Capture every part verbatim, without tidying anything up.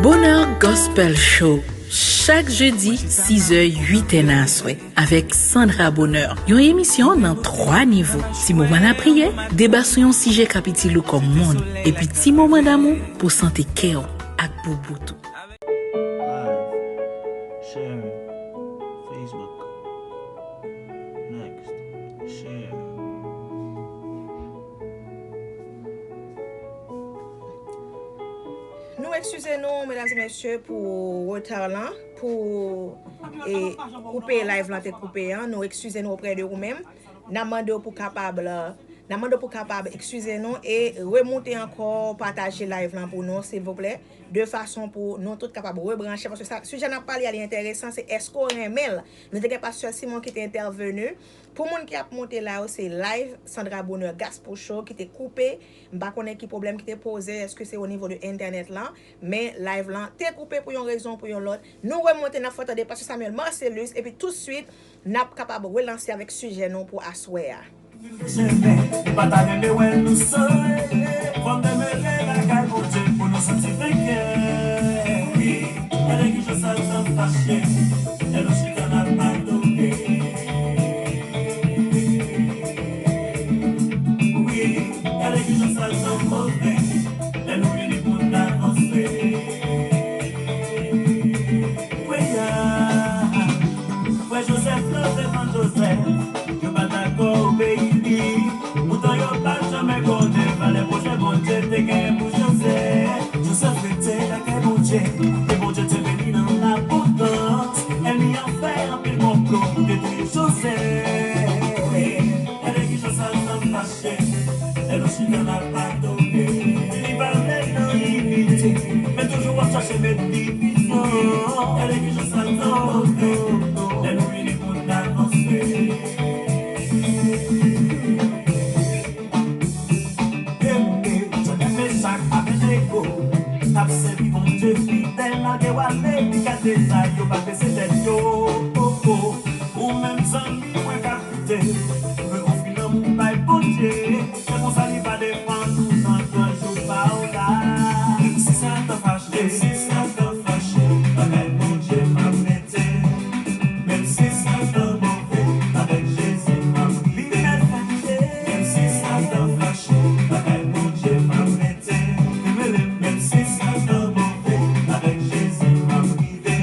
Bonheur Gospel Show, chak jedi, sizè, uitè nan aswè, avèk Sandra Bonheur. Yon emisyon nan twa nivo. Ti moman lapriyè, deba sou yon sijè k ap itil ou kòm moun, epi ti moman damou pou sante kè w ak boubou tou. Live. Sharing. Facebook. Next. Share. Nou eskize nou, medam e mesye, pou reta lan, pou, e, koupe live lan te koupe an. Nou eskize nou oprè de ou menm. N ap mande w pou kapab, n ap mande w pou kapab eskize nou e remoute ankò, pataje live lan pou nou, silvouplè, de fason pou nou tout kapab rebranche, paske sa, sijè n ap pale a, li enteresan, se èske w renmen l? Nou te gen pastè Simon ki te entèveni. Pou moun ki ap monte la yo, se live Sandra Bonheur Gospel Show ki te koupe. M pa konnen ki pwoblèm ki te poze, èske se o nivo de entènèt lan, men live lan te koupe pou yon rezon ou pou yon lòt. Nou remonte, n ap fè tande pastè Samuel Marcellus, epi toutswit, n ap kapab relanse avèk sijè nou pou aswè a. Ou pa ta renmen wè nou sore, fò n demere lakay Bondye pou nou santifike. Wi, gade kijan Satan fache, lè nou chita n ap adore. Wi, gade kijan Satan move, lè nou ini pou n avanse. Wi, ya. Frè Joseph nan defann Joseph, yo pa dakò obeyi li. Poutan yo pa t janmen konnen valè pwochen Bondye te genyen pou Joseph. Joseph rete lakay Bondye, e Bondye te beni nan labondans. Ènmi an fè anpil konplo pou detwi Joseph. Gade kijan Satan fache, lè nou chita n ap adore. Li pa vle nan inite, men toujou w ap chache met divizyon. Gade kijan Satan move, lè nou ini pou n avanse. Deme, Jòdèk, Mechak, Abednego, t ap sèvi Bondye fidèl, malgre w ale, li gade sa, yo pa bese tèt yo. Oh, oh. Ou menm zanmi mwen k ap koute, mwen konfime ou bay Bondye. Se konsa li va defann ou nan gran jou pa w la. Menm si Satan fache, menm si Satan fache, lakay Bondye m ap rete. Menm si Satan move, avèk Jezi m ap rive. Menm si Satan fache, lakay Bondye m ap rete. Menm si Satan move, avèk Jezi m ap rive.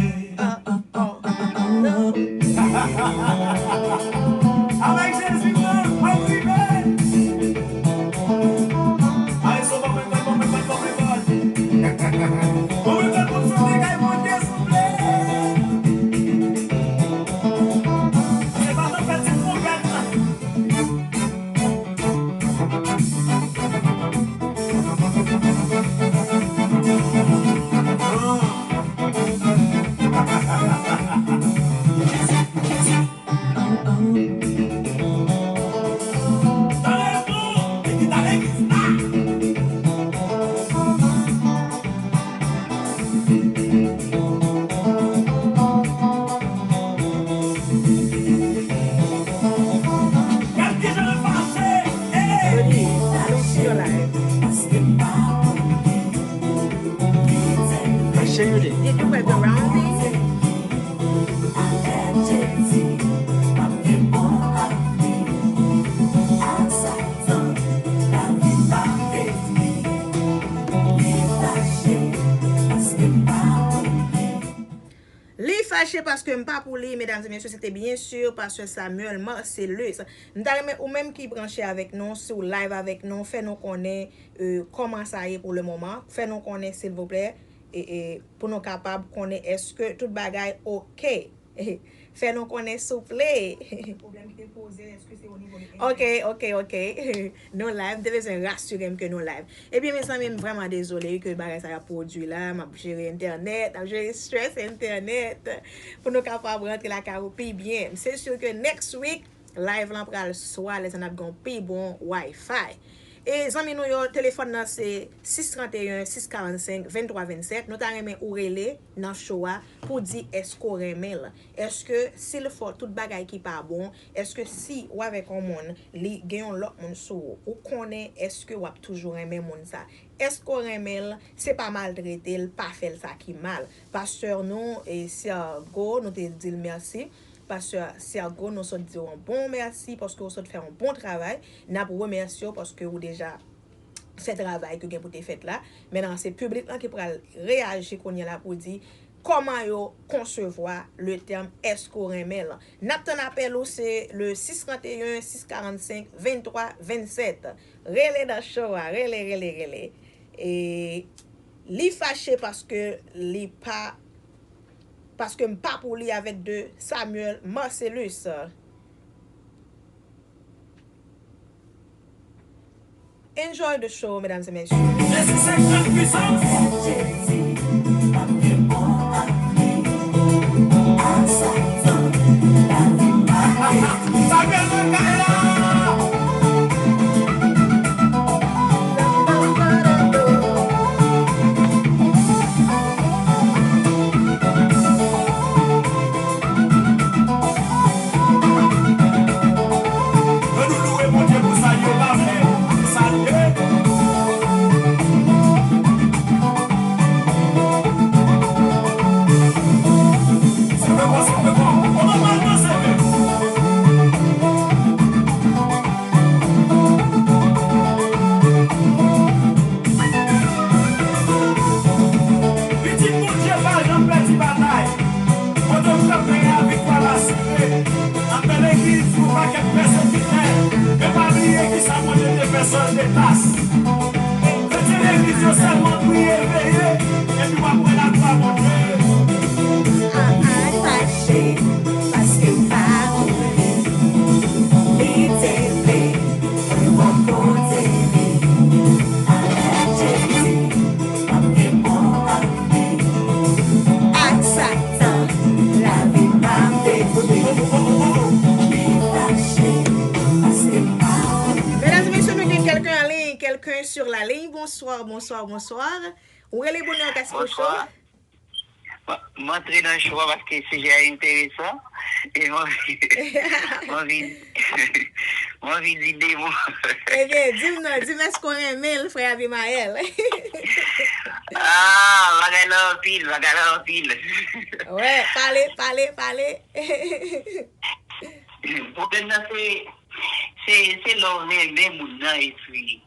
Avèk Jezi, mwen, mwen prive. Ay, so, bon, bon, bon. Bon, bon, bon, bon, bon, kay Bondye souple. Se pa tanpèt, se twonpèt. Gad kijan l fache! Hey! Paske m pa konn li. Li te Paske yo de. Did you wear the round thing? Avèk Jezi, m ap gen bon avni. Ak Satan, lavi m ap detwi. Li fache, paske m pa pou li. Li fache paske m pa pou li, medam e mesye, se te byen si pastè Samuel Marcellus. M ta renmen ou menm ki branche avèk nou, si w live avèk nou, fè nou konnen, e, kòman sa ye pou le moman. Fè nou konnen, silvouplè, e, e, pou nou kapab konnen èske tout bagay oke. Fè nou konnen, souple. Pwoblèm ki te poze, èske se o nivo de entènèt? Oke, oke, oke. Nou live, m te bezwen rasire m ke nou live. Ebyen, mezanmi, m vrèman dezole wi ke bagay sa y ap pwodui la. M ap jere entènèt, m ap jere strès entènèt pou nou kapab rantre lakay ou pi byen. M se si ke next week, live lan pral swa lè sa n ap gen yon pi bon Wi-Fi. E zanmi nou yo, telefòn nan se sis trant e en, sis karannsenk, venntwa vennsèt. Nou ta renmen ou rele nan show a pou di èske w renmen l. Èske si l fè w tout bagay ki pa bon, èske si w avèk yon moun, li gen yon lòt moun sou ou, ou konnen èske w ap toujou renmen moun sa? Èske w renmen l? Se pa maltrete l, pa fè l sa ki mal. Pastè nou, e, Sergo, nou te di l mèsi. Pastè Sergo, nou sot di w yon bon mèsi paske w sot fè yon bon travay. N ap remèsye w paske w deja fè travay ki gen pou te fèt la. Mentnan, se piblik lan ki pral reyaji kounye a la pou di kòman yo konsevwa le tèm èske w renmen l. N ap tann apèl ou, se le sis trant e en, sis karannsenk, venntwa vennsèt. Rele nan show a, rele, rele, rele. E li fache paske li pa, paske m pa pou li avèk de Samuel Marcellus. Enjoy the show, mesdames et messieurs. Jezi se gran pwisans. Sa bèl nan kay la. Ann nou louwe Bondye pou sa l ye, w pa vle, pou sa l ye. Se vre bon, se vre bon. Kòman m al danse menm? Pitit Bondye pa janm pèdi batay. Kote w kanpe a, viktwa l asire. Antre legliz, yon pakèt pèsekitè. Men pa bliye kisa Bondye te fè Sòl de Tas. Kretyen legliz yo sèlman priye, veye, epi w ap wè laglwa Bondye. An al fache, paske m pa pou li. Li te vle pou m kote li. Avèk Jezi, m ap gen bon anvi. Ak Satan, lavi m ap detwi. Li fache, paske m pa pou li. Mesdames et messieurs, nou gen quelqu'un en ligne, quelqu'un sur la ligne. Bonsoir, bonsoir, bonsoir. Ou rele bonè, Gaskocho? Bonsoir. Mwen, mwen antre nan show a paske sijè a enteresan. E mwen anvi, mwen anvi, mwen anvi di de mo. Ebyen, di m non, di m èske w renmen l, frè Abimael? Ah, bagay la anpil, bagay la anpil. Wè, pale, pale, pale. Pwoblèm nan se, se, se lè w renmen moun nan epi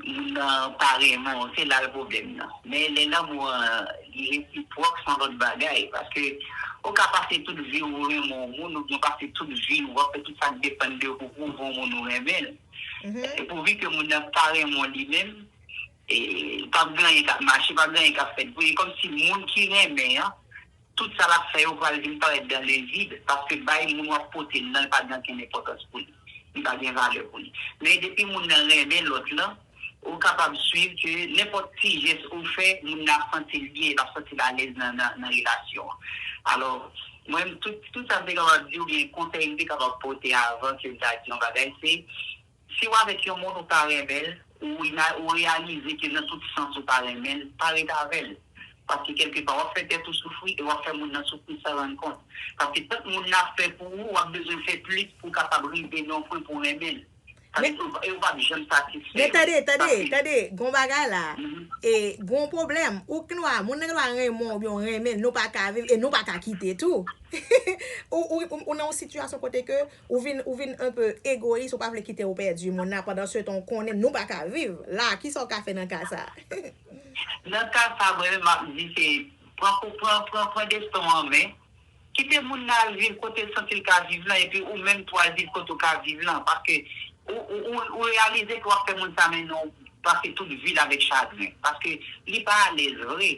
moun nan pa renmen w, se la l pwoblèm nan. Men lè lanmou an, li resipwòk, se yon lòt bagay, paske ou ka pase tout vi w renmen yon moun, oubyen w pase tout vi w, w ap fè tout sa k depann de w pou pwouve yon moun ou renmen l. E pouvi ke moun nan pa renmen w li menm, e p ap gen anyen k ap mache, p ap gen anyen k ap fèt pou li. Kòmsi moun ki renmen an, tout sa l ap fè yo pral vin parèt dans le vide, paske bay moun w ap pote l nan, li pa gen okenn enpòtans pou li. Li pa gen valè pou li. Men depi moun nan renmen lòt lan, ou kapab swiv ke nenpòt ti jès ou fè, moun nan ap santi l byen, l ap santi l alèz nan, nan, nan relasyon an. Alò, mwen menm, tout, tout sa m te kapab di oubyen konsèy m te kapab pote avan ke m ta di yon bagay, se, si w avèk yon moun ou pa renmen l, ou ima-, ou reyalize ke nan tout sans ou pa renmen l, pa ret avè l. Paske kèlkepa, w ap fè tèt ou soufri e w ap fè moun nan soufri san rann kont. Paske tank moun nan ap fè pou ou, w ap bezwen fè plis pou w kapab rive nan yon pwen pou w renmen l. Sa vle di, ou, e ou p ap janm satisfè. Men tande, tande, tande, gon bagay la. E gon pwoblèm. Ou gnwa, moun nan gnwa renmen w oubyen w renmen l, nou pa ka viv e nou pa ka kite tou. Ou, ou, ou, ou nan yon sitiyasyon kote ke ou vin, ou vin enpe egoyis, ou pa vle kite w pèdi moun nan, pandan se tan w konnen nou pa ka viv. La, kisa w ka fè nan ka sa? Nan ka sa, mwen menm, m ap di se pran, pran, pran, pran desten w an men. Kite moun nan al viv kote l santi l ka viv lan, epi ou menm tou al viv kote w ka viv lan. Paske ou, ou, ou, ou reyalize ke w ap fè moun sa mennen w pase tout vi l avèk chagren. Paske li pa alèz vre.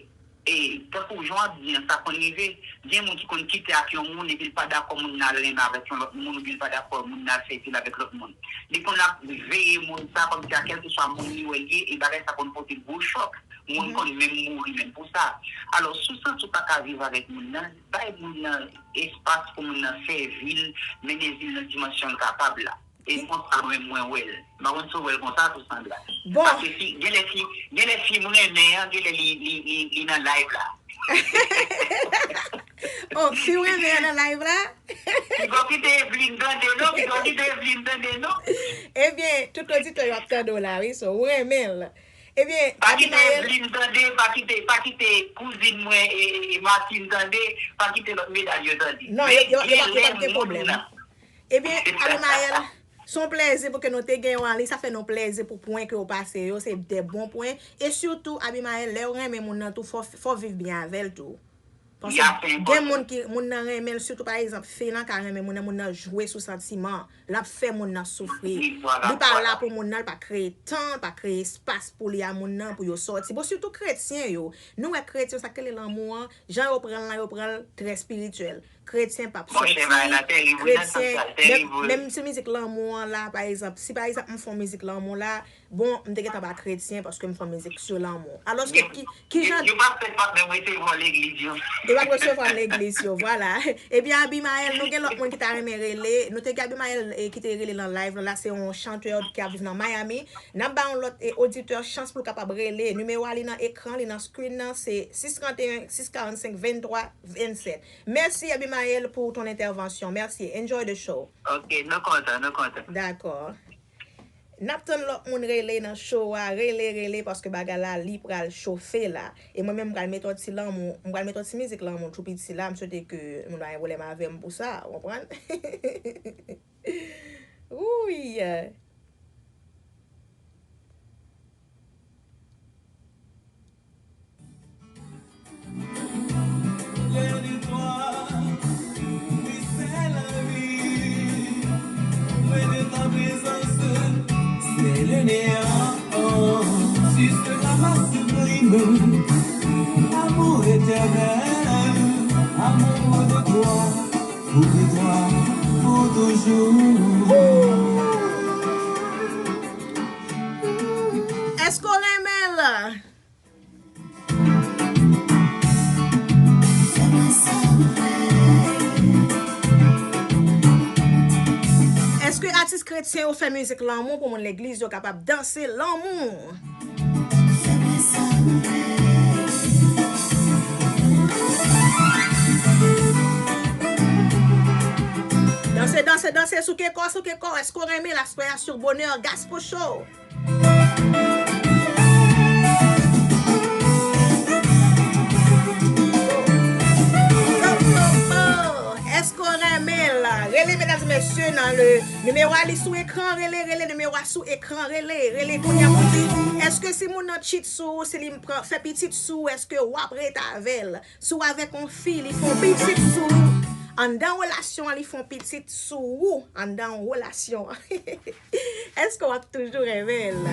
E tankou jan w ap di an, sa konn rive, gen moun ki konn kite ak yon moun epi l pa dakò moun nan al renmen avèk yon lòt moun, oubyen l pa dakò moun nan al fè vi l avèk lòt moun. Li konn ap veye moun sa, kòmsi a kèlkeswa moun li wè l ye, e bagay sa konn pote gwo chòk. Moun konn menm mouri menm pou sa. Alò, si w santi w pa ka viv avèk moun nan, bay moun nan espas pou moun nan sèvi l, mennen vi l nan dimansyon l kapab la. E konsa mwen, mwen wè l. M pa konn si w wè l konsa tou, Sandra. Bon. Paske fi, genlè fi, genlè fi m renmen an, genlè li, li, li, li nan live la. Oh, fi w renmen an nan live la? Piga w kite Evelyne tande non, piga w kite Evelyne tande non. Ebyen, tout oditè yo ap tande w la, wi, so, ou renmen l. Ebyen, Abimaël. Pa kite Evelyne tande, pa kite, pa kite kouzin mwen, e, e, e Martine tande, pa kite lòt medam yo tande. Non, yo, yo, yo, yo pa gen pwoblèm. Ebyen, Abimaël, se yon plèzi pou ke nou te gen w an liy, sa fè nou plèzi pou pwen ke w pase yo, se de bon pwen. E sitou, Abimaël, lè w renmen moun nan tou, fò, fò w viv byen avè l tou. Paske gen moun ki, moun nan renmen l, sitou pa egzanp, fi lan ka renmen moun nan, moun nan jwe sou santiman, l ap fè moun nan soufri. Li pa la pou moun nan, li pa kreye tan, li pa kreye espas pou li a moun nan, pou yo sòti. Bon, sitou kretyen yo. Nou wè kretyen, sa k rele lanmou an, jan yo pran l lan, yo pran l trè espirityèl. Kretyen p ap sòti, kretyen, menm, menm ti mizik lanmou an la, pa egzanp, si pa egzanp m fè yon mizik lanmou la, bon, m te gentan pa kretyen paske m fè yon mizik sou lanmou. Alòske ki, ki jan. Yo p ap fè, pa menm resevwa legliz yo. Yo p ap resevwa legliz yo, vwala. Epi Abimaël, nou gen lòt moun ki ta renmen rele. Nou te gen Abimaël, eh, ki te rele nan live la, se yon chantè ki ap viv nan Miami. N ap ba yon lòt, eh, oditè chans pou l kapab rele. Nimewo a li nan ekran, li nan screen nan, se sis trant e en, sis karannsenk, venntwa vennsèt. Mèsi, Abimaël, pou ton entèvansyon. Mèsi. Enjoy the show. Ok, nou kontan, nou kontan. Dakò. N ap tann lòt moun rele nan show a. Rele, rele, paske bagay la, li pral chofe la. E mwen menm, m pral mete yon ti lanmou, m pral mete yon ti mizik lanmou tou piti la. M swete ke moun pa gen pwoblèm avè m pou sa, ou konprann? Wouy! C'est le néant, oh, sur ce ramas sublime, amour éternel, amour de toi, pour de toi, pour toujours. Èske w renmen l? Èske atis kretyen yo fè mizik lanmou pou moun legliz yo kapab danse lanmou? Danse, danse, danse, souke kò, souke kò. Èske w renmen l aswè a sou Bonheur Gaspo Show? Èske w renmen l? Rele medam e mesye nan le nimewo a, li sou ekran, rele, rele, nimewo a sou ekran, rele, rele kounye a pou di, èske si moun nan cheat sou ou, si li pran, fè pitit sou ou, èske w ap ret avè l? Si w avèk yon fi, li fè yon pitit sou ou, anndan relasyon an, li fè yon pitit sou ou, anndan relasyon an. Èske w ap toujou renmen l?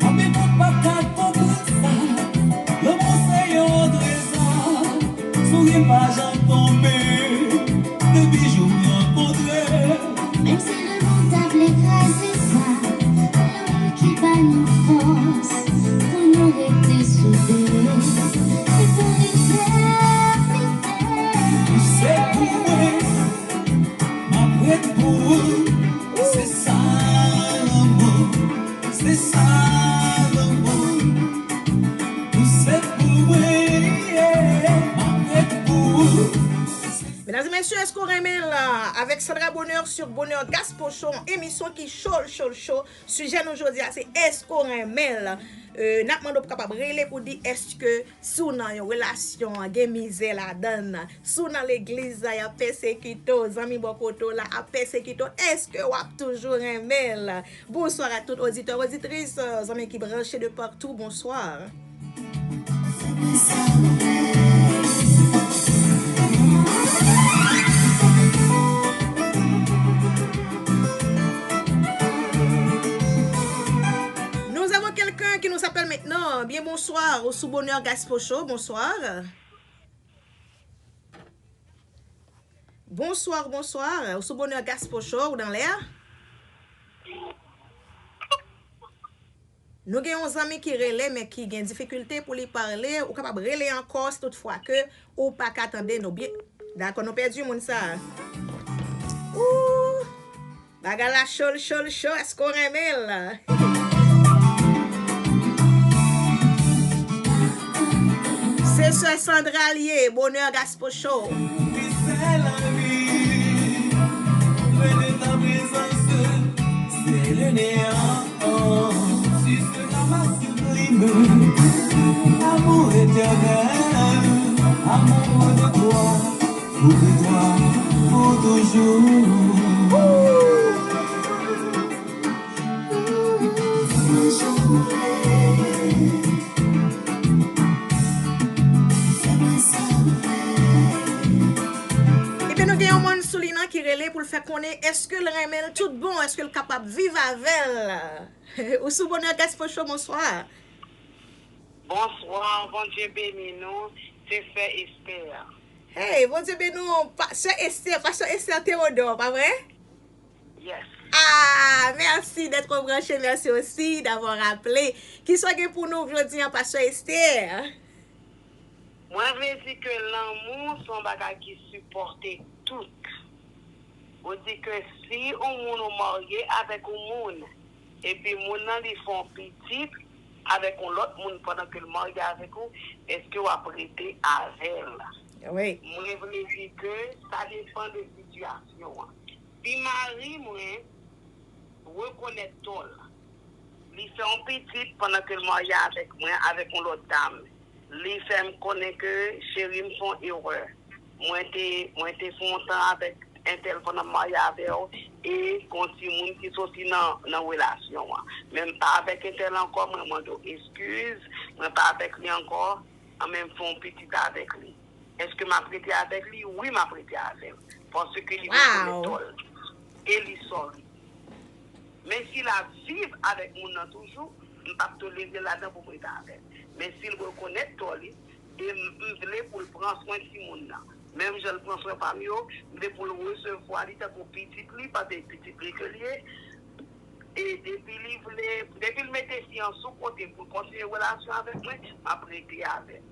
Anpil moun pa ka konprann sa. Lanmou se yon trezò. Souri pa janm tonbe. Depi jou n rankontre. Menm si lemonn ta vle kraze sa, lanmou ki ba nou fòs pou nou rete soude. Se pou letènite. Ou se pou mwen, m ap ret pou ou. Se sa lanmou, se sa lanmou. Ou se pou mwen, yeah, m ap ret pou ou. Medam e mesye, èske w renmen l? Avèk Sandra Bonheur sou Bonheur Gaspo Show, yon emisyon ki cho, cho, cho. Sijè nou jodi a se èske w renmen l? Euh, n ap mande w pou kapab rele pou di èske si w nan yon relasyon, gen mizè ladan l, si w nan legliz la, y ap pèsekite w, zanmi bò kote w la ap pèsekite w, èske w ap toujou renmen l? Bonsoir à tout auditeur, auditrice, euh, zanmi ki branche de partout, bonsoir. Nous avons quelqu'un qui nous appelle maintenant. Bien bonsoir, ou sou Bonheur Gaspo Show, bonsoir. Bonsoir, bonsoir. Ou sou Bonheur Gaspo Show, ou dans l'air? Nou gen yon zanmi ki rele, men ki gen difikilte pou li pale. Ou kapab rele ankò si toutfwa ke ou pa ka tande nou byen. Dakò, nou pèdi moun sa a. Ooh! Bagay la cho, l cho, l cho. Èske w renmen l? Se sè Sandra l ye, Bonheur Gaspo Show. Mystère la vie, près de ta présence, c'est le néant. Suce la masse sublime, amour éternel, amour de toi, pour de toi, pour toujours. Ebyen, nou gen yon moun sou liy nan ki rele pou l fè konnen èske l renmen l tout bon, èske l kapab viv avè l. Ou sou Bonheur Gaspo Show, bonswa. Bonswa, Bondye beni nou, se sè Esther. Hey, Bondye beni w, pa, sè Esther, pastè Esther Théodore, pa vre? Yes. Ah, merci d'être branché, merci aussi d'avoir appelé. Kisa w gen pou nou jodi an, pastè Esther? Mwen vle di ke lanmou se yon bagay ki sipòte tout. Ou di ke si yon moun ou marye avèk yon moun, epi moun nan li fè yon pitit avèk yon lòt moun pandan ke l marye avèk ou, èske w ap rete avè l? Wi. Mwen vle di ke sa depann de sitiyasyon an. Si mari mwen rekonèt tò l, li fè yon pitit pandan ke l marye avèk mwen, avèk yon lòt dam, li fè m konnen ke cheri m fè yon erè. Mwen te, mwen te fè yon tan avèk entèl pandan m marye avè w, e gon timoun ki soti nan, nan relasyon an. Men m pa avèk entèl ankò, mwen mande w eskiz, mwen pa avèk li ankò, an men m fè yon pitit avèk li. Èske m ap rete avèk li? Wi, m ap rete avè l. Paske li rekonèt tò l. E li sòri. Men si l ap viv avèk moun nan toujou, m p ap tolere l ladan pou m rete avè l. Men si l rekonèt tò li, e m, m vle pou l pran swen timoun nan. Menm jan l pran swen pa m yo, m vle pou l resevwa li tankou pitit li, paske pitit li ke l ye. E depi li vle, depi l mete fi an sou kote pou l kontinye relasyon avèk mwen, m ap rete avè l.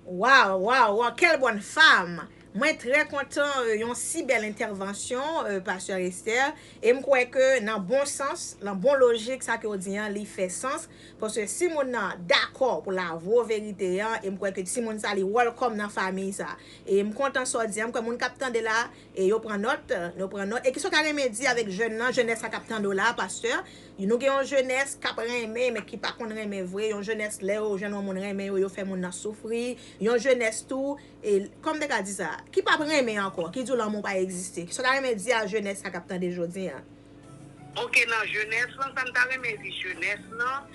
Waw, waw, waw, quelle bonne femme! Mwen trè kontan, euh, yon si bèl entèvansyon, euh, pastè Esther. E m kwè ke nan bon sans, nan bon lojik, sa ke w di an, li fè sans. Paske si moun nan dakò pou l avwe w verite an, e m kwè ke timoun sa li welcome nan fanmi sa. E m kontan sa w di an, m kwè moun k ap tande la, e yo pran nòt, yo pran nòt. E kisa w ta renmen di avèk jèn nan, jenès sa k ap tande w la, pastè? Nou gen yon jenès k ap renmen, men ki pa konn renmen vre. Yon jenès, lè yo jwenn yon moun renmen yo, yo fè moun nan soufri. Yon jenès tou, e, kòman m te ka di sa? Ki p ap renmen ankò, ki di w lanmou pa egziste. Kisa w ta renmen di a jenès sa k ap tande jodi an? Oke, nan jenès lan, sa m ta renmen di jenès lan,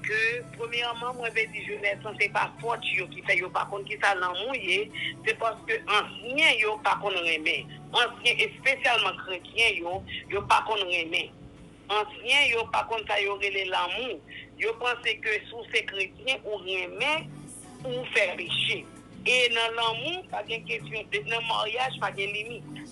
ke premyèman, mwen vle di jenès lan, se pa fòt yo ki fè yo pa konn kisa lanmou ye, se paske ansyen yo pa konn renmen. Ansyen, espesyalman kretyen yo, yo pa konn renmen. Ansyen yo pa konn sa yo rele lanmou. Yo panse ke si w se kretyen, ou renmen, ou fè peche. E nan lanmou, pa gen kesyon, nan maryaj, pa gen limit.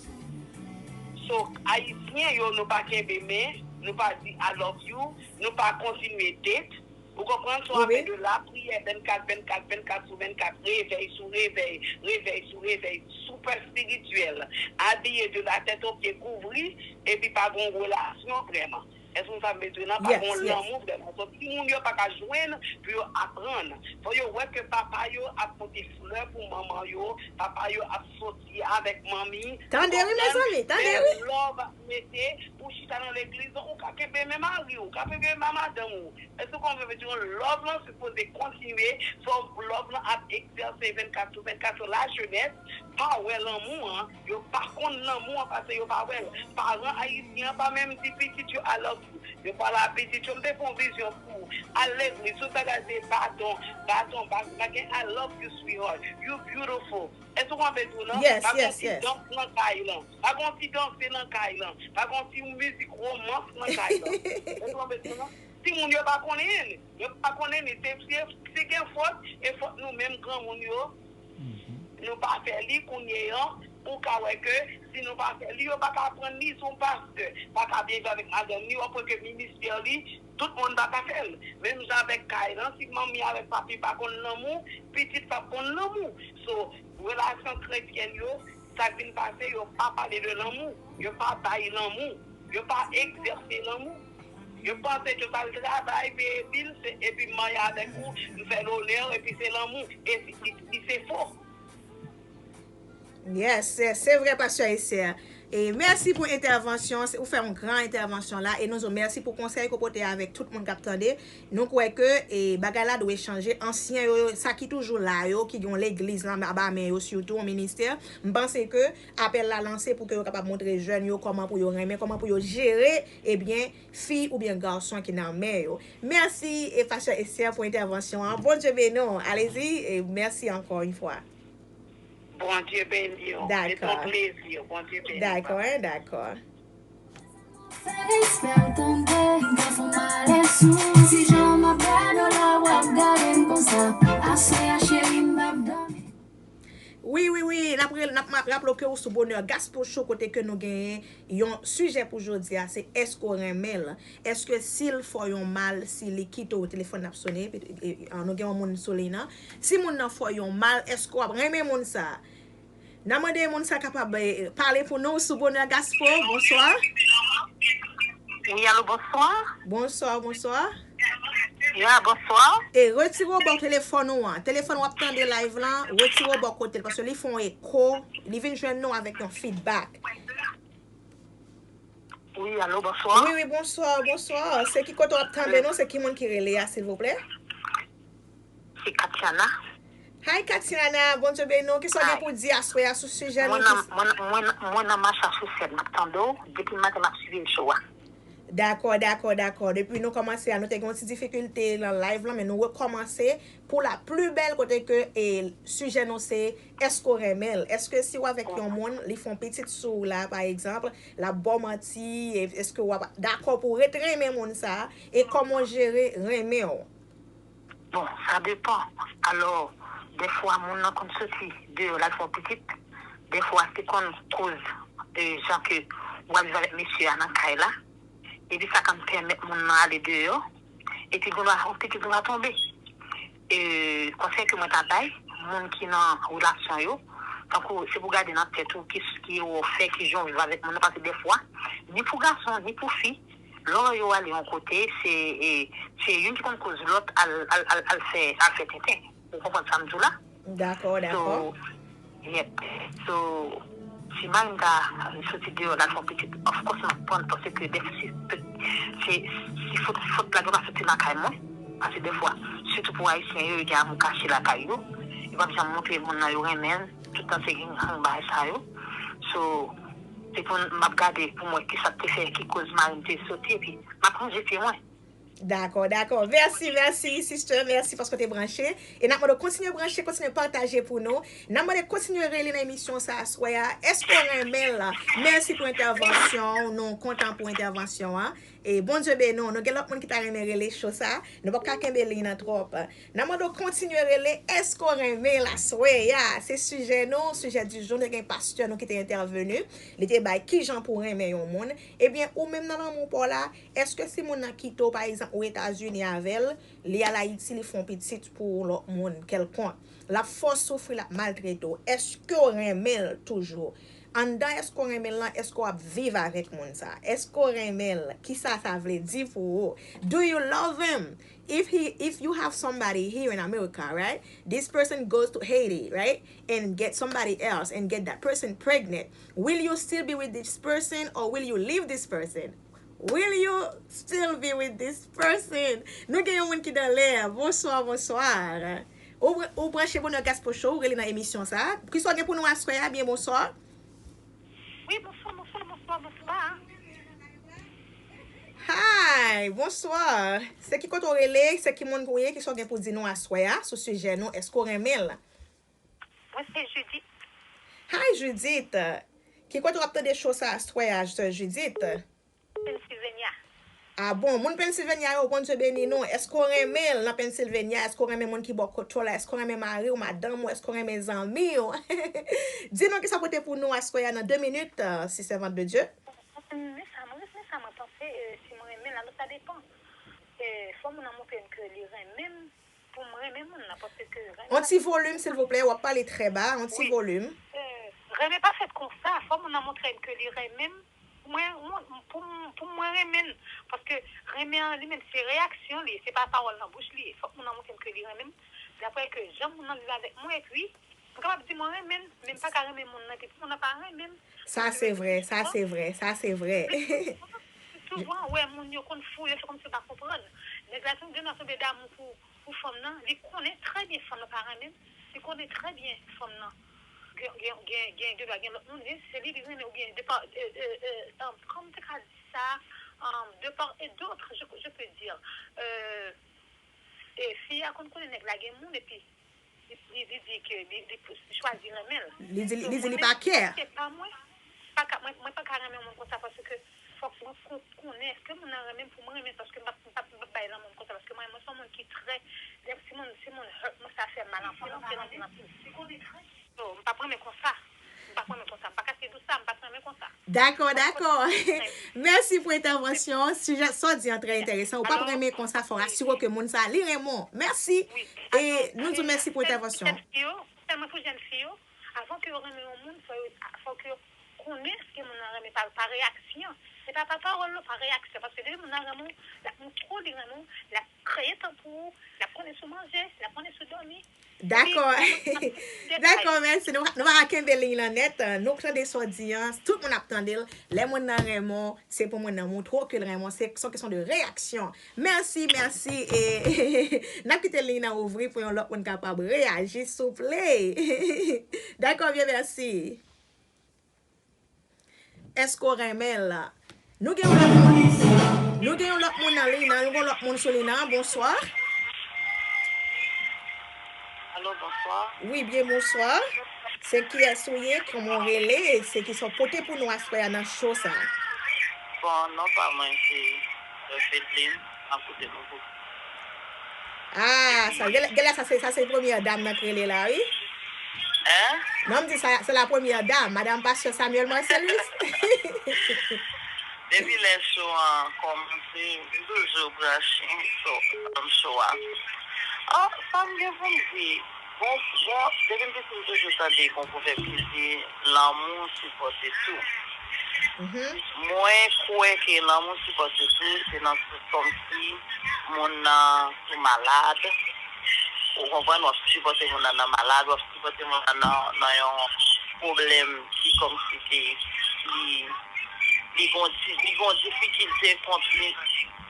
So, Ayisyen yo, nou pa kenbe men, nou pa di I love you, nou pa kontinye date. Ou konprann? So, apre de lapriyè vennkat, vennkat, vennkat sou vennkat, revèy sou revèy, revèy sou revèy, super espirityèl, abiye de la tèt o pye, kouvri, epi pa gen relasyon vrèman. Èske w konn sa m vle di w lan? Pa gen lanmou vrèman. So, timoun yo pa ka jwenn pou yo aprann. Fò yo wè ke papa yo ap pote flè pou manman yo, papa yo ap soti avèk manmi. Tande wi, mezanmi, tande wi. Love ap mete, ou chita nan legliz, ou ka kenbe men mari w, ou ka kenbe men madanm ou. Èske w konprann sa m vle di w? Love lan sipoze kontinye, so love lan ap egzèse vennkat sou vennkat. So lajenès pa wè lanmou an, yo pa konn lanmou an paske yo pa wè l. Paran ayisyen an pa menm di pitit yo I love you. Yo pale a pitit yo, m te fè yon vizyon pou ou. Al legliz, tout bagay se baton, baton, baton, pa gen I love you, sweetheart, you beautiful. Èske w konprann sa m vle di w lan? Pa gen yon ti dans nan kay lan. Pa gen yon ti danse nan kay lan. Pa gen yon ti mizik womans nan kay lan. Èske w konprann sa m vle di w lan? Timoun yo pa konnen li. Yo pa konnen li. Se, se, si gen fòt, e fòt nou menm granmoun yo. Nou pa fè li kounye an, ou ka wè ke si nou pa fè li, yo pa ka aprann li, si yon pastè pa ka byen viv avèk madanm li, w ap wè ke ministè li, Tout moun pa ka fè l. Menm jan avèk kay lan, si manmi avèk papi pa konn lanmou, pitit p ap konn lanmou. So, relasyon kretyèn yo, sa k vin pase, yo pa pale de lanmou. Yo pa bay lanmou. Yo pa egzèse lanmou. Yo panse ke m al travay, peye bil, se, epi m marye avèk ou, m fè lonè w, epi se lanmou. E, e, e se fo. Yes, yes, se vre, pastè Esther. E mèsi pou entèvansyon, ou fè yon gran entèvansyon la, e nou di w mèsi pou konsèy ke w pote avèk tout moun k ap tande. Nou kwè ke e, bagay la dwe chanje. Ansyen yo, yo, sa ki toujou la yo, ki gen yon legliz nan anba men yo, sitou yon ministè, m panse ke apèl la lanse pou ke yo kapab montre jèn yo kòman pou yo renmen, kòman pou yo jere, ebyen, fi oubyen gason ki nan men yo. Mèsi, e, pastè Esther, pou entèvansyon an. Bondye beni w. Alezi, e, mèsi ankò yon fwa. Bondye beni w. Se ton plezi. Bondye beni w. Dakò, dakò. Fè respè w tande, m pran fon m ale sou. Si jan m ap gade w la w ap gade m konsa, aswè a cheri m p ap dòmi. Wi, wi, wi, n ap, n ap raple w ke w sou Bonheur Gaspo Show kote ke nou genyen yon sijè pou jodi a, se èske w renmen l? Èske si l fè w yon mal, si li kite w, telefòn nan ap sone, nou gen yon moun sou liy nan. Si moun nan fè w yon mal, èske w ap renmen moun sa a? N a mande moun sa kapab pale pou nou sou Bonheur Gaspo. Bonswa. Wi, alo, bonswa. Bonswa, bonswa. Ya, bonswa. E retire w bò telefòn ou an. Telefòn w ap tande live lan, retire w bò kote l, paske li fè yon eko, li vin jwenn nou avèk yon feedback. Wi, alo, bonswa. Wi, wi, bonswa, bonswa. Se ki kote w ap tande nou? Se ki moun ki rele a, silvouplè? Se Katiana. Hi Katiana, Bondye beni w. Kisa w gen pou di aswè a sou sijè nou? Mwen nan, mwen, mwen, mwen nan Massachusetts, m ap tande w. Depi maten m ap swiv show a. Dakò, dakò, dakò. Depi nou kòmanse a, nou te gen yon ti difikilte nan live lan, men nou rekòmanse pou la pli bèl kote ke e, sijè nou se èske w renmen l? Èske si w avèk yon moun, li fè yon pitit sou w la, pa egzanp, l ap ba w manti, e, èske w ap dakò pou w ret renmen moun sa a? E kòman w jere renmen w? Bon, sa depan. Alò, dèfwa moun nan konn soti deyò l al fè yon pitit. Dèfwa se konn koz e, jan ke w ap viv avèk mesye a nan kay la. Epi sa konn pèmèt moun nan ale deyò. Epi gen dwa yon pitit gen dwa tonbe. E, konsèy ke mwen ta bay, moun ki nan relasyon yo, tankou se pou gade nan tèt ou ki, ki erè w fè, ki jan w viv avèk moun nan, paske dèfwa, ni pou gason, ni pou fi, lè yo ale yon kote, se e, se youn ki konn koz lòt al, al, al, al fè, al fè tenten. Ou konprann sa m di w la? Dakò, dakò. So, yep. So, si mari m ta soti deyò l al fè yon pitit, of course m ap pran l, paske de, si, se, si fot, fot la gen pa soti lakay mwen, paske dèfwa, sitou pou Ayisyen yo, yo gen amou kache lakay yo, yo p ap janm montre moun nan yo renmen l, tout tan se gen gang bagay sa yo. So, se pou m ap gade pou m wè kisa k te fè, ki koz mari m te soti, epi m ap ranje pye mwen. Dakò, dakò. Mèsi, mèsi, sister. Mèsi paske w te branche. E n ap mande w kontinye branche, kontinye pataje pou nou. N ap mande w kontinye rele nan emisyon sa aswè a. Èske w renmen l? Mèsi pou entèvansyon w. Nou kontan pou entèvansyon an. E Bondye beni w. Nou gen lòt moun ki ta renmen rele cho sa. Nou p ap ka kenbe liy nan twòp. N ap mande w kontinye rele. Èske w renmen l aswè a? Se sijè nou, sijè di jou. Nou te gen pastè nou ki te entèveni. Li te bay kijan pou w renmen yon moun. Ebyen, ou menm nan lanmou pa w la, èske si moun nan kite w, pa egzanp, ou Etazini avè l, li al Ayiti, li fè yon pitit pou yon lòt moun kèlkonk, l ap fè w soufri, l ap maltrete w, èske w renmen l toujou? Anndan èske w renmen l lan, èske w ap viv avèk moun sa a? Èske w renmen l? Kisa sa vle di pou ou? Do you love him? If he, if you have somebody here in America, right? This person goes to Haiti, right? And get somebody else and get that person pregnant. Will you still be with this person or will you leave this person? Will you still be with this person? Nou gen yon moun ki nan lè. Bonswa, bonswa. Ou, ou branche Bonheur Gaspo Show, ou rele nan emisyon sa. Kisa w gen pou nou aswè a? Byen bonswa. Wi, bonswa, bonswa, bonswa, bonswa. Hi, bonswa. Se ki kote w rele? Se ki moun ou ye? Kisa w gen pou di nou aswè a sou sijè nou? Èske w renmen l? Mwen se Judith. Hi Judith. Ki kote w ap tande show sa aswè a, sè Judith? Pennsylvania. Ah bon, moun Pennsylvania yo, Bondye beni nou. Èske w renmen l nan Pennsylvania? Èske w renmen moun ki bò kote w la? Èske w renmen mari w, madanm ou? Èske w renmen zanmi w? Di nou kisa w pote pou nou aswè a nan de minit, euh, si sèvant de Dye. Men sa, mwen, men sa mwen panse, euh, si mwen renmen l, alò sa depan. E, fò moun nan montre m ke li renmen m pou m renmen moun nan, paske renmen On ti volim, silvouplè, w ap pale trè ba, on ti Wi. volim. E, renmen pa fèt konsa, fò moun nan montre m ke li renmen m, mwen, mwen, pou m, pou mwen renmen l, paske renmen an li menm se reyaksyon li, se pa pawòl nan bouch li ye, fòk moun nan montre m ke li renmen m, daprè ke jan moun nan viv avèk mwen, epi, mwen kapab di mwen renmen l, men m pa ka renmen moun nan, epi moun nan pa renmen m. Sa se vre, sa se vre, sa se vre. Souvan, wè, moun yo konn fou, yo fè kòmsi yo pa konprann. Nèg la, tonbe, tonbe damou pou, pou fanm nan, li konnen trè byen fanm nan pa renmen l, li konnen trè byen fanm nan. Gen, gen, gen, gen, gen, gen lòt moun, wi, se li li renmen, oubyen de pa, de, de, de, um, kòman m te ka di sa, um, de part et d'autre, je, je peux dire. Euh, e fi a konn konnen nèg la gen moun, epi li, li, li di ke li, li, li chwazi renmen l. Li di, li di li pa kè. Se pa mwen. Pa ka, mwen, mwen pa ka renmen moun konsa paske fòk mwen kon-, konnen èske moun nan renmen m pou mwen renmen l, paske m p ap, m p ap, m p ap bay lanmou m konsa, paske mwen, mwen se yon moun ki trè, lè si moun, si moun hurt mwen, sa fè m mal anpil, anpil, anpil, anpil. So, m p ap renmen konsa. M p ap renmen konsa. M pa ka se dous sa, m p ap renmen konsa. Dakò, dakò. Mèsi pou entèvansyon. Sijè sa w di an trè enteresan. Ou p ap renmen konsa, fò w asire w ke moun sa a, li renmen w. Mèsi. E nou di w mèsi pou entèvansyon w. Sèlman pou jèn fi yo, avan ke yo renmen yon moun, fò yo, fò ke yo konnen èske moun nan renmen pa, pa reyaksyon. Se pa pa pawòl non, pa reyaksyon. Paske depi moun nan renmen w, l ap montre w li renmen w, l ap kreye tan pou ou, l ap konnen si w manje, l ap konnen si w dòmi. Dakò. Dakò, mèsi. Nou, nou pa ka kenbe liy lan nèt. Nou tande sa w di an. Tout moun ap tande l. Lè moun nan renmen w, se pou moun nan montre w ke l renmen w. Se, se yon kesyon de reyaksyon. Mèsi, mèsi. E n ap kite liy nan ouvri pou yon lòt moun kapab reyaji, souple. Dakò, byen, mèsi. Èske w renmen l? Nou gen yon lòt moun. Nou gen yon lòt moun nan liy nan. Nou gen yon lòt moun sou liy nan. Bonswa. Alo, bonswa. Wi, byen bonswa. Se kiyès ou ye? Kòman w rele? Se kisa w pote pou nou aswè a nan show sa a? Bon, non pa mwen, se Sè Fedlin. M ap koute nou pou Ah, sa, genlè, genlè sa se, sa se premyè dam nan k rele la, wi. Hein? Non, m di sa, se la premyè dam, Madam Pastè Samuel Marcellus. Depi lè show an kòmanse, m toujou branche sou, um, show a. Oh, sa m gen pou m di, bon, bon, depi m piti, m toujou tande gon pwovèb ki di, lanmou sipòte tou. Mhm. Mwen kwè ke lanmou sipòte tou, se nan sans kòmsi moun nan sou malad. Ou konprann, w ap sipòte moun nan nan malad, w ap sipòte moun nan nan, nan yon pwoblèm ki kòmsi ke li, li gon di-, li gon difikilte kont li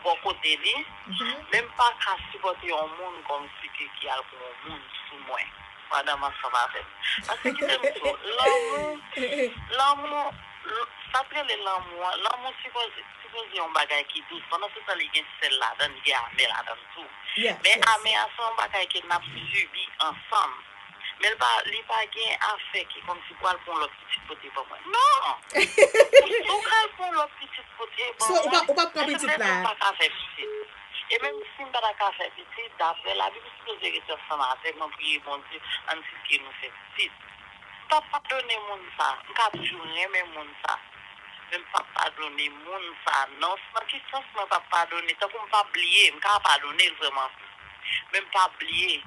bò kote li. Mhm. Men m pa ka sipòte yon moun kòmsi ke ki al pran yon moun sou mwen pandan m ansanm avè l. Paske kite m di w, lanmou, lanmou, l-, sa k rele lanmou an, lanmou sipoze, sipoze yon bagay ki dous. Pandan se tan, li gen sèl ladan l, li gen amè ladan l tou. Yes, Men yes. amè a, se yon bagay ke n ap sibi ansanm. Men l pa, li pa gen afè ki kòmsi pou al pran lòt pitit pote ban mwen. Non! Ou, ou ka al pran lòt pitit pote ban So, ou mwen. pa, ou p ap pran Èske pitit la? Ou pa ka fè pitit? E menm si m pa ta ka fè pitit, daprè Labib, ou sipoze rete ansanm avè m, mwen priye Bondye, ann si ke nou fè pitit. M p ap padone moun sa. M ka toujou renmen moun sa. Men m p ap padone moun sa. Non, nan ki sans mwen p ap padone? Tankou m p ap bliye, m ka padone l vrèman. Men m p ap bliye.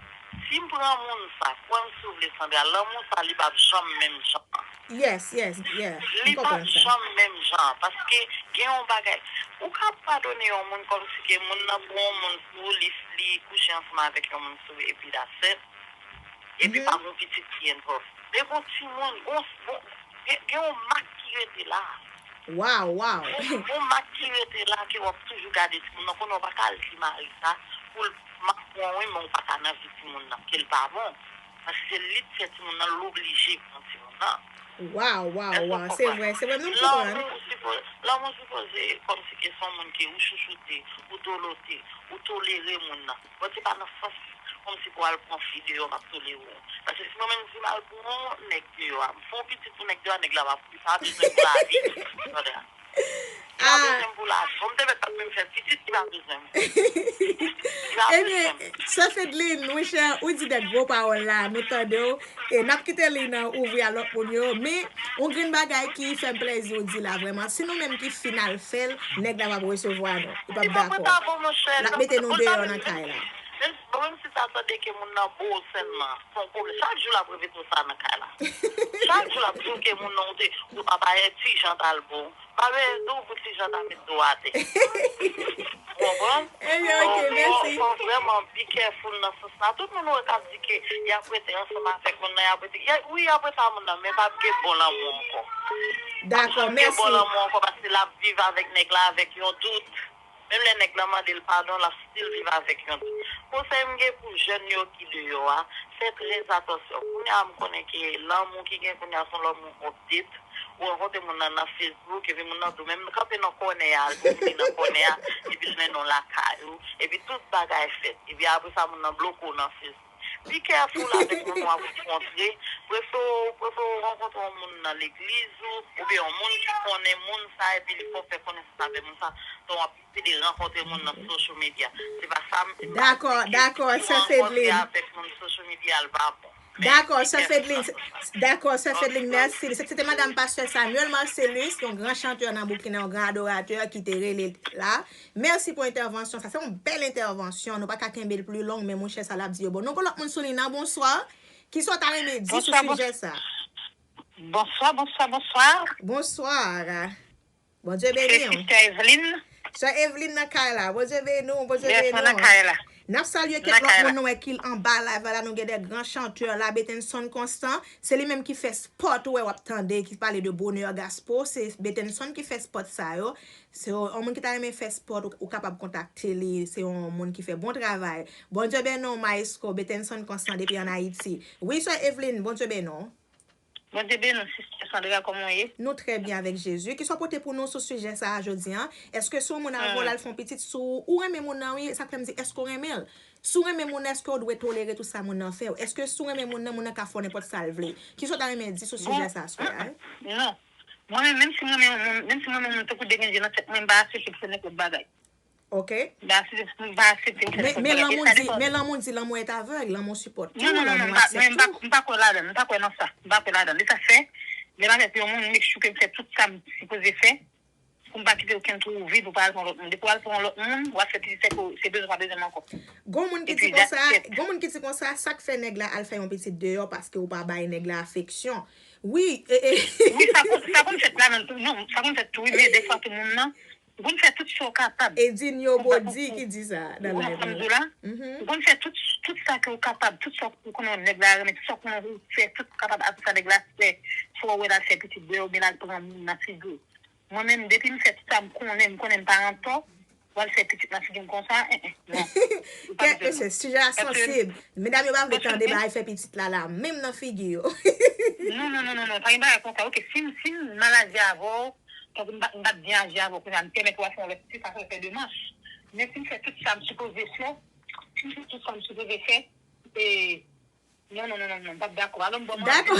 Si m pran moun sa, kwè m si w vle, Sandra, lanmou sa, li p ap janm menm jan. Yes, yes, yeah. Li p ap janm menm jan. Paske gen yon bagay, ou ka padone yon moun kòmsi ke moun nan pran yon moun sou ou, li, li kouche ansanm avèk yon moun sou ou, epi that's it. Epi pa gon pitit ki envolve. Men gon timoun, gon, gon, gen, gen yon mak ki rete la. Wow, wow. Gon, gon mak ki rete la ke w ap toujou gade timoun nan. Konnen w pa ka al di mari sa pou l, m ap pran w wi, men w pa ka nan vi timoun nan. Ke l pa bon. Paske se li k fè timoun nan, l oblije pran timoun nan. Wow, wow, wow. Se vre, se vre, nou konprann. Lanmou sipo-, lanmou sipoze kòmsi ke se yon moun ke ou chouchoute, ou dolote, ou tolere moun nan. Bon, se pa nan sans kòmsi pou al pran fi deyò, m ap tolere w. Paske si mwen menm, si m al pran yon nèg deyò a, m fè yon pitit pou nèg deyò a, nèg la pa, li pa bezwen pou lavi. Tande a. Ki pa bezwen m pou lajan. M te mèt pa t menm fè pitit, ki pa bezwen m. Ki pa bezwen m. Ebyen, sè Fedeline, monchè, ou di de gwo pawòl la, nou tande w. E n ap kite li nan ouvri a lòt moun yo. Men, yon grenn bagay ki fè m plezi ou di la vrèman. Si nou menm ki fin al fè l, nèg la p ap resevwa nou. Li p ap dakò. L ap mete nou deyò nan kay la. Menm, bon, menm si sa tande ke moun nan bo sèlman, se yon pwoblèm. Chak jou l ap repete w sa nan kay la. Chak jou l ap di w ke moun nan ou te, ou pa bay ti jan t al bon. Pa bezwen di w pou ti jan ta met do atè. Ou konprann? Ebyen, ok, mèsi. Fò, fò, fò vrèman be careful nan sans la. Tout moun ou wè k ap di ke y ap rete ansanm avèk moun nan, y ap rete, y a, wi, y ap rete a moun nan, men p ap gen bon lanmou ankò. Dakò, mèsi. P ap janm gen bon lanmou ankò paske l ap viv avèk nèg la avèk yon dout. Menm lè nèg lan mande l padon, l ap still viv avèk yon dout. Konsèy m gen pou jèn yo ki deyò a, fè trè atansyon. Kounye a m konnen ke lanmou ki gen kounye a se yon lanmou update. Ou rankontre moun nan nan Facebook, epi moun nan tou menm kanpe nan kònè a, al pwomene nan kònè a, epi l mennen w lakay ou, epi tout bagay fèt. Epi apre sa, moun nan bloke w nan Facebook. Be careful avèk moun w ap rankontre. Prefere w, prefere w rankontre yon moun nan legliz ou, oubyen yon moun ki konnen moun sa, epi li fè w fè konesans avèk moun sa, tan w ap pede rankontre moun nan social media. Se pa sa m di, m pa di ke si w rankontre avèk moun social media, l pa bon. Dakò, sè Fedeline. Dakò, sè Fedeline, mèsi. Se te madanm pastè Samuel Marcellus, yon gran chantè nan Boukina, yon gran adoratè ki te rele la. Mèsi pou entèvansyon sa. Se yon bèl entèvansyon. Nou pa ka kenbe l pli long, men monchè, sa l ap di yo bon. Nou gen lòt moun sou liy nan, bonswa. Kisa w ta renmen di sou sijè sa? Bonswa, bonswa, bonswa. Bonswa. Bondye beni w. Se Sista Eveline. Sè Eveline nan kay la. Bondye beni w, Bondye beni w. Yes, mwen nan kay la. N ap salye kèk lòt moun nou wè ki anba live la. Nou gen de gran chantè la, Betenson Constant. Se li menm ki fè spot ou wè w ap tande, ki pale de bonè gaspo. Se Betenson ki fè spot sa yo. Se yon moun ki ta renmen fè spot, ou, ou kapab kontakte li. Se yon moun ki fè bon travay. Bondye beni w, Maestro Betenson Constant depi ann Ayiti. Wi, sè Eveline, Bondye beni w. Bondye beni w, Sista Sandra, kòman w ye? Nou trè byen avèk Jezi. Kisa w pote pou nou sou sijè sa a jodi a? Èske si yon moun avè w, l al fè yon pitit sou ou, ou renmen moun nan, wi, sa k fè m di, èske w renmen l? Si w renmen moun nan, èske w dwe tolere tout sa moun nan fè w? Èske si w renmen moun nan, moun nan ka fè w nenpòt sa l vle? Kisa w ta renmen di sou sijè sa a aswè a? Non. Mwen menm, menm si m renmen yon moun, menm si m renmen yon moun tankou de gen je nan tèt mwen, m pa aksepte pou fè nenpòt bagay. Ok. M pa aksepte, m pa aksepte pou fè nenpòt bagay. Men lanmou di, men lanmou di l'amour est aveugle, lanmou sipòt tou, lanmou aksepte tou. Non, non, non, non, m pa, mwen, m pa, m pa kwè ladan, m pa kwè nan sa, m pa kwè ladan. Se sa k fè, lè m avèk yon moun, m make sure ke m fè tout sa m sipoze fè, pou m pa kite okenn twou vid pou pa al pran lòt moun. Depi w al pran lòt moun, w ap fè pitit, fè ke se bezwen pa bezwen m ankò. Gon moun ki di konsa, gon moun ki di konsa, sa k fè nèg la al fè yon pitit deyò paske ou pa bay nèg la afeksyon. Wi, e, e. Wi, sa konn, sa konn fèt ladan tou, non, sa konn fèt tou, wi, men defwa tou moun nan, ou konn fè tout sa w kapab. Edinho Body ki di sa nan live la. Ou konn fè tout, tout sa ke w kapab, tout sa ou konnen nèg la renmen, tout sa ou konnen ou fè, tout ou kapab apre sa nèg la fè, swa w wè l al fè pitit deyò, oubyen l al pran moun nan figi w. Mwen menm, depi m fè tout sa m konnen, m konnen m pa antò, w al fè pitit nan figi m konsa, en, en, non. Kèk mesye, sijè a sansib. Medam yo pa vle tande bagay fè pitit la la, menm nan figi yo. Non, non, non, non, non, pa gen bagay konsa. Ok, si m, si m mal aji avè w, tankou m pa, m pa t byen aji avè w, kounye a m pèmèt ou al fè yon lòt pitit, sa fè fè demach. Men si m fè tout sa m sipoze fè, si m fè tout sa m sipoze fè, e, non, non, non, non, non, m p ap dakò. Alò, m ban manje, dakò,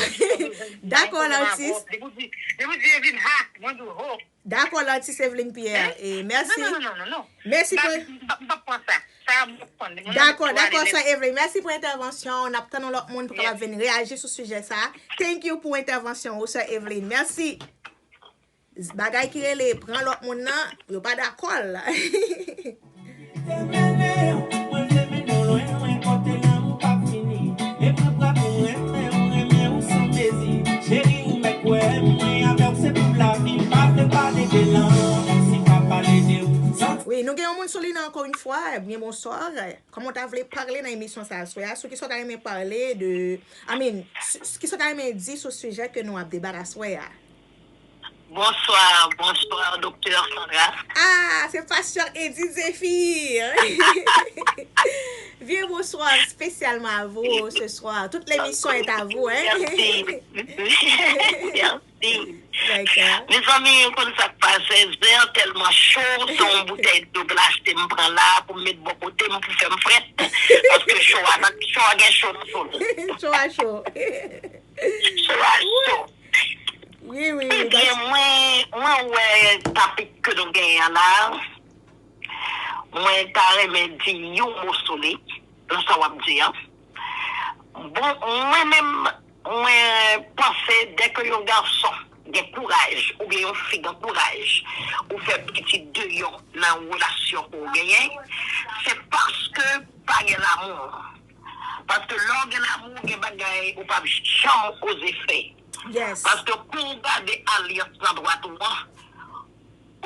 dakò, Latis. Depi w di, depi w di Eveline, ha, mwen di w, ho. Dakò, Latis Eveline Pierre. E, mèsi. Non, non, non, non, non. Mèsi pou. M p ap, m p ap pran sa. Sa, m p ap pran. Dakò, dakò, sè Eveline. Mèsi pou entèvansyon w. N ap tann yon lòt moun pou kapab vin reyaji sou sijè sa. Thank you pou entèvansyon w, sè Eveline. Mèsi. Bagay ki rele pran lòt moun nan, yo pa dakò l. Mwen vle mennen w, mwen vle mennen w lwen, lwen kote lanmou p ap fini. E mwen prè pou renmen w, renmen w san mezi. Cheri, ou mèt kwè m, mwen avè w se pou lavi. M pa vle pale de lanmou si m pa pale de ou. Wi, nou gen yon moun sou liy nan ankò yon fwa. Byen bonswa. Kòman w ta vle pale nan emisyon sa aswè a? Sou kisa w ta renmen pale de, I mean, s-, s-, kisa w ta renmen di sou sijè ke nou ap debat aswè a? Bonswa, bonswa, Doktè Sandra. Ah, c'est Pasteur Eddy Zéphir. Bien bonsoir spécialement à vous ce soir. Toute l'émission est à vous, hein? Merci. Mezanmi, ou konn sa k pase, zen an tèlman cho, se yon boutèy dlo glase m pran la pou m met bò kote m pou fè m frèt. Paske cho a, cho a gen cho nan cho. Cho a cho. Cho a cho. Wi, wi, wi. Ebyen, mwen, Mwen wè topik ke nou genyen an la, mwen ta renmen di yon mo sou li, nan sa w ap di an. Bon, mwen menm, mwen panse dèke yon gason gen kouraj, oubyen yon fi gen kouraj, ou fè pitit deyò nan relasyon ke w genyen, se paske pa gen lanmou. Paske lè w gen lanmou, gen bagay ou p ap janm oze fè. Paske pou w gade alyans nan dwat ou an,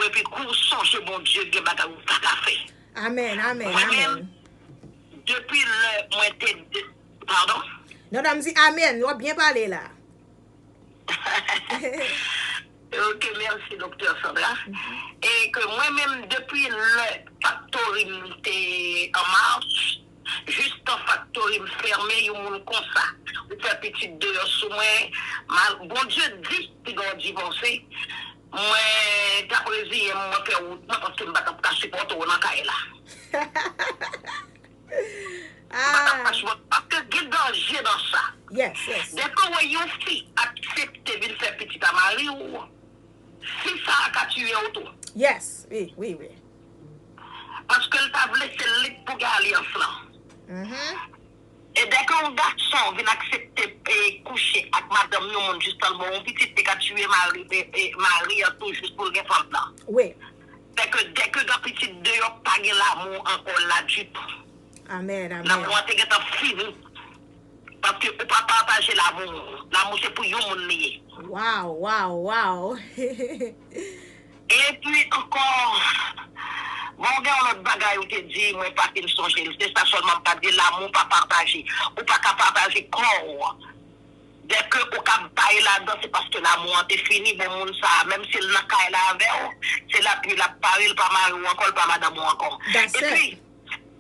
epi kou w sonje Bondye, gen bagay ou pa ka fè. Amèn, amèn, Mwen menm, amèn. Depi lè mwen te de-, padon? Non, non, m di amèn, w ap byen pale la. Ok, mèsi, Doktè Sandra. E ke mwen menm, depi lè faktori m te an mach, jistan faktori m fèmen, yon moun konsa, ou fè pitit deyò sou mwen, mal, Bondye di, piga w divòse, mwen t ap reziye m, mwen fè wout mwen, paske m pa t ap ka sipòte w nan kay la. M pa t ap ka sipòte, paske gen danje nan sa. Dèke w wè yon fi aksepte vin fè pitit a mari w, fi sa a ka tiye w tou. Yes, wi, wi, wi. Paske l ta vle se li k pou gen alyans lan. E dèke yon gason vin aksepte e kouche ak madanm yon moun jistan l ba w yon pitit, li ka tiye mari, e, e, mari an tou jis pou l gen fanm nan. Wi. Dèke, dèke gen pitit deyò, pa gen lanmou ankò la ditou. Amèn, amèn. Lanmou an te gentan fini. Paske ou pa pataje lanmou. Lanmou se pou yon moun li ye. Waw, waw, waw. Epi ankò, bon, gen yon lòt bagay ou te di, mwen pa fin sonje l. Se sa sèlman m ka di, lanmou pa pataje. Ou pa ka pataje kò w. Dèke ou ka bay ladan, se paske lanmou an te fini. Bon, moun sa a, menm si l nan kay la avè w, se lapli l ap pare, l pa mari w ankò, l pa madanm ou ankò. Epi,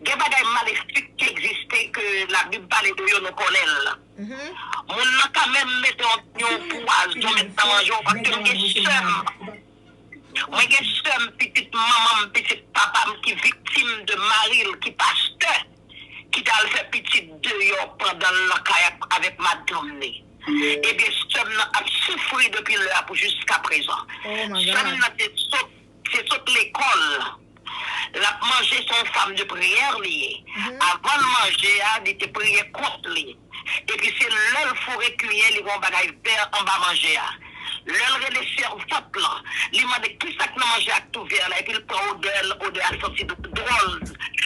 gen bagay malefik ki egziste ke Labib pale de yo, nou konnen l. Moun nan ka menm mete yon, yon pwazon met nan manje w, paske m gen sè m. Mwen gen sè m, pitit manman m, pitit papa m ki viktim de mari l ki pastè, ki t al fè pitit deyò pandan l nan kay ak, avèk madanm li. Ebyen, sè m nan ap soufri depi lè a pou jiskaprezan. Sè m nan te sot, te sot lekòl. L ap manje, se yon fanm de priyè li ye. Avan l manje a, li te priye kont li. Epi se lè l foure kiyè, li wè yon bagay vè anba manje a. Lè l rele sèvant lan, li mande kisa k nan manje a k tou vè la, epi l pran odè l, odè a santi dwòl.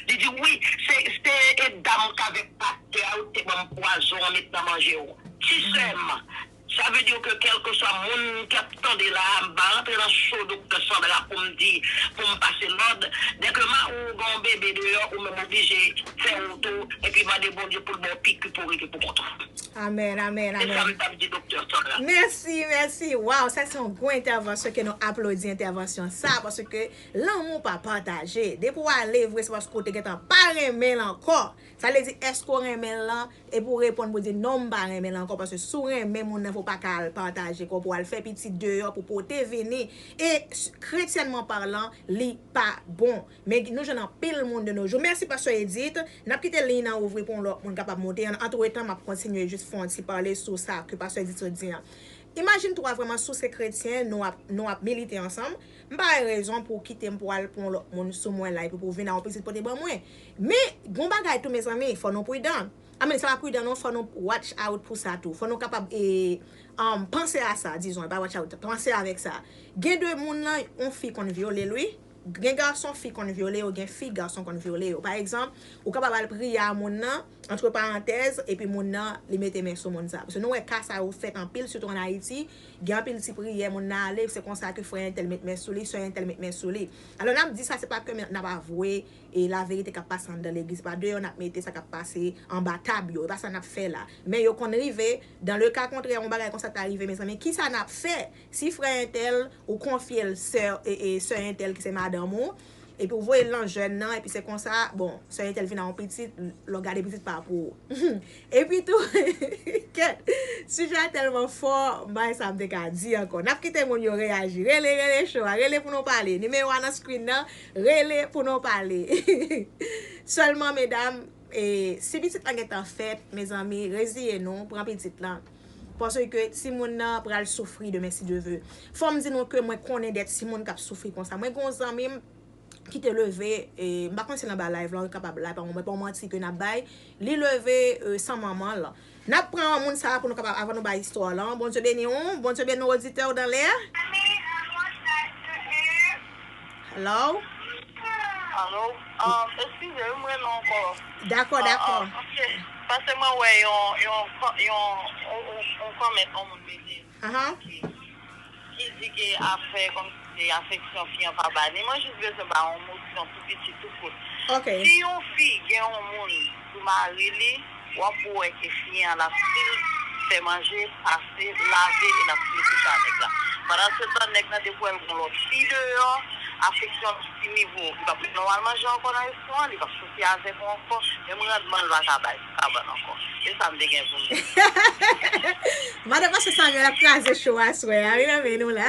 Li di, wi, se, se, e dam k avèk pastè a, yo te ban m pwazon an met nan manje w. Ti sè m, sa vle di ke kèlkeswa moun k ap tande la a, m pa rantre nan cho Doktè Sandra pou m di, pou m pase lòd. Dèke mari w gen yon bebe deyò, ou menm oblije fè wout ou, epi mande Bondye pou l ba w piki pou w rete pou kont ou. Amèn, amèn, amèn. Se sa m t ap di, Doktè Sandra. Mèsi, mèsi. Waw, sa se yon gwo entèvansyon ke nou aplodi entèvansyon sa, paske lanmou pa pataje. Depi w ale vre, se paske w te gentan pa renmen l ankò. Sa vle di, èske w renmen l lan? Epi w reponn pou di, non, m pa renmen l ankò, paske si w renmen moun nan, fò w pa ka al pataje kò w pou w al fè pitit deyò, pou pote vini. E, s-, kretyènman palan, li pa bon. Men nou jwenn anpil moun de nos jours. Mèsi, Pastè Edith. N ap kite liy nan ouvri pou yon lòt moun kapab monte. An, antretan, m ap kontinye jis fè yon ti pale sou sa ke Pastè Edith sot di an. Imajine twa vrèman, si w se kretyen, nou ap, nou ap milite ansanm. M pa wè rezon pou w kite m pou w al pran yon lòt moun sou mwen la, epi pou w vin a yon pitit pote ban mwen. Men, gon bagay tou, mezanmi, fò nou pridan. I mean, sa pa pridan non, fò nou watch out pou sa tou. Fò nou kapab, e, um, panse a sa, dizon, e pa watch out, panse avèk sa. Gen de moun nan, yon fi konn vyole l, wi. Gen gason fi konn vyole yo, gen fi gason konn vyole yo. Pa egzanp, ou kapab al priye a moun nan, antre parantèz, epi moun nan, li mete men sou moun sa. Paske nou wè ka sa yo fèt anpil, sitou ann Ayiti. Gen anpil ti priyè, moun nan ale, se konsa ke frè entèl met men sou li, sè entèl met men sou li. Alò, n ap di sa, se pa ke n ap avwe, e laverite k ap pase anndan legliz, se pa deyò n ap mete sa k ap pase anba tab yo, e pa sa n ap fè la. Men yo konn rive, dans le cas contraire, yon bagay konsa ta rive, mezanmi, kisa n ap fè? Si frè entèl, ou konfye l sè, e, e, sè entèl ki se madanm ou, epi w voye l nan jèn nan, epi se konsa, bon, sè entèl vin a yon pitit, lè w gade pitit pa pou ou. Epi tou, kèt, sijè a tèlman fò, m pa wè sa m te ka di ankò. N ap kite moun yo reyaji. Rele, rele cho a, rele pou nou pale. Nimewo a nan screen nan, rele pou nou pale. Sèlman, medam, e, si pitit lan gentan fèt, mezanmi, reziye nou, pran pitit lan. Paske timoun nan pral soufri demen si Dye ve. Fò m di nou ke mwen konnen de timoun k ap soufri konsa. Mwen gen yon zanmi m ki te leve, e, m pa konn si l anba live la, ou kapab la, pa mwen, pa yon manti ke n ap bay. Li leve, e, san manman l. N ap pran yon moun sa a pou nou kapab, avan nou bay istwa lan. Bondye beni w, Bondye beni w, oditè w dan lè. Hello? Alo? Um, eskize, wi, m rele ankò. Dakò, dakò. Ok. Paske mwen wè yon, yon, yon, yon, yon, yon kòmantè yon moun mete ki, ki di ke afè kòmsi se afeksyon fi an pa ba ni. Mwen jis bezwen ba yon mo, disons, pou pitit tou kout. Ok. Si yon fi gen yon moun pou mari li, w ap wè ke fi an l ap stil fè manje, pase, lave, e l ap stil kouche a nèg la. Pandan se tan, nèg la depi w wè l gen lòt fi deyò, afeksyon l ap ti nivo. Li p ap, nou al manje ankò nan restoran, li p ap soti avèk ou ankò, menm randman l pa ka bay, pa ban ankò. Se sa m te gen pou m di. Madan Pastè Samuel ap kraze cho aswè a, wi, nan men nou la.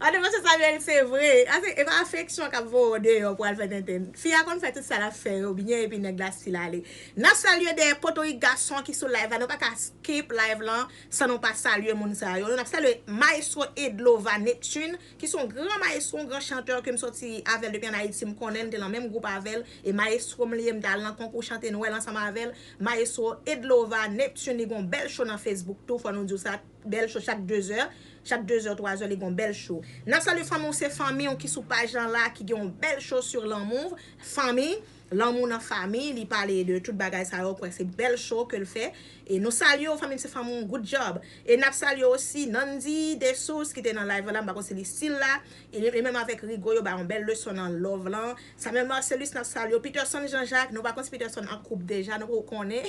Madan Pastè Samuel, se vre. Ase, e pa afeksyon k ap voye w deyò pou al fè tenten. Fi a konn fè tout sa l ap fè yo byen, epi nèg la stil ale. N ap salye dèyè potorik gason ki sou live la. Nou pa ka skip live lan san nou pa salye moun sa yo. Nou ap salye Maestro Edlova Neptune, ki se yon gran maestro, yon gran chantè ke m soti avè l depi ann Ayiti. M konnen m te nan menm gwoup avè l. E maestro m li ye, m t al nan konkou chante Nwèl ansanm avè l. Maestro Edlova Neptune, li gon bèl show nan Facebook tou, fò nou di w sa. Bèl show chak de zè. Chak de zè, twa zè, li gon bèl show. N ap salye fanmi w, se fanmi w ki sou paj lan la, ki gen yon bèl show sur lanmou, fanmi, lanmou nan fanmi, li pale de tout bagay sa yo, kwè se bèl show ke l fè. E nou salye w, fanmi m, se fanmi w, good job. E n ap salye osi Nandy Dessources ki te nan live la, m pa konn si li still la. E li menm avèk Rigo, yo bay yon bèl leson nan love lan. Samuel Marcelus, n ap salye w. Peterson Jean Jacques, nou pa konn si Peterson an koup deja, nou poko konnen.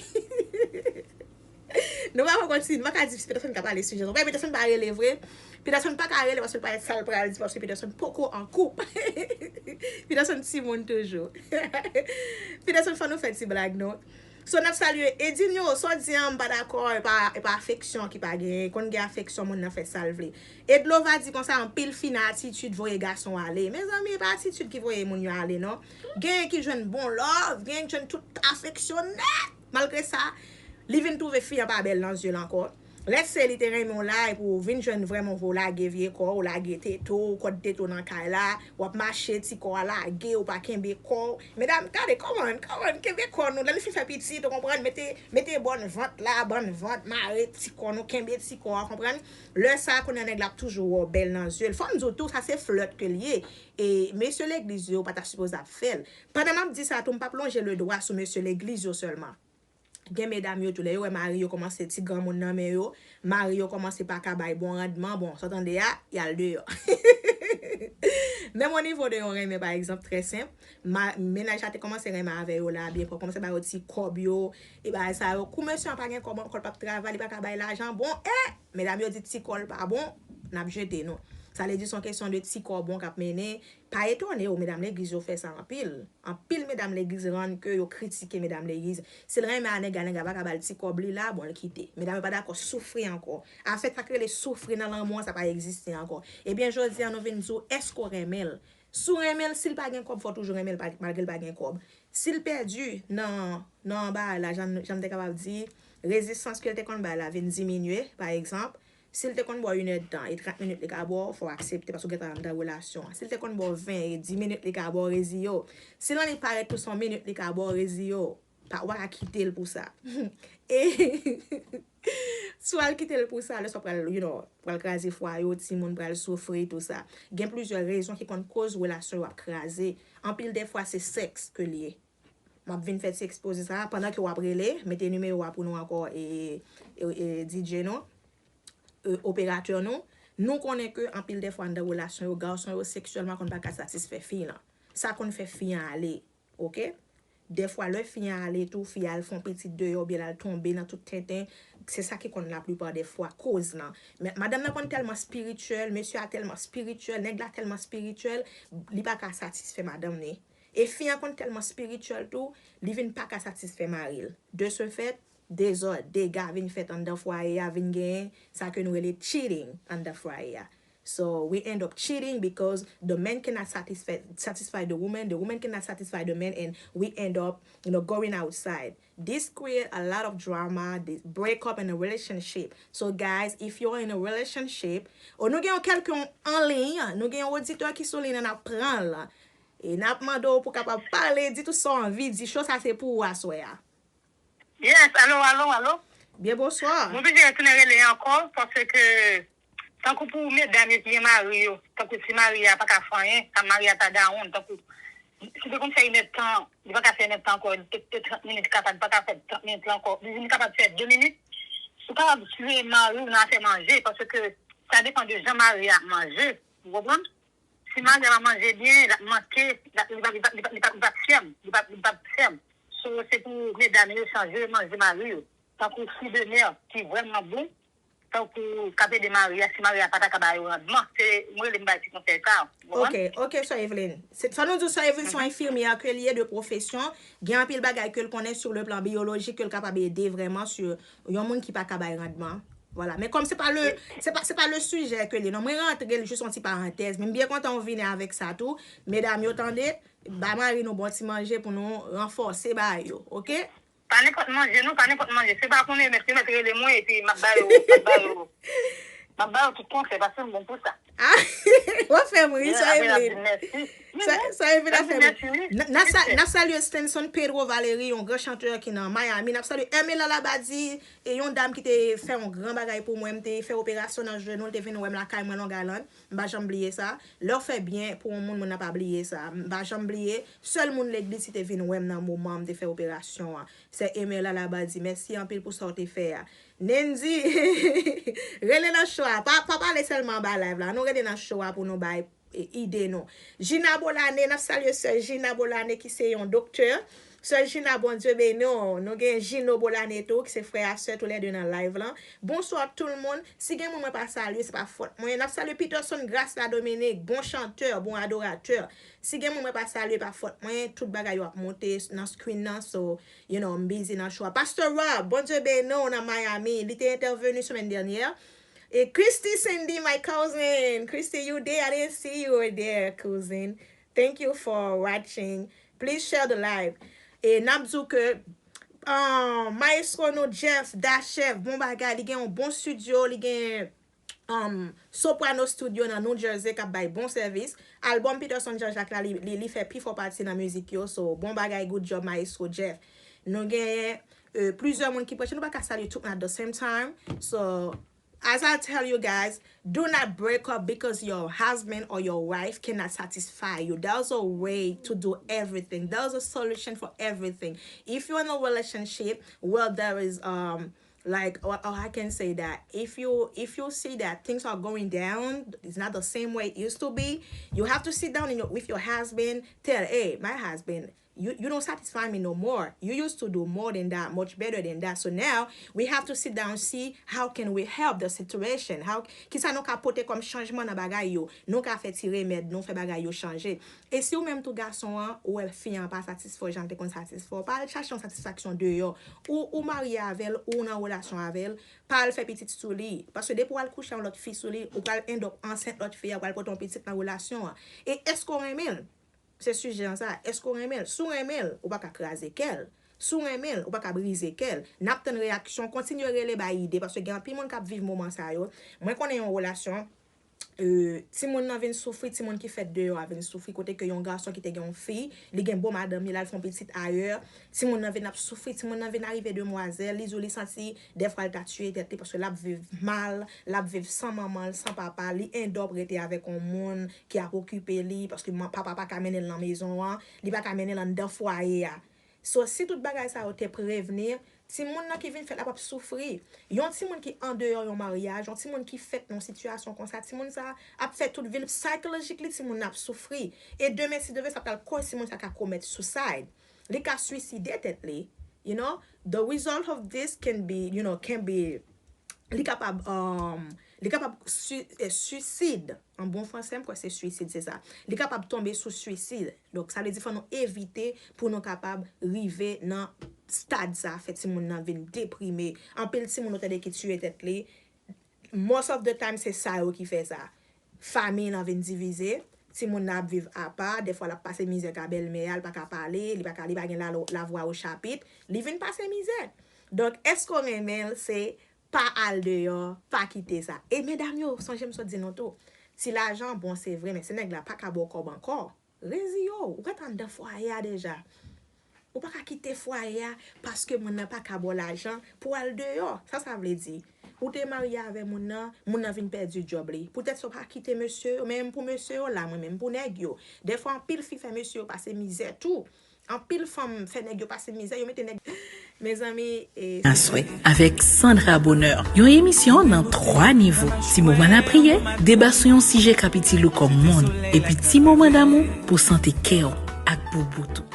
Nou pa poko di, nou pa ka di Peterson ka pale sijè. Ou wè, Peterson pa rele vre. Peterson pa ka rele paske l pa wè sa l pral di, paske Peterson poko an koup. Peterson timoun toujou. Peterson, fò nou fè ti blag, non. So, n ap salye Edinho, sa w di an, m pa dakò, e pa, e pa afeksyon ki pa genyen. Konn gen afeksyon, moun nan fè sa l vle. Edlova di konsa, anpil fi nan atitid voye gason ale. Mezanmi, e pa atitid ki voye moun yo ale, non. Genyen ki jwenn bon love, genyen ki jwenn tout afeksyon nèt. Malgre sa, li vin twouve fi an pa bèl nan zye l ankò. Let's say li te renmen w la, epi w vin jwenn vrèman w lage vye kò w, lage tete w, kòd tete w nan kay la, w ap mache, ti kò a lage, ou pa kenbe kò w. Medam, gade, come on, come on, kenbe kò nou. Lè nou fin fè pitit, ou konprann, mete, mete bòn vant la, bòn vant, mare ti kò nou, kenbe ti kò a, konprann. Lè sa a, kounye a nèg la ap toujou wè w bèl nan zye l. Fò m di w tou, sa se flèt ke l ye. E mesye legliz yo pa ta sipoze ap fè l. Pandan m ap di sa tou, m p ap lonje ledwa sou mesye legliz yo sèlman. Gen medam yo tou, lè yo wè mari yo kòmanse, ti granmoun nan men yo, mari yo kòmanse pa ka bay bon randman, bon, sa w tande a, y al deyò. Menm o nivo de yon renmen, pa egzanp, trè senp, ma, mennaj la te kòmanse renmen avè yo la, byen pwòp, kòmanse ba yo ti kòb yo, e bagay sa yo. Kou mesye an pa gen kòb ankò, l p ap travay, li pa ka bay lajan, bon, e, medam yo di ti kò l pa bon, n ap jete nou. Sa vle di se yon kesyon de ti kò bon k ap mennen, Pa etone w, medam legliz yo fè sa anpil. Anpil medam legliz rann ke yo kritike medam legliz. Si l renmen a nèg la, nèg la pa ka ba l ti kòb li la, bon, l kite. Medam yo pa dakò soufri ankò. Afè sa k rele soufri nan lanmou an, sa pa egziste ankò. Ebyen, jodi a, nou vin di w, èske w renmen l? Si w renmen l, si l pa gen kòb, fò w toujou renmen l pa, malgre l pa gen kòb. Si l pèdi nan, nan bagay la, jan, jan m te kapab di, rezistans ke l te konn bay la vin diminye, pa egzanp, Si l te konn ba w inèdtan e trant minit li ka ba w, fò w aksepte, paske w gentan anndan relasyon an. Si l te konn ba w ven e dis minit li ka ba w, reziye w. Si l annik parèt tou se yon minit li ka ba w, reziye w. Pa, ou pa ka kite l pou sa. E si w al kite l pou sa, lè sa w pral, you know, pral kraze fwaye w, timoun pral soufri, tou sa. Gen plizyè rezon ki konn koz relasyon yo ap kraze. Anpil dèfwa se sèks ke l ye. M ap vin fè ti ekspoze sa a, pandan ke w ap rele, mete nimewo a pou nou ankò, e, e, e, D J nou, e, operatè nou. Nou konnen ke anpil dèfwa anndan relasyon yo, gason yo seksyèlman konn pa ka satisfè fi lan. Sa konn fè fi an ale, oke? Dèfwa lè fi an ale tou, fi a al fè yon pitit deyò, oubyen l al tonbe nan tout tenten, se sa ki konn laplipa dèfwa koz lan. Men madanm nan konn tèlman espirityèl, mesye a tèlman espirityèl, nèg la tèlman espirityèl, li pa ka satisfè madanm ni. E fi an konn tèlman espirityèl tou, li vin pa ka satisfè mari l. De ce fait, dezòd, dega vin fèt anndan fwaye a, vin genyen sa ke nou rele cheating anndan fwaye a. So we end up cheating because the man cannot satisfy satisfy the woman, the woman cannot satisfy the man, and we end up, you know, going outside. This create a lot of drama, this break up in a relationship. So guys, if you're in a relationship, ou nou gen yon kèlken an liy, nou gen yon oditè ki sou liy nan, n ap pran l. E n ap mande w pou kapab pale, di tout sa w anvi di. Show sa se pou ou aswè a. Yes, alo, alo, alo. Byen bonswa. Mwen oblije retounen rele ankò paske tankou pou medam yo ki gen mari yo, tankou si mari a pa ka fè anyen, sa mari a ta dawonn, tankou si te konn fè inèdtan, li pa ka fè inèdtan ankò, li te trant minit li kapab, li pa ka fè trant minit la ankò, li vin kapab fè de minit. Ou kapab siye mari w nan afè manje paske sa depann de jan mari a ap manje. Ou konprann? Si mari a pa manje byen, l ap manke, li p ap li p ap li p ap li p ap li p ap fèm, li p ap li p ap fèm. So se pou medam yo chanje manje mari yo. Tankou fri de mè ki vrèman bon, tankou k ap ede mari a, si mari a pa ta ka ba yo randman. Se mwen rele m bay ti konsèy sa. Ou konprann? Ok, ok, sè Evelyn. Se- Fò nou di sè Evelyn se yon enfimyè ke li ye de pwofesyon. Gen anpil bagay ke l konnen sou le plan biyolojik ke l kapab ede vrèman sou yon moun ki pa ka bay randman. Vwala. Men kòm se pa le se pa se pa le sijè ke li non, mwen rantre l jis yon ti parantèz. Men m byen kontan w vini avèk sa tou. Medam yo tande, ba mari nou bon ti manje pou nou ranfòse ba yo, ok? Pa nenpòt manje non, pa nenpòt manje. Se pa konnen mèt yo mèt rele mwen epi m ap ba yo, m ap ba yo, m ap ba yo tout konsèy paske m bon pou sa. Ah, w ap fè m ri, sè Apre l ap di Evelyn. mèsi. Sè sè Evelyn ap fè m ri. Mèsi, wi. N- N ap sa- n ap salye Stenson Pedro Valery, yon gran chantè ki nan Miami. N ap salye Hermela Labadie, e yon dam ki te fè yon gran bagay pou mwen. M te fè operasyon nan jenou, l te vin wè m lakay mwen Long Island. M pa janm bliye sa. Lè w fè byen pou yon moun, moun nan pa bliye sa. M pa janm bliye. Sèl moun legliz ki te vin wè m nan moman m te fè operasyon an. Sè Hermela Labadie, mèsi anpil pou sa w te fè a. Nendy, rele nan show a. Pa, pa pale sèlman anba live la. Nou rele nan show a pou nou bay e, ide nou. Gina Bolane, n ap salye sè Gina Bolane ki se yon doktè. Sè Gina, Bondye beni w. Nou gen Gino Bolane tou, ki se frè a sè toulède nan live lan. Bonswa tout le monde. Si gen moun mwen pa salye, se pa fòt mwen. N ap salye Peterson Grace la Dominique, bon chantè, bon adoratè. Si gen moun mwen pa salye, pa fòt mwen. Tout bagay yo ap monte nan screen nan. So, you know, m busy nan show a. Pastor Rob, Bondye beni w nan Miami. Li te entèveni semèn dènyè. E Christy Cindy, my cousin. Christy, you there? I didn't see you were there, cousin. Thank you for watching. Please share the live. E n ap di w ke um, maestro nou Jeff Dachev, bon bagay, li gen yon bon studio, li gen um, Soprano Studio nan New Jersey k ap bay bon sèvis. Albòm Peterson Jean Jacques la, li, li, li fè pi fò pati nan mizik yo. So, bon bagay, good job, maestro Jeff. Nou genyen euh, plizyè moun ki preche. Nou pa ka salye tout moun at the same time. So, as I tell you guys, do not break up because your husband or your wife cannot satisfy you. There's a way to do everything. There's a solution for everything. If you're in a relationship where there is um like or, or I can say that if you if you see that things are going down, it's not the same way it used to be. You have to sit down in your, with your husband, tell, hey, my husband, you, you don't satisfy me no more. You used to do more than that, much better than that. So now we have to sit down, see how can we help the situation. How kisa nou ka pote kòm chanjman nan bagay yo. Nou ka fè ti remèd, nou fè bagay yo chanje. E si ou menm tou gason an, ou wè fi an pa satisfè w jan l te konn satisfè w, pa al chache yon satisfaksyon deyò. Ou ou marye avè l, ou nan relasyon avè l, pa al fè pitit sou li. Paske depi w al kouche yon lòt fi sou li, ou pral end up ansent lòt fi a, ou pral pote yon pitit nan relasyon an. E èske w renmen l? Se sijè an sa. Èske w renmen l? Si w renmen l, ou pa ka kraze kè l. Si w renmen l, ou pa ka brize kè l. N ap tann reyaksyon, kontinye rele bay ide, paske gen anpil moun k ap viv moman sa yo. Mwen konnen yon relasyon, euh, timoun nan vin soufri, timoun ki fèt deyò a vin soufri, kote ke yon gason ki te gen yon fi, li gen bon madanm li, l al fè yon pitit ayè, timoun nan vin ap soufri, timoun nan vin arive demwazèl, li di w li santi dèfwa l ta tiye tèt li, paske l ap viv mal, l ap viv san manman l, san papa, li end up rete avèk yon moun ki ap okipe li, paske man- papa pa ka mennen l nan mezon an, li pa ka mennen l anndan fwaye a. So, si tout bagay sa yo te prevni, timoun nan ki vin fèt la p ap soufri. Yon timoun ki andeyò yon maryaj, yon timoun ki fèt nan yon sitiyasyon konsa, timoun sa ap fè tout vi l, psychologically timoun nan ap soufri. E demen, si Dye vle, sa pral koz timoun sa ka komèt suicide. Li ka swiside tèt li. You know, the result of this can be, you know, can be li kapab um, li kapab su, eh, suicide. An bon fransè, m kwè se suicide, se sa. Li kapab tonbe sou suicide. Donk, sa vle di fò nou evite pou nou kapab rive nan stad sa, fè timoun nan vin deprime. Anpil timoun ou tande ki tiye tèt li. Most of the time, se sa yo ki fè sa. fanmi l an vin divize, timoun nan ap viv apa, dèfwa l ap pase mizè ka bèlmè a, l pa ka pale, li pa ka, li pa gen la, lavwa o chapit, li vin pase mizè. Donk, èske w renmen l, se pa al deyò, pa kite sa. E medam yo, sonje m sot di nou tou, ti lajan bon, se vre, men si nèg la pa ka ba w kòb ankò, reziye w, ou gentan anndan fwaye a deja. Ou pa ka kite fwaye a paske moun nan pa ka ba w lajan pou w al deyò. Sa sa vle di? Ou te marye avè moun nan, moun nan vin pèdi djòb li. Poutèt sa w pa kite mesye yo, men m pou mesye yo la, mwen menm pou nèg yo. Dèfwa anpil fi fè mesye yo pase mizè tou. Anpil fanm fè nèg yo pase mizè, yo mete nèg. Mezanmi, e. Aswè, avèk Sandra Bonheur, yon emisyon nan twa nivo. Ti moman lapriyè, deba sou yon sijè k ap itil ou kòm moun, epi ti moman damou pou sante kè w ak boubout ou.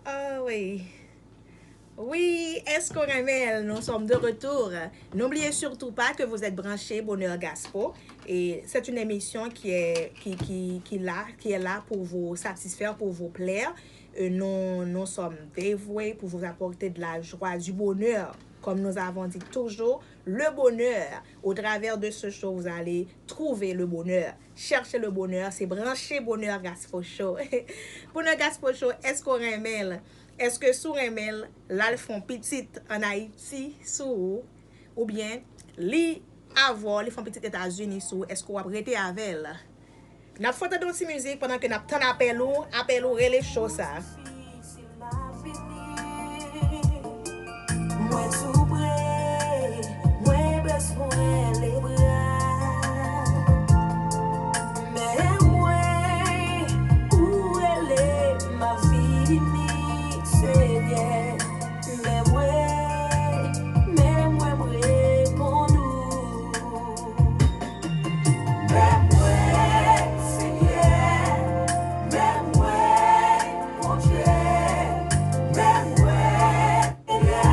Ah oui. Oui, èske w renmen l? Nous sommes de retour. N'oubliez surtout pas que vous êtes branchés Bonheur Gaspo. Et c'est une émission qui est, qui, qui, qui là, qui est là pour vous satisfaire, pour vous plaire. Et nous, nous sommes dévoués pour vous apporter de la joie, du bonheur. Comme nous avons dit toujours, le bonheur. Au travers de ce show, vous allez trouver le bonheur. Cherchez le bonheur, c'est brancher Bonheur Gaspo Show. Bonheur Gaspo Show, èske w renmen l? Èske si w renmen l, l al fè yon pitit ann Ayiti sou ou, oubyen li avè w, li fè yon pitit Etazini sou ou, èske w ap rete avè l? N ap fè tande yon ti mizik pandan ke n ap tann apèl ou, apèl ou rele cho sa. Mwen tou pre, mwen bezwen lebra. Men mwen, ou rele, m ap vini, Senyè. Men mwen, men mwen, m reponn ou. Men mwen, Senyè, men mwen, Bondye, men mwen, Senyè,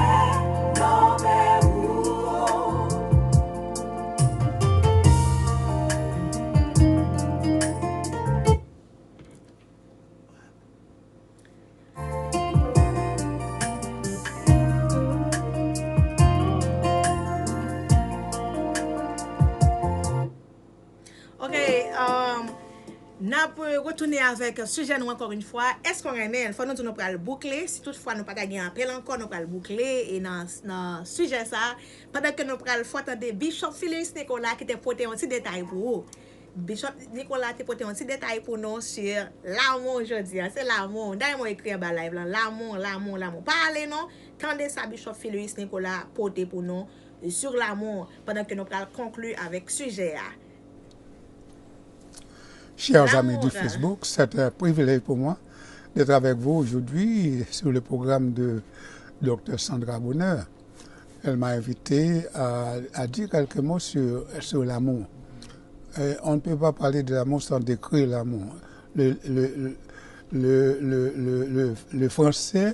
nan men ou. Ok, um, n ap retounen avèk sijè nou ankò yon fwa. Èske w renmen l? Fò nou di nou pral boukle. Si toutfwa nou pa ta gen apèl ankò, nou pral boukle. E nan, nan sijè sa, pandan ke nou pral fè tande Bishop Filius Nicolas ki te pote yon ti detay pou ou. Bishop Nicolas te pote yon ti detay pou nou sur lanmou jodi a. Se lanmou. Dayè mwen ekri anba live lan. Lanmou, lanmou, lanmou. Pa ale non. Tande sa Bishop Filius Nicolas pote pou nou sur lanmou pandan ke nou pral konkli avèk sijè a. Chers amis du Facebook, c'est un privilège pour moi d'être avec vous aujourd'hui sur le programme de Docteur Sandra Bonheur. Elle m'a invité à, à dire quelques mots sur, sur l'amour. Euh, on ne peut pas parler de l'amour sans décrire l'amour. Le, le, le, le, le, le, le, le Français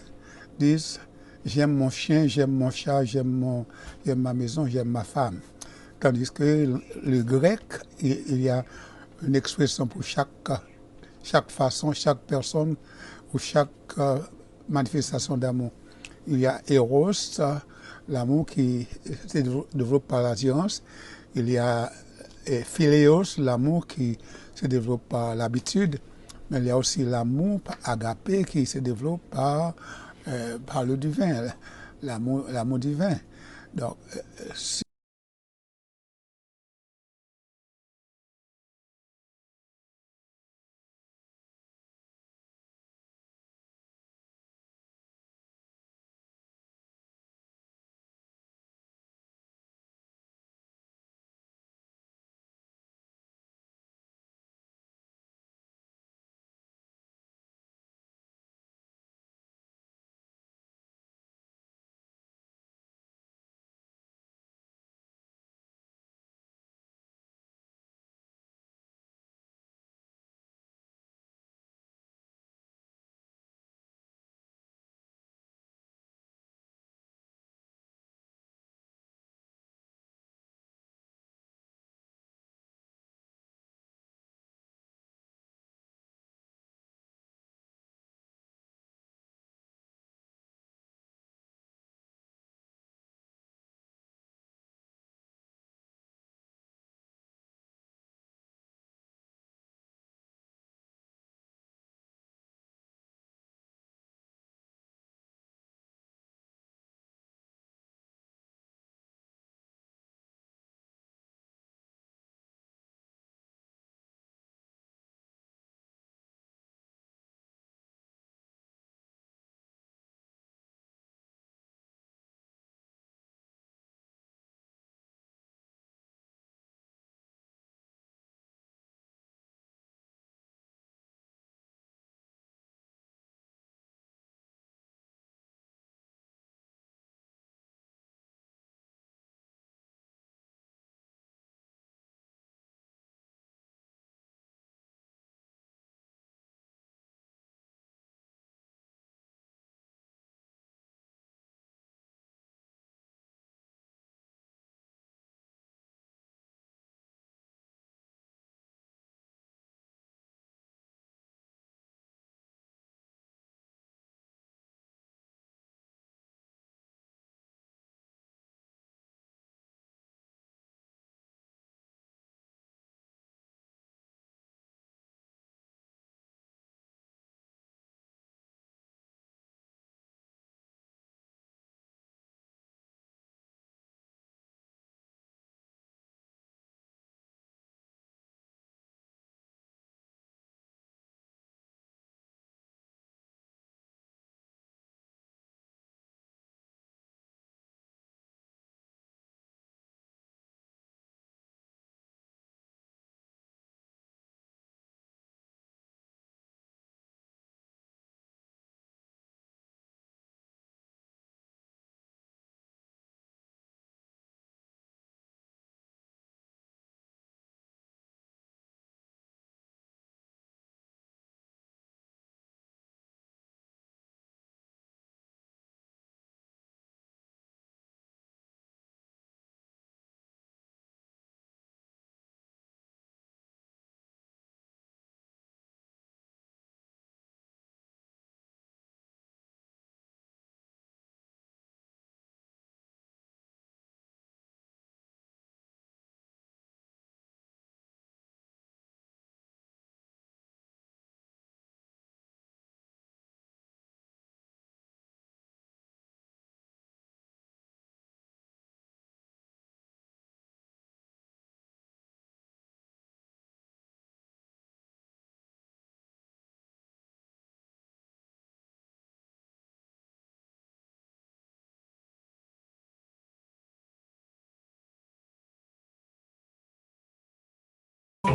dit, j'aime mon chien, j'aime mon chat, j'aime mon, j'aime ma maison, j'aime ma femme. Tandis que le, le grec, il, il y a une expression pour chaque, chaque façon, chaque personne ou chaque, euh, manifestation d'amour. Il y a Eros, euh, l'amour qui se dévo-, développe par l'attirance. Il y a, euh, Phileos, l'amour qui se développe par l'habitude. Mais il y a aussi l'amour pa-, agapé qui se développe par, euh, par le divin, l'amour, l'amour divin. Donc, euh, si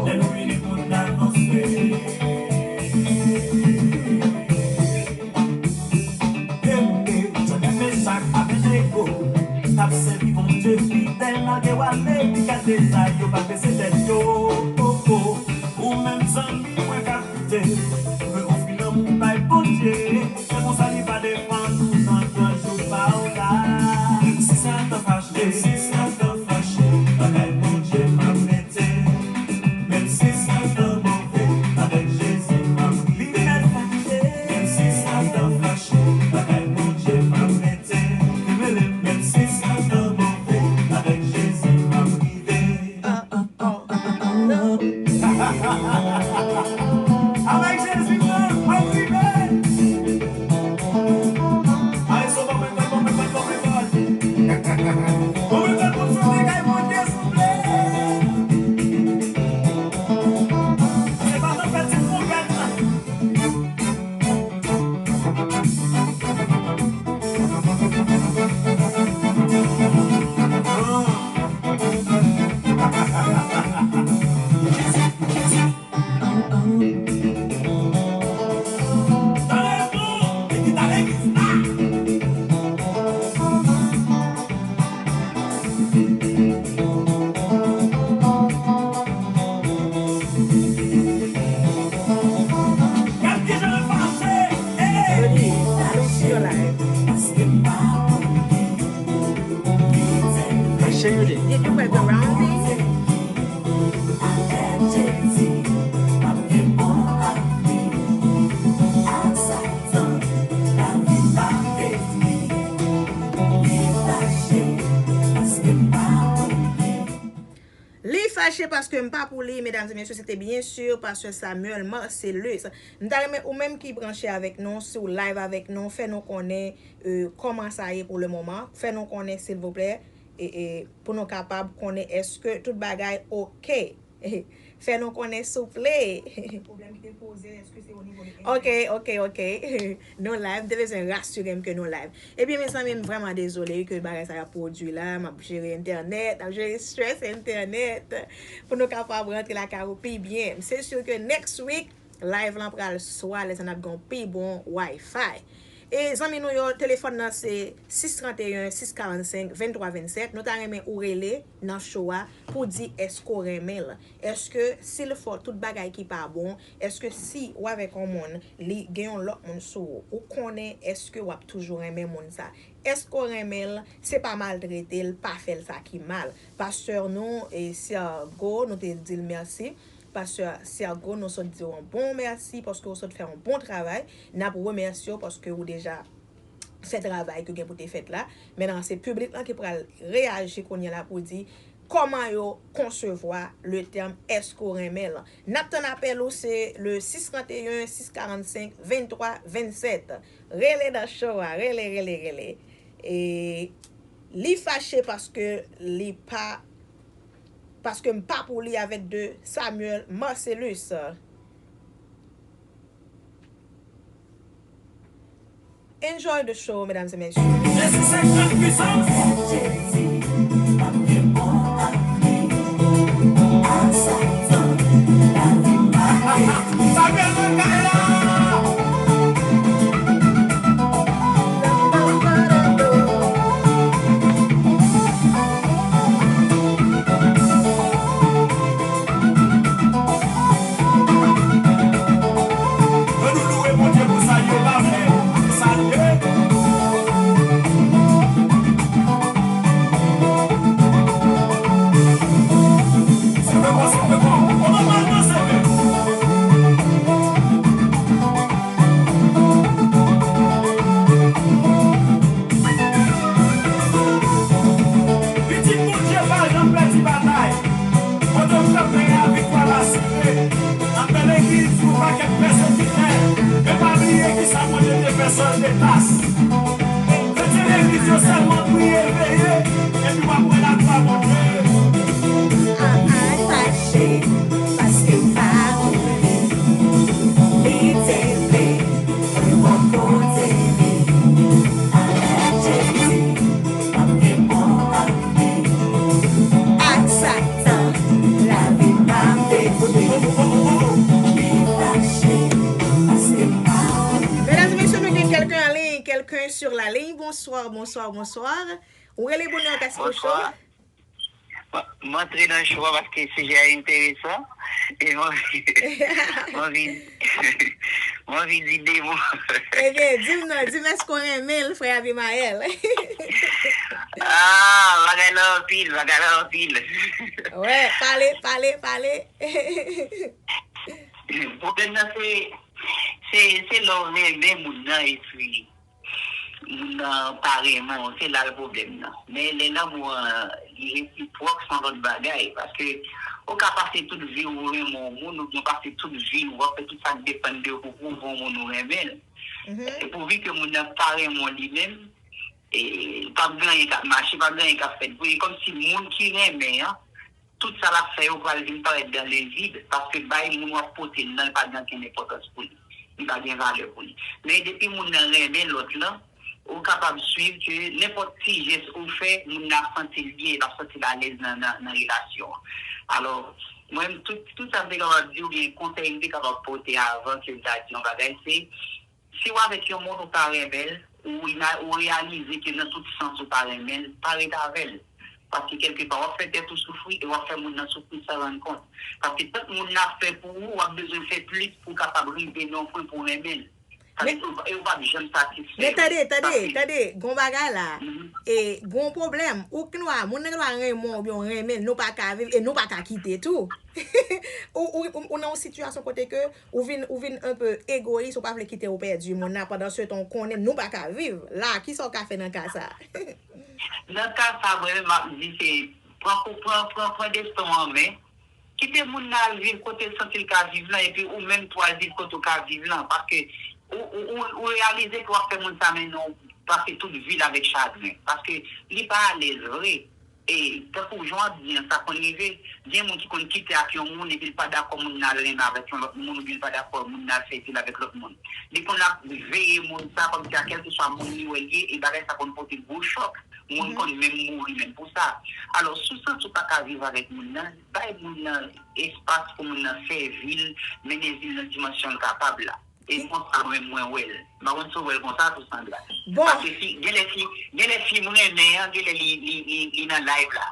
Lè nou ini pou n avanse. Dènye, Jòdèn, Mechak, Abednego, t ap sèvi Bondye fidèl, malgre yo ale, li gade sa, yo pa bese tèt yo. Oh, oh. Ou menm zanmi mwen k ap koute, mwen ofri lanmou bay Bondye, se konsa li va defann ou nan gran jou pa w la. Menm si Satan fache, menm si Satan fache, bagay Bondye m ap mete. Menm si Satan move, avèk Jezi m ap rive. Menm si Satan fache, bagay Bondye m ap mete. Menm si Satan move, avèk Jezi m ap rive. Avèk Jezi m ap rive. Ay, so, bon, bon, bon. Bon, bon, bon, bon, bon. Bon, bon, bon, bon, bon, bon, bon, bon. Li fache paske m pa pou li, medam e mesye, se te byen si pastè Samuel Marcellus. M ta renmen ou menm ki branche avèk nou, si w live avèk nou, fè nou konnen, euh, kòman sa ye pou le moman. Fè nou konnen, silvouplè, e, e, pou nou kapab konnen èske tout bagay oke. Fè nou konnen, souple. Pwoblèm ki te poze, èske se o nivo de... Ok, ok, ok. Nou live, m te bezwen rasire m ke nou live. Ebyen, mezanmi, m vrèman dezole wi ke bagay sa y ap pwodui la. M ap jere entènèt, m ap jere strès entènèt pou nou kapab rantre lakay ou pi byen. M se si ke next week, live lan pral swa lè sa n ap gen yon pi bon Wi-Fi. E zanmi nou yo, telefòn nan se sis trant e en, sis karant senk, venntwa vennsèt. Nou ta renmen ou rele nan show a pou di èske w renmen l. Èske si l fè w tout bagay ki pa bon, èske si w avèk yon moun, li gen yon lòt moun sou ou, ou konnen èske w ap toujou renmen moun sa? Èske w renmen l? Se pa maltrete l, pa fè l sa ki mal. Pastè nou, e, Sergo, nou te di l mèsi. Pastè Sergo, nou sot di w yon bon mèsi paske w sot fè yon bon travay. N ap remèsye w paske ou deja fè travay ke w gen pou te fèt la. Mentnan, se piblik lan ki pral reyaji kounye a la pou di kòman yo konsevwa le tèm èske w renmen l. N ap tann apèl ou, se le sis trant e en, sis karant senk, venntwa vennsèt. Rele nan show a, rele, rele, rele. E li fache paske li pa, paske m pa pou li avèk de Samuel Marcellus. Enjoy the show, medam e mesye. Jezi se gran pwisans. Sa bèl nan kay la. Ann nou louwe Bondye pou sa l ye, pa vre? Sa l ye. Seve bon, seve bon. Kòman mal nan seve? Pitit Bondye pa janm pèdi batay. Kote w kanpe a, viktwa l asire. Nan bèl legliz, yon pakèt pèsekitè. Men pa bliye kisa Bondye te fè Sòl de Tas. Kretyen legliz yo sèlman priye, veye, epi w ap wè laglwa Bondye. Aay, fache, paske m pa pou li. Li te vle pou l rankontre li. Avèk Jezi, m ap gen bon anvi. Ak Satan, lavi m ap dekouvri. Mesdames et messieurs, nous avons quelqu'un en ligne, quelqu'un sur la ligne. Bonsoir, bonsoir, bonsoir. Ou rele bonè Gaskocho? Bonsoir. Mwen antre nan show a paske sijè a enteresan. E mwen anvi, mwen anvi, mwen anvi di de mo. Ebyen, di m non, di m èske w renmen l, frè Abimael? Ah, bagay la anpil, bagay la anpil. Wè, pale, pale, pale. Pwoblèm nan se, se, se lè w renmen moun nan epi moun nan pa renmen w, se la l pwoblèm nan. Men lè lanmou an, li resipwòk, se yon lòt bagay. Paske ou ka pase tout vi w renmen yon moun, oubyen w pase tout vi w, w ap fè tout sa k depann de ou pou pwouve yon moun ou renmen l. E pouvi ke moun nan pa renmen w li menm, e, p ap gen anyen k ap mache, p ap gen anyen k ap fèt vre. E kòmsi moun ki renmen an, tout sa l ap fè yo pral vin parèt dans le vide, paske bay moun w ap pote l nan, l pa gen okenn enpòtans pou li. Li pa gen valè pou li. Men depi moun nan renmen lòt lan, ou kapab swiv ke nenpòt ti jès ou fè, moun nan ap santi l byen, l ap santi l alèz nan, nan, nan relasyon an. Alò, mwen menm, tout, tout sa m te kapab di oubyen konsèy m te kapab pote avan ke m ta di yon bagay, se, si w avèk yon moun ou pa renmen l, ou ima-, ou reyalize ke nan tout sans ou pa renmen l, pa ret avè l. Paske kèlkepa, w ap fè tèt ou soufri e w ap fè moun nan soufri san rann kont. Paske tank moun nan ap fè pou ou, w ap bezwen fè plis pou w kapab rive nan yon pwen pou w renmen l. Sa vle di, ou, e ou p ap janm satisfè. Men tande, tande, tande, gon bagay la. E gon pwoblèm. Ou gnwa, moun nan gnwa renmen w oubyen w renmen l, nou pa ka viv e nou pa ka kite tou. Ou, ou, ou, ou nan yon sitiyasyon kote ke ou vin, ou vin un peu egoyis, ou pa vle kite ou pèdi moun nan, pandan se tan ou konnen nou pa ka viv. La, kisa w ka fè nan ka sa? Nan ka sa, mwen menm, m ap di se pran, pran, pran, pran desten w an men. Kite moun nan al viv kote l santi l ka viv lan, epi ou menm tou al viv kote w ka viv lan. Paske ou, ou, ou, ou reyalize ke w ap fè moun sa mennen w pase tout vi l avèk chagren. Paske li pa alèz vre. E tankou jan w ap di an, sa konn rive, gen moun ki konn kite ak yon moun epi l pa dakò moun nan al renmen avèk yon lòt moun, oubyen l pa dakò moun nan al fè vi l avèk lòt moun. Li konn ap veye moun sa, kòmsi a kèlkeswa moun li wè l ye, e bagay sa konn pote gwo chòk. Moun konn menm mouri menm pou sa. Alò, si w santi w pa ka viv avèk moun nan, bay moun nan espas pou moun nan fè vi l, mennen vi l nan dimansyon l kapab la. E konsa mwen, mwen wè l. M pa konn si w wè l konsa tou, Sandra. Bon. Paske fi, genlè fi, genlè fi m renmen an, genlè li, li, li, li nan live la.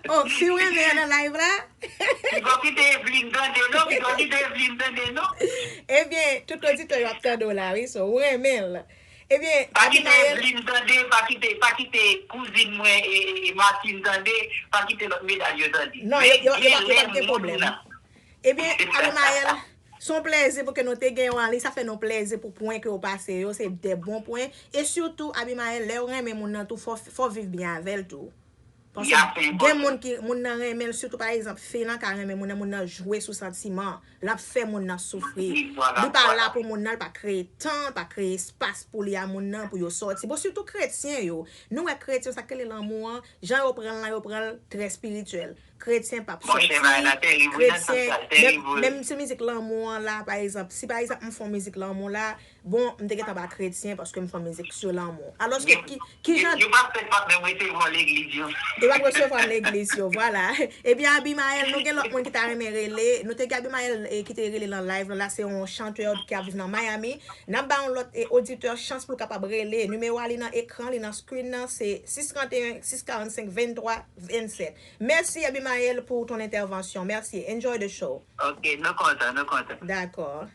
Oh, fi w renmen an nan live la? Piga w kite Evelyne tande non, piga w kite Evelyne tande non. Ebyen, tout oditè yo ap tande w la, wi, so, ou renmen l. Ebyen, pa kite Abimael, Evelyne tande, pa kite, pa kite kouzin mwen, e, e, e Martine tande, pa kite lòt medam yo tande. Non, yo, yo, yo pa, yo pa gen pwoblèm. Ebyen, Abimael, se yon plèzi pou ke nou te gen w an liy, sa fè nou plèzi pou pwen ke w pase yo, se de bon pwen. E sitou, Abimael, lè w renmen moun nan tou, fò, fò w viv byen avè l tou. Paske gen moun ki, moun nan renmen l, sitou pa egzanp, fi lan ka renmen moun nan, moun nan jwe sou santiman, l ap fè moun nan soufri. Li pa la pou moun nan, li pa kreye tan, li pa kreye espas pou li a moun nan, pou yo sòti. Bon, sitou kretyen yo. Nou wè kretyen, sa k rele lanmou an, jan yo pran l lan, yo pran l trè espirityèl. Kretyen p ap sòti, kretyen, menm, menm si mizik lanmou an la, pa egzanp, si pa egzanp m fè yon mizik lanmou la, bon, m te gentan pa kretyen paske m fè yon mizik sou lanmou. Alòske ki, ki jan. Yo p ap fè, p ap menm resevwa legliz yo. Yo p ap resevwa legliz yo, vwala. Ebyen, Abimael, nou gen lòt moun ki ta renmen rele. Nou te gen Abimael, eh, ki te rele nan live lan la, se yon chantè ki ap viv nan Miami. N ap ba yon lòt, eh, oditè chans pou l kapab rele. Nimewo a li nan ekran, li nan screen nan, se sis trant e en, sis karannsenk, venntwa vennsèt. Mèsi, Abimael, pou ton entèvansyon. Mèsi. Enjoy the show. Ok, nou kontan, nou kontan. Dakò.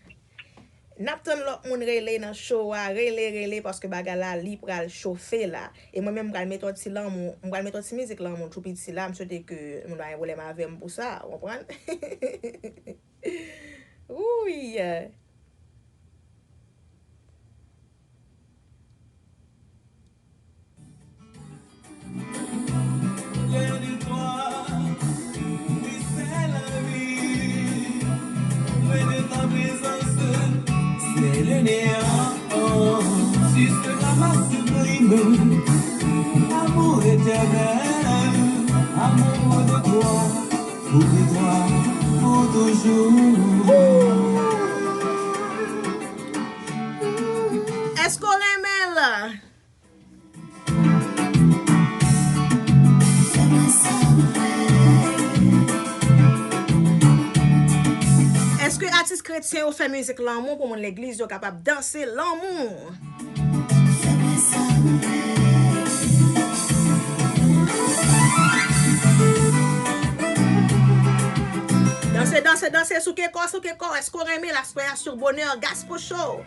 N ap tann lòt moun rele nan show a, rele, rele, paske bagay la, li pral chofe la. E mwen menm, m pral mete yon ti lanmou, m pral mete yon ti mizik lanmou tou piti la, m swete ke moun pa gen pwoblèm avè m pou sa, w konprann? Wouy! C'est le néant, oh, sur ce drama sublime, amour éternel, amour de toi, pour de toi, pour toujours. Èske w renmen l? Atis kretyen yo fè mizik lanmou pou moun legliz yo kapab danse lanmou. Danse, danse, danse, souke kò, souke kò. Èske w renmen l aswè a sou Bonheur Gaspo Show?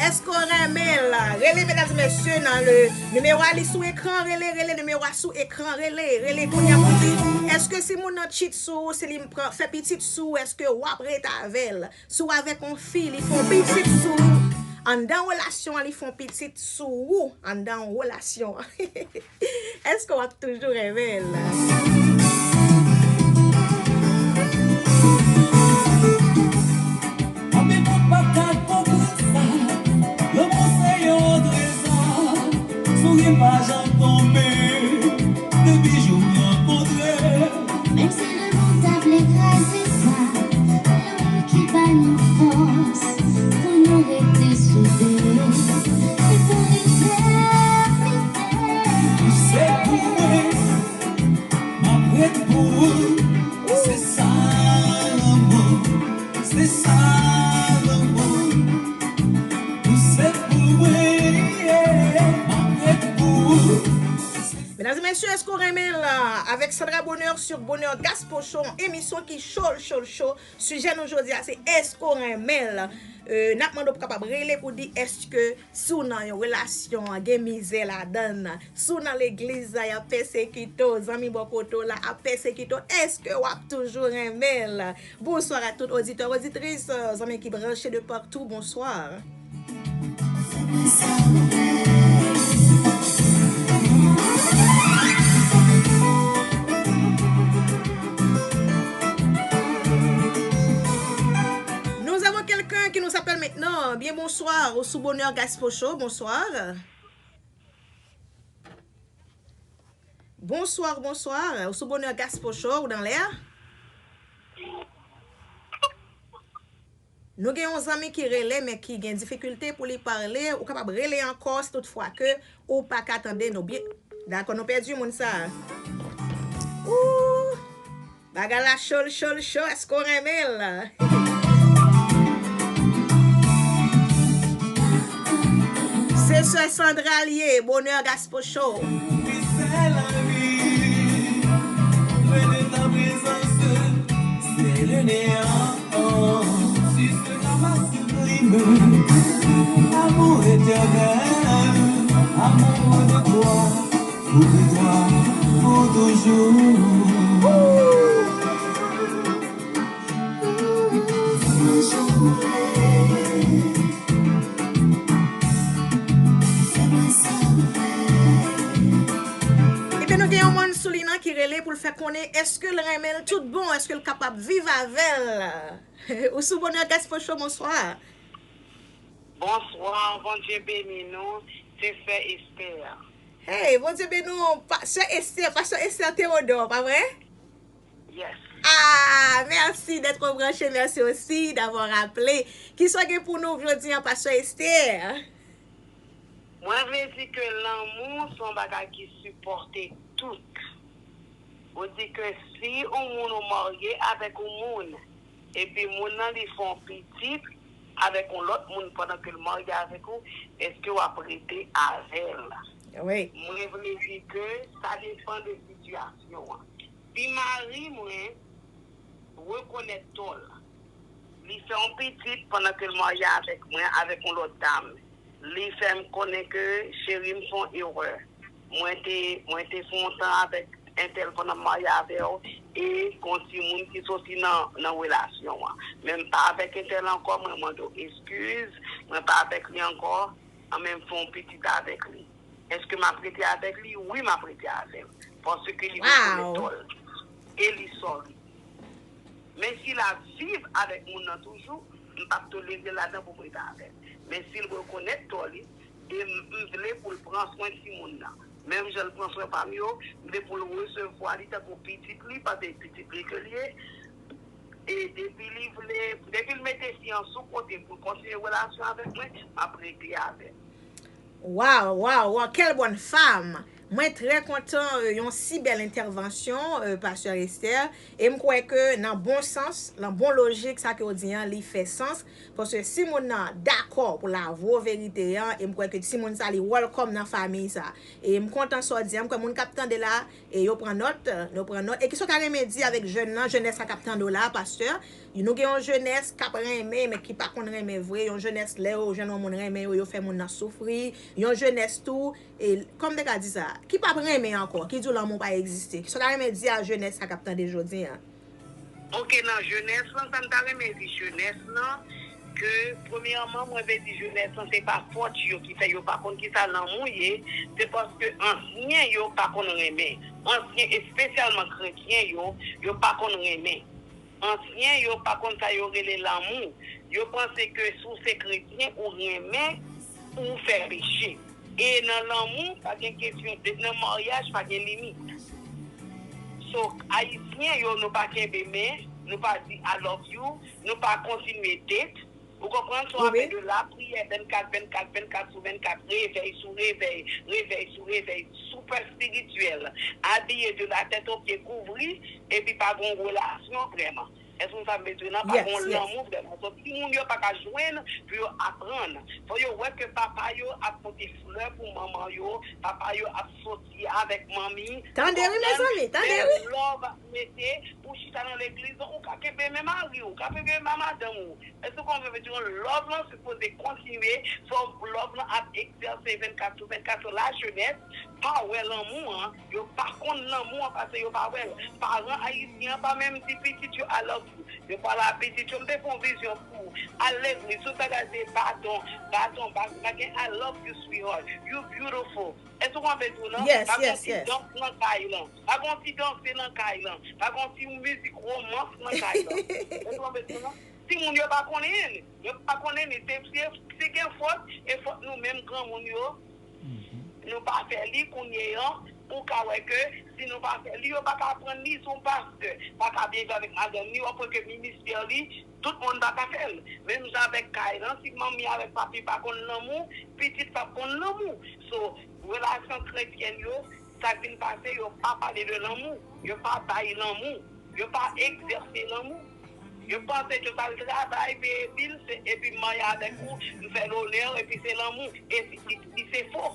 Èske w renmen l? Rele medam e mesye nan le nimewo a, li sou ekran, rele, rele, nimewo a sou ekran, rele, rele kounye a pou di, èske si moun nan cheat sou ou, si li pran, fè pitit sou ou, èske w ap ret avè l? Si w avèk yon fi, li fè yon pitit sou ou, anndan relasyon an, li fè yon pitit sou ou, anndan relasyon an. Èske w ap toujou renmen l? Anpil moun pa ka konprann sa. Lanmou se yon trezò. Souri pa janm tonbe depi jou n rankontre. Menm si lemonn ta vle kraze sa, lanmou ki ba nou fòs pou nou rete soude. E pou letènite. Ou se pou mwen, m ap ret pou ou. Se sa lanmou, se sa lanmou. Ou se pou mwen, yeah, m ap ret pou ou. Medam e mesye, èske w renmen l? Avèk Sandra Bonheur sou Bonheur Gaspo Show, yon emisyon ki cho, cho, cho. Sijè nou jodi a se èske w renmen l? Euh, n ap mande w pou kapab rele pou di èske si w nan yon relasyon, gen mizè ladan l, si w nan legliz la, y ap pèsekite w, zanmi bò kote w la ap pèsekite w, èske w ap toujou renmen l? Bonsoir à tout auditeur, auditrice, euh, zanmi ki branche de partout, bonsoir. Nous avons quelqu'un qui nous appelle maintenant. Bien bonsoir, ou sou Bonheur Gaspo Show, bonsoir. Bonsoir, bonsoir. Ou sou Bonheur Gaspo Show, ou nan lè a? Nou gen yon zanmi ki rele, men ki gen difikilte pou li pale. Ou kapab rele ankò si toutfwa ke ou pa ka tande nou byen. Dakò, nou pèdi moun sa a. Ooh! Bagay la cho, l cho, l cho, èske w renmen l? Se sè Sandra l ye, Bonheur Gaspo Show. Wi, se lavi. Rele nan prezans, se le néant. Si cela m'a supprimé, amour éternel, amour de toi. Pou de twa, pou toujou. Ebyen, nou gen yon moun sou liy nan ki rele pou l fè konnen èske l renmen l tout bon, èske l kapab viv avè l. Ou sou Bonheur Gaspo Show, bonswa. Bonswa, Bondye beni nou, se sè Esther. Hey, Bondye beni w, pa, sè Esther, pastè Esther Théodore, pa vre? Yes. Ah, merci d'être branché, merci aussi d'avoir appelé. Kisa w gen pou nou jodi an, pastè Esther? Mwen vle di ke lanmou se yon bagay ki sipòte tout. Ou di ke si yon moun ou marye avèk yon moun, epi moun nan li fè yon pitit avèk yon lòt moun pandan ke l marye avèk ou, èske w ap rete avè l? Wi. Mwen vle di ke sa depann de sitiyasyon an. Si mari mwen rekonèt tò l, li fè yon pitit pandan ke l marye avèk mwen, avèk yon lòt dam. Li fè m konnen ke, cheri, m fè yon erè. Mwen te, mwen te fè yon tan avèk entèl pandan m marye avè w, e gon timoun ki soti nan, nan relasyon an. Men m pa avèk entèl ankò, mwen mande w eskiz, mwen pa avèk li ankò, an men m fè yon pitit avèk li. Èske m ap rete avèk li? Wi, m ap rete avè l. Paske li rekonèt tò l. E li sòri. Men si l ap viv avèk moun nan toujou, m p ap tolere l ladan pou m rete avè l. Men si l rekonèt tò li, e m, m vle pou l pran swen timoun nan. Menm jan l pran swen pa m yo, m vle pou l resevwa li tankou pitit li, paske pitit li ke l ye. E depi li vle, depi l mete fi an sou kote pou l kontinye relasyon avèk mwen, m ap rete avè l. Waw, waw, waw, quelle bonne femme! Mwen trè kontan, euh, yon si bèl entèvansyon, euh, Pastè Esther. E m kwè ke nan bon sans, nan bon lojik, sa ke w di an, li fè sans. Paske si moun nan dakò pou l avwe w verite an, e m kwè ke timoun sa, li welcome nan fanmi sa. E m kontan sa w di an, m kwè moun k ap tande la, e yo pran nòt, yo pran nòt. E kisa w ta renmen di avèk jèn nan, jenès sa k ap tande w la, Pastè? Nou gen yon jenès k ap renmen, men ki pa konn renmen vre. Yon jenès, lè yo jwenn yon moun renmen yo, yo fè moun nan soufri. Yon jenès tou, e, kòman m te ka di sa? Ki p ap renmen ankò, ki di w lanmou pa egziste. Kisa w ta renmen di a jenès sa k ap tande jodi an? Ok, nan jenès lan, sa m ta renmen di jenès lan, ke premyèman, mwen vle di jenès lan, se pa fòt yo ki fè yo pa konn kisa lanmou ye, se paske ansyen yo pa konn renmen. Ansyen, espesyalman kretyen yo, yo pa konn renmen. Ansyen yo pa konn sa yo rele lanmou. Yo panse ke si w se kretyen, ou renmen, ou fè peche. E nan lanmou, pa gen kesyon de, nan maryaj, pa gen limit. So, Ayisyen yo, nou pa kenbe men, nou pa di "I love you", nou pa kontinye date. Ou konprann? So, wi, wi, apre de lapriyè vennkat, vennkat, vennkat sou vennkat, revèy sou revèy, revèy sou revèy, super espirityèl, abiye de la tèt o pye, kouvri, epi pa gen relasyon vrèman. Èske w konprann sa m vle di w lan? Pa gen lanmou vrèman. So, timoun yo pa ka jwenn pou yo aprann. Fò yo wè ke papa yo ap pote flè pou manman yo, papa yo ap soti avèk manmi. Tande wi, mezanmi, tande wi. Love ap mete, ou chita nan legliz, ou ka kenbe men mari w, ou ka kenbe men madanm ou. Èske w konprann sa m vle di w lan? Love lan sipoze kontinye, fò love lan ap egzèse vennkat sou vennkat. So, lajenès pa wè lanmou an, yo pa konn lanmou an paske yo pa wè l. Paran ayisyen an pa menm di pitit yo "I love you". Yo pale a pitit yo, m te fè yon vizyon pou ou. Al legliz, sou bagay se baton, baton, baton, pa gen "I love you, sweetheart, you beautiful". Èske w konprann sa m vle di w lan? Pa gen yon ti dans nan kay lan. Pa gen yon ti danse nan kay lan. Pa gen yon ti mizik womans nan kay lan. Èske w konprann sa m vle di w lan? Timoun yo pa konnen li. Yo pa konnen li. Se, se, si gen fòt, e fòt nou menm granmoun yo. Nou pa fè li kounye an, ou ka wè ke si nou pa fè li, yo pa ka aprann li. Si yon pastè pa ka byen viv avèk madanm li, w ap wè ke ministè li, tout moun pa ka fè l. Menm jan avèk kay lan, si manmi avèk papi pa konn lanmou, pitit p ap konn lanmou. So, relasyon kretyèn yo, sa k vin pase, yo pa pale de lanmou, yo pa bay lanmou, yo pa egzèse lanmou. Yo panse ke yo al travay, peye bil, se, epi m marye avèk ou, m fè lonè w, epi se lanmou. E si, si, si se fo.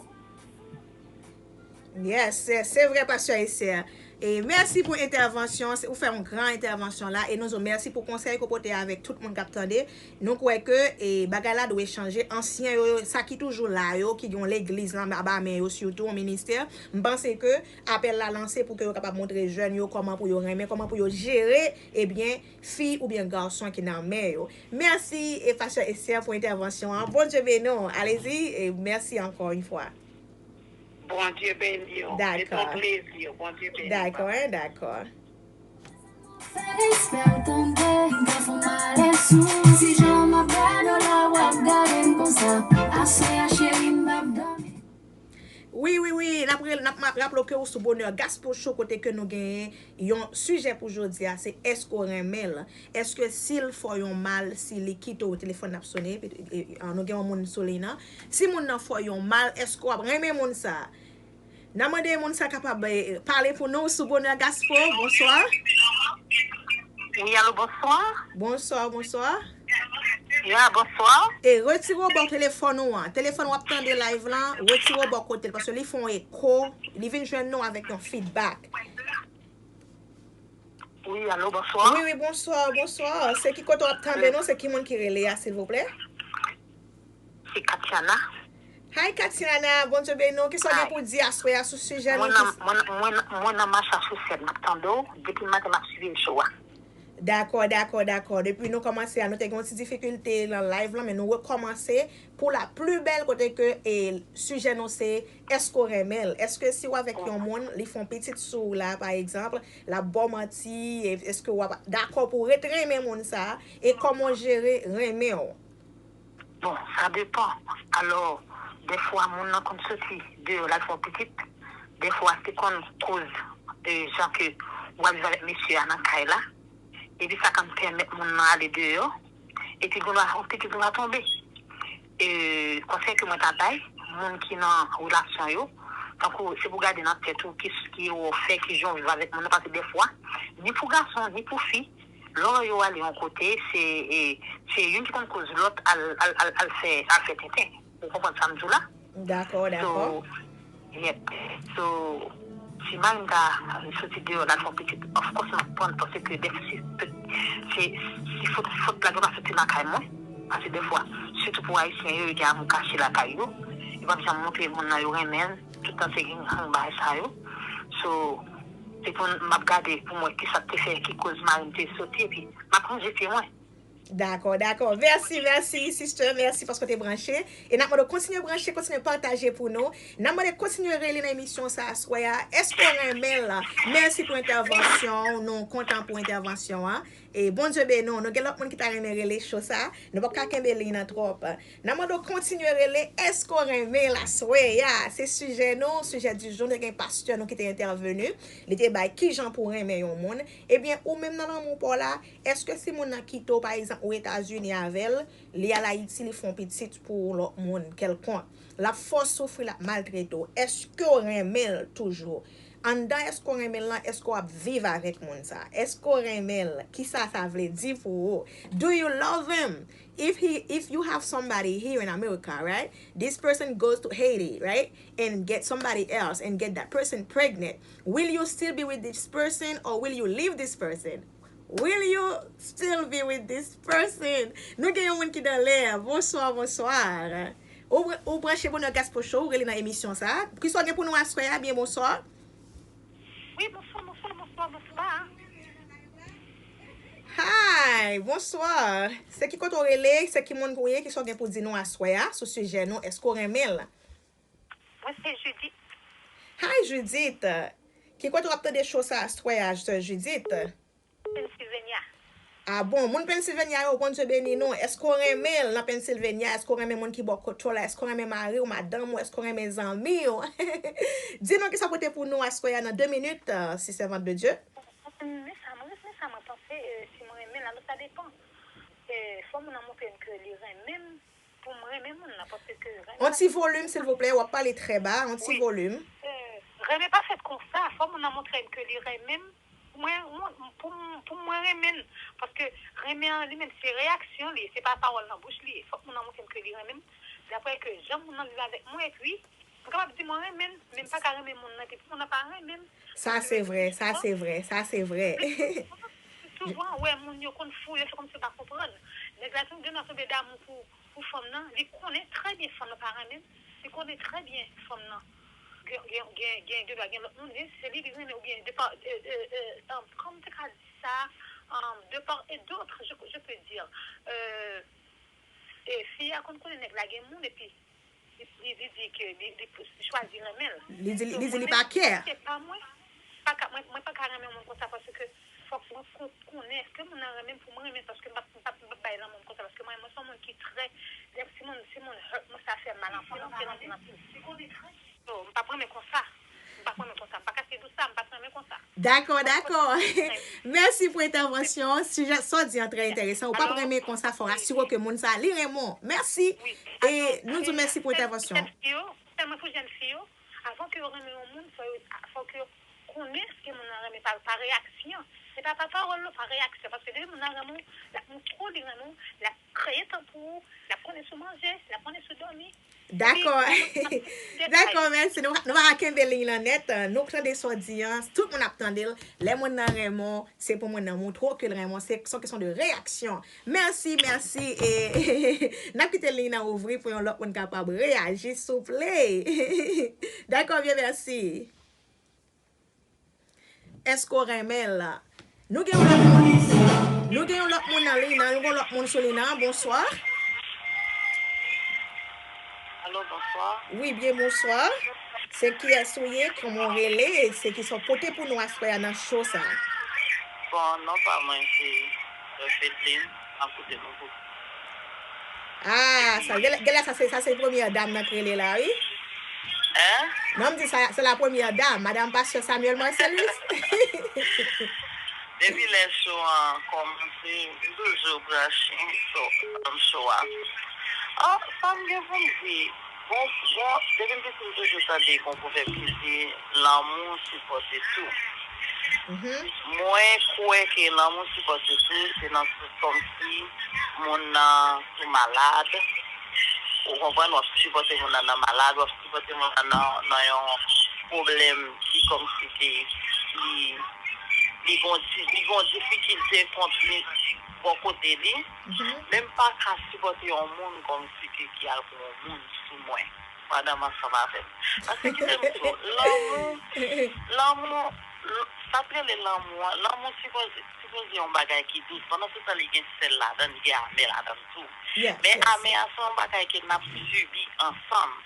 Yes, yes, se vre, Pastè Esther. E mèsi pou entèvansyon, se, ou fè yon gran entèvansyon la, e nou di w mèsi pou konsèy ke w pote avèk tout moun k ap tande. Nou kwè ke, e, bagay la dwe chanje. Ansyen yo, yo, sa ki toujou la yo, ki gen yon legliz lan anba men yo, sitou yon ministè, m panse ke apèl la lanse pou ke yo kapab montre jèn yo kòman pou yo renmen, kòman pou yo jere, ebyen, fi oubyen gason ki nan men yo. Mèsi, e, Pastè Esther, pou entèvansyon an. Bondye beni w. Alezi, e mèsi ankò yon fwa. Bondye beni w. Se yon plezi. Bondye beni w. Dakò, en, dakò. Fè respè w tande, m pran fon malè sou. Si jan m ap gade w la, w ap gade m konsa. Aswè a, cheri, m p ap dòmi. Wi, wi, wi, n ap rel-, n ap ma-, raple w ke w sou Bonheur Gospel Show kote ke nou genyen yon sijè pou jodi a, se èske w renmen l? Èske si l fè w yon mal, si li kite w, telefòn nan ap sone, epi, e, e, nou gen yon moun sou liy nan. Si moun nan fè w yon mal, èske w ap renmen moun sa a? N a mande moun sa kapab, eh, pale pou nou sou Bonheur Gospel. Bonswa. Wi, alo, bonswa. Bonswa, bonswa. Ya, bonswa. E retire w bò telefòn ou an. Telefòn w ap tande live lan, retire w bò kote l, paske li fè yon eko, li vin jwenn nou avèk yon feedback. Wi, alo, bonswa. Wi, wi, bonswa, bonswa. Se ki kote w ap tande nou? Se ki moun ki rele a, silvouplè? Se Katiana. Hi, Katiana. Bondye beni w. Kisa w gen pou di aswè a sou sijè nou? Mwen nan, mwen, mwen, mwen nan Massachusetts, m ap tande w. Depi maten, m ap swiv show a. Dakò, dakò, dakò. Depi nou kòmanse a, nou te gen yon ti difikilte nan live lan, men nou rekòmanse pour la plus belle kote ke, e, sijè nou se, èske w renmen l? Èske si w avèk yon moun, li fè yon pitit sou w la, pa egzanp, l ap ba w manti, e, èske w ap dakò pou w ret renmen moun sa a? E kòman w jere renmen w? Bon, sa depan. Alò, dèfwa moun nan konn soti deyò l al fè yon pitit. Dèfwa se konn koz, e, jan ke w al viv avèk mesye a nan kay la. Epi sa konn pèmèt moun nan ale deyò. Epi gen dwa yon pitit gen dwa tonbe. E, konsèy ke mwen ta bay, moun ki nan relasyon yo. Tankou se pou gade nan tèt ou ki, ki erè w fè, ki jan w viv avèk moun nan, paske dèfwa, ni pou gason, ni pou fi, lè yo ale yon kote, se, e, se youn ki konn koz lòt al, al, al, al fè, al fè tenten. Ou konprann sa m di w la? Dakò, dakò. So, yep. So, si mari m ta soti deyò la fè yon pitit, of course, m ap pran l paske dèfwa se, se, se fot, fot la gen pa soti lakay mwen. Paske dèfwa, sitou pou Ayisyen yo, yo gen amou kache lakay yo. Yo p ap janm montre moun nan yo renmen l. Tout tan se gen, gen bagay sa yo. So, se pou m ap gade pou m wè kisa k te fè ki koz mari m te soti, epi m ap ranje pye mwen. Dakò, dakò. Mèsi, mèsi, sister. Mèsi paske w te branche. E n ap mande w kontinye branche, kontinye pataje pou nou. N ap mande w kontinye rele nan emisyon sa aswè a. Èske w renmen l? Mèsi pou entèvansyon w. Nou kontan pou entèvansyon an. E Bondye beni w. Nou gen lòt moun ki ta renmen rele cho sa. Nou p ap ka kenbe liy nan twòp. N ap mande w kontinye rele. Èske w renmen l aswè a? Se sijè nou, sijè di jou. Nou te gen pastè nou ki te entèveni. Li te bay kijan pou w renmen yon moun. Ebyen, ou menm nan lanmou pa w la, èske si moun nan kite w, pa egzanp, ou Etazini avè l, li al Ayiti, li fè yon pitit pou yon lòt moun kèlkonk, l ap fè w soufri, l ap maltrete w, èske w renmen l toujou? Anndan èske w renmen l lan, èske w ap viv avèk moun sa? Èske w renmen l? Kisa sa vle di pou ou? Do you love him? If he, if you have somebody here in America, right? This person goes to Haiti, right? And get somebody else and get that person pregnant. Will you still be with this person or will you leave this person? Will you still be with this person? Nou gen yon moun ki nan lè. Bonswa, bonswa. Ou, ou branche Bonheur Gospel Show, ou rele nan emisyon sa. Kisa w gen pou nou aswè a? Byen bonswa. Wi, bonswa, bonswa, bonswa, bonswa. Hi, bonswa. Se ki kote w rele? Se ki moun ou ye? Kisa w gen pou di nou aswè a sou sijè nou? Èske w renmen l? Mwen se Judith. Hi, Judith. Ki kote w ap tande show sa aswè a, sè Judith? Pennsylvania. Ah bon, moun Pennsylvania yo, Bondye beni nou. Èske w renmen l nan Pennsylvania? Èske w renmen moun ki bò kote w la? Èske w renmen mari w, madanm ou? Èske w renmen zanmi w? Di nou kisa w pote pou nou aswè a nan de minit, euh, si sèvant de Dieu. Men sa, mwen, men sa mwen panse, euh, si mwen renmen l, alò sa depan. Euh, fò moun nan montre m ke li renmen m pou m renmen moun nan, paske renmen. On ti volim, silvouplè, w ap pale trè ba, on ti volim. Euh, renmen pa fèt konsa, fò moun nan montre m ke li renmen m, mwen, mwen, pou m, pou mwen renmen l. Paske renmen an li menm se reyaksyon li, se pa pawòl nan bouch li ye. Fòk moun nan montre m ke li renmen m, daprè ke jan moun nan viv avèk mwen, epi mwen kapab di mwen renmen l, men m pa ka renmen moun nan, epi moun nan pa renmen m. Sa se vre, sa se vre, sa se vre. Souvan, w wè moun yo konn fou, yo fè kòmsi yo pa konprann. Nèg la tou gen lè tonbe damou pou, pou fanm nan, li konnen trè byen fanm nan pa renmen l, li konnen trè byen fanm nan gen, gen, gen, gen, gen dwa gen lòt moun, men se li li renmen oubyen de pa, de, de, de, um, kòman m te ka di sa, um, de part et d'autre, je, je peux dire. Euh, e fi a konn konnen nèg la gen moun, epi li, li, li di ke li, li, li chwazi renmen l. Li di, li di li pa kè. Se pa mwen. Pa ka, mwen, mwen pa ka renmen moun konsa paske fòk mwen kon-, konnen èske moun nan renmen m pou mwen renmen l paske m p ap, m p ap, m p ap bay lanmou m konsa paske mwen, mwen se yon moun ki trè, lè si moun, si moun hurt mwen, sa fè m mal anpil, anpil, anpil, anpil. So, m p ap renmen konsa. M p ap renmen konsa. M pa ka se dous sa, m p ap renmen konsa. Dakò, dakò. Mèsi pou entèvansyon. Sijè sa w di an trè enteresan. Ou p ap renmen konsa, fò w asire w ke moun sa a, li renmen w. Mèsi. E nou di w mèsi pou entèvansyon w. Sèlman pou jèn fi yo, avan ke yo renmen yon moun, fò yo, fò ke yo konnen èske moun nan renmen pa, pa reyaksyon. Se pa pa pawòl non, pa reyaksyon. Paske depi moun nan renmen w, l ap montre w li renmen w, l ap kreye tan pou ou, l ap konnen si w manje, l ap konnen si w dòmi. Dakò. Dakò, mèsi. Nou, nou pa ka kenbe liy lan nèt. Nou tande sa w di an. Tout moun ap tande l. Lè moun nan renmen w, se pou moun nan montre w ke l renmen w. Se, se yon kesyon de reyaksyon. Mèsi, mèsi. E n ap kite liy nan ouvri pou yon lòt moun kapab reyaji, souple. Dakò, byen, mèsi. Èske w renmen l? Nou gen yon lòt moun. Nou gen yon lòt moun nan liy nan. Nou gen yon lòt moun sou liy nan. Bonswa. Alo, bonswa. Wi, byen bonswa. Se kiyès ou ye? Kòman w rele? Se kisa w pote pou nou aswè a nan show sa? Bon, non pa mwen se Sè Fedlin. M ap koute nou pou. Ah, sa, genlè, genlè sa se, sa se premyè dam nan k rele la, wi. Hein? Non, m di sa, se la premyè dam, Madam Pastè Samuel Marcellus. Depi lè show an kòmanse, m toujou branche sou, um, show a. Oh, sa m gen pou m di, Bon, bon, depi m piti m toujou tande gon pwovèb ki di, lanmou sipòte tou. Mwen kwè ke lanmou sipòte tou, se nan sans kòmsi moun nan sou malad, ou konprann, w ap sipòte moun nan nan malad, w ap sipòte moun nan nan, nan yon pwoblèm ki kòmsi ke li, li gon, di- li gon difikilte kont li bò kote li, men m pa ka sipòte yon moun kòmsi ke ki al pran yon moun sou mwen pandan m ansanm avè l. Paske kite m di w, lanmou, lanmou, l- sa k rele lanmou an, lanmou sipoze, sipoze yon bagay ki dous. Pandan se tan, li gen sèl ladan, li gen amè ladan tou. Men amè a se yon bagay ke n ap sibi ansanm.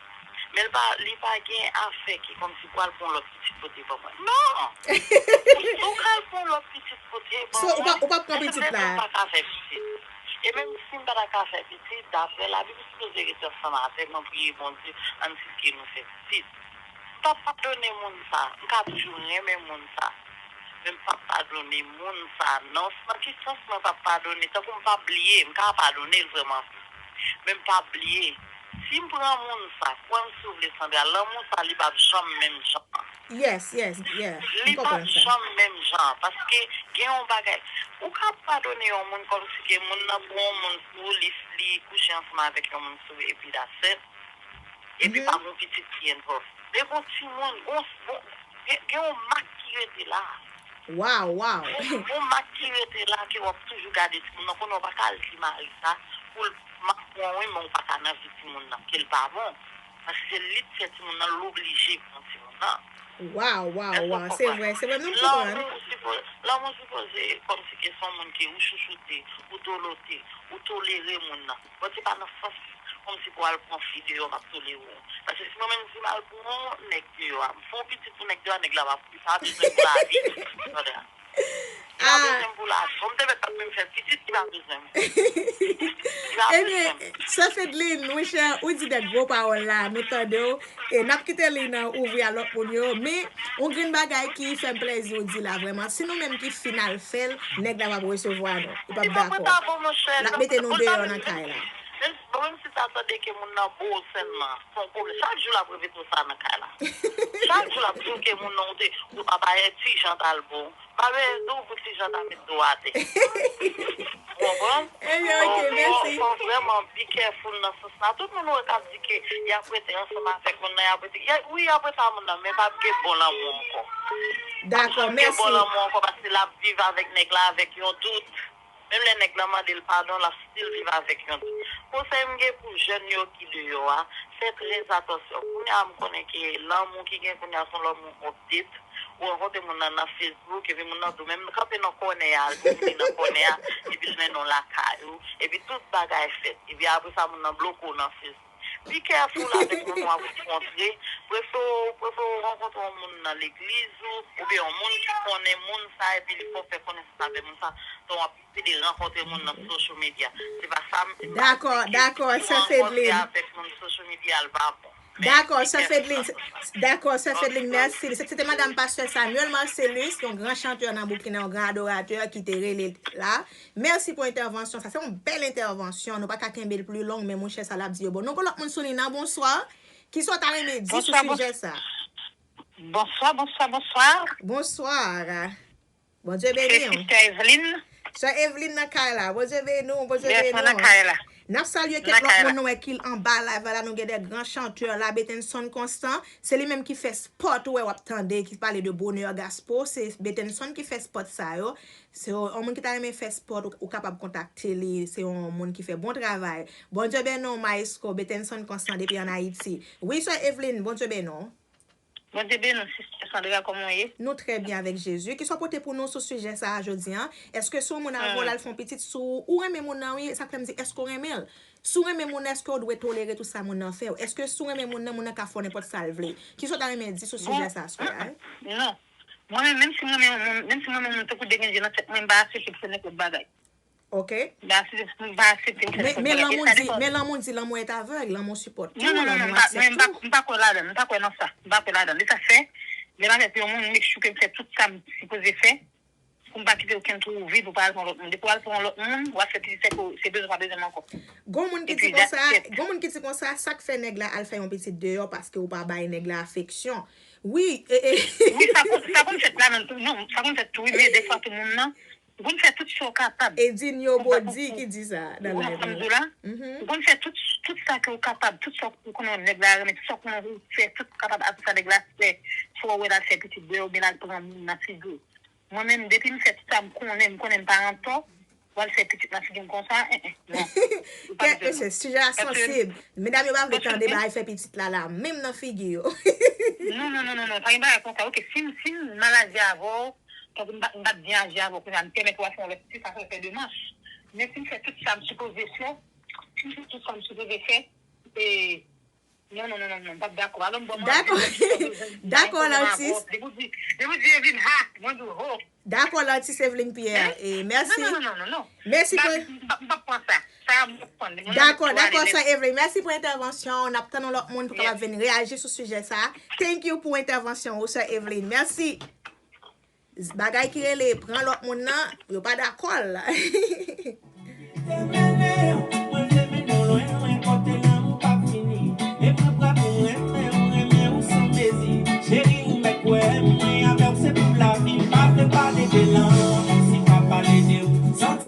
Men li pa, li pa gen afè ki kòmsi pou al pran lòt pitit pote ban mwen. Non! Ou ka al pran lòt pitit pote ban mwen. So, ou p ap pran pitit la. Ou pa ka fè pitit. E menm si m pa ta ka fè pitit, daprè Labib, ou sipoze rete ansanm avè m, mwen priye Bondye, ann si ke nou fè pitit. M p ap padone moun sa. M ka toujou renmen moun sa. Men m p ap padone moun sa. Non, nan ki sans mwen p ap padone? Tankou m p ap bliye, m ka padone l vrèman. Men m p ap bliye. Si m pran moun sa, kwè m si w vle, Sandra, lanmou sa, li p ap janm menm jan. Yes, yes, yeah. Li p ap janm menm jan. Paske gen yon bagay, ou ka padone yon moun kòmsi ke moun nan pran yon moun sou ou, li, li kouche ansanm avèk yon moun sou ou, epi that's it. Epi pa gon pitit ki envolve. Men gon timoun, gon, gon, gen, gen yon mak ki rete la. Wow, wow. Gon, gon mak ki rete la ke w ap toujou gade timoun nan. Konnen w pa ka al di mari sa pou l, m ap pran wi, men w pa ka nan vi timoun nan, ke l pa bon. Paske se li k fè timoun nan, l oblije pran timoun nan. Wow, wow, wow. Se vre, se vre, nou konprann. Lanmou sipo-, lanmou sipoze kòmsi ke se yon moun ke ou chouchoute, ou dolote, ou tolere moun nan. Bon, se pa nan sans kòmsi pou al pran fi deyò, m ap tolere w. Paske si mwen menm, si m al pran yon nèg deyò a, m fè yon pitit pou nèg deyò a, nèg la pa, li pa bezwen m pou lavi. Sandra. Li pa bezwen m pou lavi. Bon, m te mèt pa t menm fè pitit, li pa bezwen m. Li pa bezwen m. Ebyen, Sè Fedline, monchè, ou di de gwo pawòl la, nou tande w. E n ap kite liy nan ouvri a lòt moun yo, men yon grenn bagay ki fè m plèzi ou di la vrèman, si nou menm ki fin al fè l, nèg la p ap resevwa nou, li p ap dakò. L ap mete nou deyò nan kay la. Menm, menm si ta tande ke moun nan bo w sèlman, se yon pwoblèm. Chak jou l ap repete w sa nan kay la. Chak jou l ap di w ke moun nan ou te, ou pa bay ti jan t al bo w. Pa bezwen di w pou ti jan ta met do atè. Ou konprann? Ebyen, ok, mèsi. Fò, fò vrèman be careful nan sans la. Tout moun ou wè k ap di ke y ap rete ansanm avèk moun nan, y ap rete, y a, wi, y ap rete ak moun nan, men p ap gen bon lanmou ankò. Dakò, mèsi. P ap janm gen bon lanmou ankò paske l ap viv avèk nèg la avèk yon dout. Menm lè nèg lan mande l padon, l ap still viv avèk yon dout. Konsèy m gen pou jèn yo ki deyò a, fè trè atansyon. Kounye a, m konnen ke lanmou ki gen kounye a se yon lanmou update. Ou rankontre moun nan nan Facebook, epi moun nan di w, men m kanpe nan kònè a, al pwomene nan kònè a, epi l mennen w lakay ou, epi tout bagay fèt. Epi apre sa, moun nan bloke w nan Facebook. Be careful avèk moun w ap rankontre. Prefere w, prefere w rankontre yon moun nan legliz ou, oubyen yon moun ki konnen moun sa, epi li fè w fè konesans avèk moun sa, tan w ap pede rankontre moun nan social media. Se pa sa m, m pa di ke si w rankontre avèk moun social media, l pa bon. Dakò, Sè Fedline. Dakò, Sè Fedline, mèsi. Se, se te madanm pastè Samuel Marcellus, yon gran chantè nan Boukina, yon gran adoratè ki te rele la. Mèsi pou entèvansyon sa. Se yon bèl entèvansyon. Nou pa ka kenbe l pli long, men monchè, sa l ap di yo bon. Nou gon lòt moun sou liy nan, bonswa. Kisa w ta renmen di sou sijè sa? Bonswa, bonswa, bonswa. Bonswa. Bondye beni w. Se Sista Eveline. Sè Eveline nan kay la. Bondye beni w, Bondye beni w. Yes, mwen nan kay la. N ap salye kèk lòt moun nou wè ki anba live la. Nou gen de gran chantè la, Betenson Constant. Se li menm ki fè spòt ou wè w ap tande, ki pale de bonè gaspo. Se Betenson ki fè spòt sa yo. Se yon moun ki ta renmen fè spòt, ou, ou kapab kontakte li. Se yon moun ki fè bon travay. Bondye beni w, Maestro Betenson Constant depi ann Ayiti. Wi, Sè Eveline, Bondye beni w. Bondye beni w, Sista Sandra, kòman w ye? Nou trè byen avèk Jezi. Kisa w pote pou nou sou sijè sa a jodi a? Èske si yon moun avè w, l al fè yon pitit sou ou, ou renmen moun nan, wi, sa k fè m di, èske w renmen l? Si w renmen moun nan, èske w dwe tolere tout sa moun nan fè w? Èske si w renmen moun nan, moun nan ka fè w nenpòt sa l vle? Kisa w ta renmen di sou sijè sa a, sè a? Non. Mwen menm, menm si m renmen yon moun, menm si m renmen yon moun tankou degrenn je nan tèt mwen, m pa aksepte pou fè nenpòt bagay. Ok. M pa aksepte, m pa aksepte pou fè nenpòt bagay. Men lanmou di, men lanmou di, l'amour est aveugle, lanmou sipòte tou, lanmou aksepte tou. Non, non, non, non, m pa, mwen, m pa, m pa kwè ladan, m pa kwè nan sa. M pa kwè ladan. De sa fè, lè m avèk yon moun, make sure ke m fè tout sa m sipoze fè. pou m pa kite okenn twou vid pou pa al pran lòt moun. Depi w al pran lòt moun, w ap fè pitit, se pou, se bezwen pa bezwen m ankò. Gon moun ki di konsa, gon moun ki di konsa, sa k fè nèg la al fè yon pitit deyò paske ou pa bay nèg la afeksyon. Wi, e, e. Wi, sa konn, sa konn fèt la, non, non, sa konn fèt tou, wi, men defwa tou moun nan, ou konn fè tout sa w kapab. Edinho Body ki di sa nan live la. Ou konn fè tout, tout sa ke w kapab, tout sa w konnen nèg la renmen, tout sa w konnen ou fè, tout w kapab, apre sa nèg la fè, fò w wè l al fè pitit deyò, oubyen l al pran moun nan figi w. Mwen menm, depi m fè tout sa m konnen, m konnen m pa antò, w al fè pitit nan figi m konsa, en, en, non. Ou pa bezwen non. Kèt mesye, sijè a sansib. Medam yo pa vle tande bagay fè pitit la la, menm nan figi yo. Non, non, non, non, non, pa gen bagay konsa. Oke, si m, si m mal aji avè w, tankou m pa, m pa t byen aji avè w, kounye a m pèmèt ou al fè yon lòt pitit, sa fè fè demach. Men si m fè tout sa m sipoze fè, si m fè tout sa m sipoze fè, e, Non, non, non, non, non, m p ap dakò. Alò, m ban manje, m ap di sa bezwen, m pa gen pwoblèm avè w. Depi w di, depi w di Evelyne, ha, mwen di w, ho. Dakò, Latis Evelyne Pierre. E, mèsi. Non, non, non, non, non. Mèsi pou. M p ap, m p ap pran sa. Sa a, m p ap pran li. Mwen menm, dakò, dakò, sè Evelyne. Mèsi pou entèvansyon w. N ap tann yon lòt moun pou kapab vin reyaji sou sijè sa a. Thank you pou entèvansyon w, sè Evelyne. Mèsi. Bagay ki rele pran lòt moun nan, yo pa dakò l.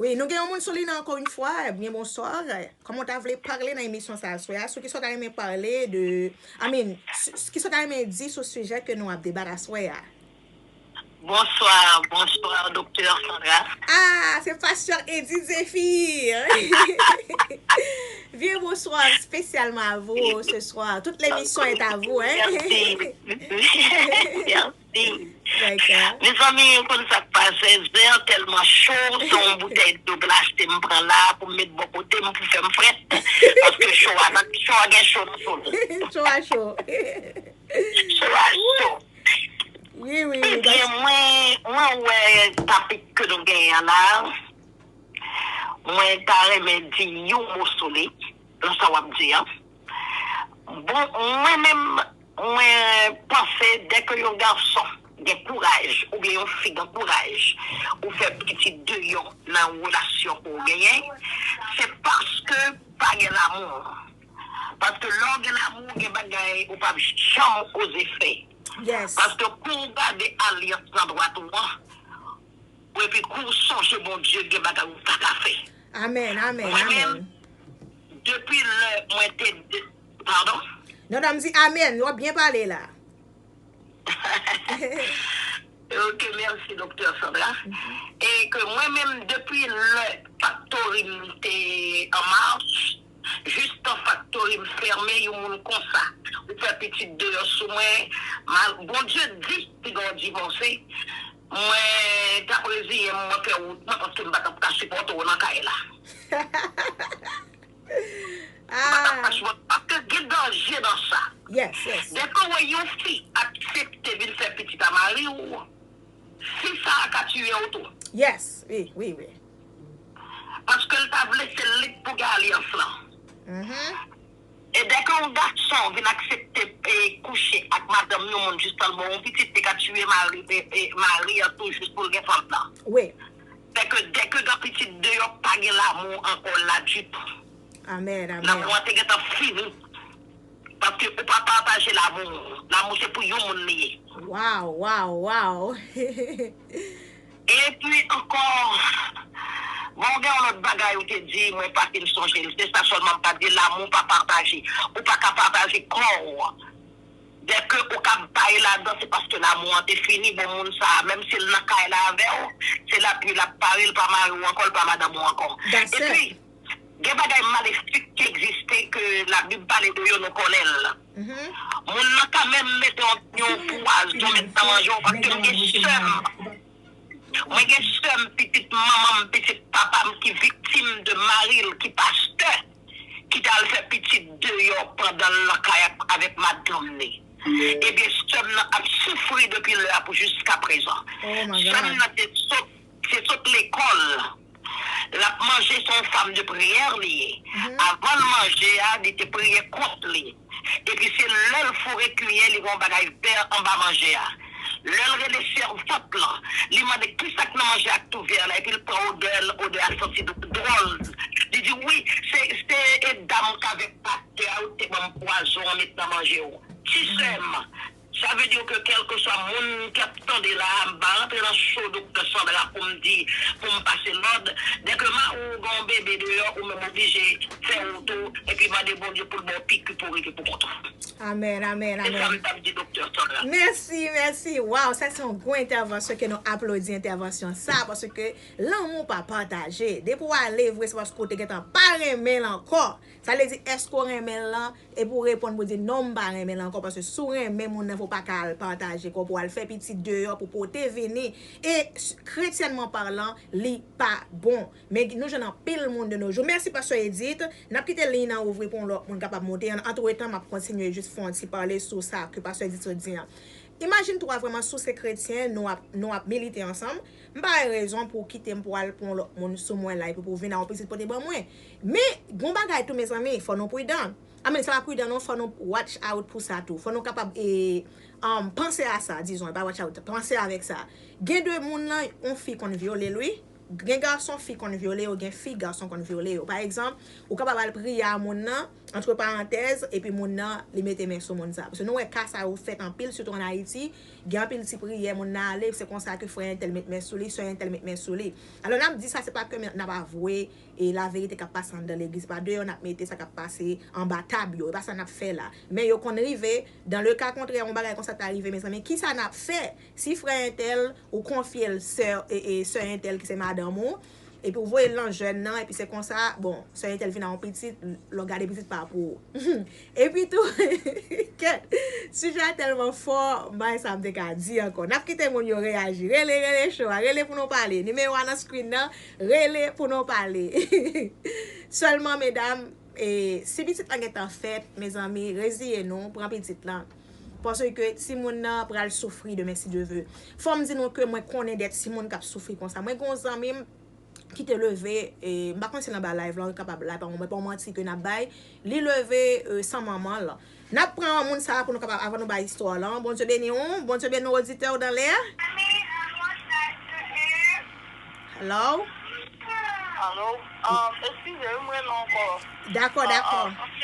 Wi, nou gen yon moun sou liy nan ankò yon fwa. Byen bonswa. Kòman w ta vle pale nan emisyon sa a aswè a? Sou kisa w ta renmen pale de, I mean, s-, s-, kisa w ta renmen di sou sijè ke nou ap debat aswè a? Bonsoir, bonsoir, Doktè Sandra. Ah, se Pasteur Eddy Zephyr. Bien bonsoir spécialement à vous ce soir. Toute l'émission est à vous, hein? Merci. Merci. Mezanmi, ou konn sa k pase, zen an tèlman cho, se yon boutèy dlo glase m pran la pou m met bò kote m pou fè m frèt. Paske cho a, cho a gen cho nan cho l. Cho a cho. Cho a cho. Wi, wi, wi. Ebyen, mwen, mwen wè topik ke nou genyen an la, mwen ta renmen di yon mo sou li, nan sa w ap di an. Bon, mwen menm, mwen panse dèke yon gason gen kouraj, oubyen yon fi gen kouraj, ou fè pitit deyò nan yon relasyon ke w genyen, se paske pa gen lanmou. Paske lè w gen lanmou, gen bagay ou p ap janm oze fè. Paske kou w gade alyans nan dwat ou an, epi kou w sonje Bondye, gen bagay ou pa ka fè. Amèn, amèn, amèn. Mwen menm, depi lè mwen te, padon? Non, non, m di amèn, w ap byen pale la. Ok, mèsi, Doktè Sandra. E ke mwen menm, depi lè faktori m te an mach, jistan faktori m fèmen, yon moun konsa, ou fè pitit deyò sou mwen, mal, Bondye di, piga w divòse, mwen t ap reziyen m, mwen fè wout mwen, paske m pa t ap ka sipòte w nan kay la. Ah. Paske gen danje nan sa. Yes, yes. Dèke w wè yon fi aksepte vin fè pitit a mari w, fi sa a ka tiye w tou. Yes, wi, wi, wi. Paske l ta vle se li k pou gen alyans lan. Mm-hmm. E dèke yon gason vin aksepte e kouche ak madanm yon moun jis pou l ba w yon pitit, li ka tiye mari, e, e, mari an tou jis pou l gen fanm nan. Wi. Dèke, dèke gen pitit deyò, pa gen lanmou ankò la ditou. Amèn, amèn. Lanmou an te gentan fini. Paske ou pa pataje lanmou. Lanmou se pou yon moun li ye. Wow, wow, wow. Epi ankò, bon, gen yon lòt bagay ou te di, mwen pa fin sonje l. Se sa sèlman m ka di, lanmou pa pataje. Ou pa ka pataje kò w. Dèke ou ka bay ladan, se paske lanmou an te fini, bon moun sa a, menm si l nan kay la avè w, se lapli l ap pare, l pa mari w ankò, l pa madanm ou ankò. Epi, gen bagay malefik ki egziste ke Labib pale de yo, nou konnen l. Moun nan ka menm mete yon, yon pwazon, mete nan manje w, paske m gen sè m. Mwen gen sè m, pitit manman m, pitit papa m ki viktim de mari l ki pastè, ki t al fè pitit deyò pandan l nan kay ak, avèk madanm li. Ebyen, sè m nan ap soufri depi lè a pou jiskaprezan. Sè m nan te sot, te sot lekòl. L ap manje, se yon fanm de priyè li ye. Avan l manje a, li te priye kont li. Epi se lè l foure kiyè, li wè yon bagay vè anba manje a. Lè l rele sèvant lan, li mande kisa k nan manje a k t ouvè la, epi l pran odè l, odè a santi dwòl. Li di, wi, se, se e dam k avèk pastè a, yo te ban m pwazon an met nan manje w. Ti sè m, sa vle di ke kèlkeswa moun k ap tande la a, m pa rantre nan cho Doktè Sandra pou m di, pou m pase lòd. Dèke mari w gen yon bebe deyò, ou menm oblije fè wout ou, epi mande Bondye pou l ba w piki pou w rete pou kont ou. Amèn, amèn, amèn. Se sa m t ap di Doktè Sandra. Mèsi, mèsi. Waw, sa se yon gwo entèvansyon ke nou aplodi entèvansyon sa, paske lanmou pa pataje. Depi w ale vre, se paske w te gentan pa renmen l ankò. Sa vle di, èske w renmen l lan? Epi w reponn pou di, non, m pa renmen l ankò, paske si w renmen moun nan, fò w pa ka al pataje kò pou w al fè pitit deyò pou pote vini. E, kretyènman palan, li pa bon. Men nou jwenn anpil moun de nos jours. Mèsi, Pastè Edith. N ap kite liy nan ouvri pou yon lòt moun kapab monte. An, antretan, m ap kontinye jis fè yon ti pale sou sa ke Pastè Edith sot di an. Imajine twa vrèman, si w se kretyen, nou ap, nou ap milite ansanm. M pa wè rezon pou w kite m pou w al pran yon lòt moun sou mwen la, epi pou w vin ak yon pitit pote ban mwen. Men, gon bagay tou, mezanmi, fò nou pridan. Amen, sa pa pridan non, fò nou watch out pou sa tou. Fò nou kapab, e, um, panse a sa, dizon, e pa watch out, panse avèk sa. Gen de moun nan, yon fi konn vyole l, wi. Gen gason fi konn vyole yo, gen fi gason konn vyole yo. Pa egzanp, ou kapab al priye a moun nan, antre parantèz, epi moun nan, li mete men sou moun sa. Paske nou wè ka sa yo fèt anpil, sitou ann Ayiti. Gen anpil ti priyè, moun nan ale, se konsa ke frè entèl met men sou li, sè entèl met men sou li. Alò, n ap di sa, se pa ke n ap avwe e laverite k ap pase anndan legliz, se pa deyò n ap mete sa k ap pase anba tab yo, e pa sa n ap fè la. Men yo konn rive, dans le cas contraire, yon bagay konsa ta rive, mezanmi, kisa n ap fè? Si frè entèl, ou konfye l sè, e, e, sè entèl ki se madanm ou, epi w voye l nan jèn nan, epi se konsa, bon, sè entèl vin a yon pitit, lè w gade pitit pa pou ou. Epi tou, kèt, sijè a tèlman fò, m pa wè sa m te ka di ankò. N ap kite moun yo reyaji. Rele, rele cho a, rele pou nou pale. Nimewo a nan screen nan, rele pou nou pale. Sèlman, medam, e, si pitit lan gentan fèt, mezanmi, reziye nou, pran pitit lan. Paske timoun nan pral soufri demen, si Dye ve. Fò m di nou ke mwen konnen de timoun k ap soufri konsa. Mwen gen yon zanmi m ki te leve, e, m pa konn si l anba live lan, ou kapab la, pa mwen, pa yon manti ke n ap bay. Li leve, e, san manman l. N ap pran moun sa a pou nou kapab, avan nou bay istwa lan. Bondye beni w, Bondye beni w, oditè w dan lè. Hello? Alo? Um, eskize, wi, m rele w ankò. Dakò, dakò. Ah, ah, ok.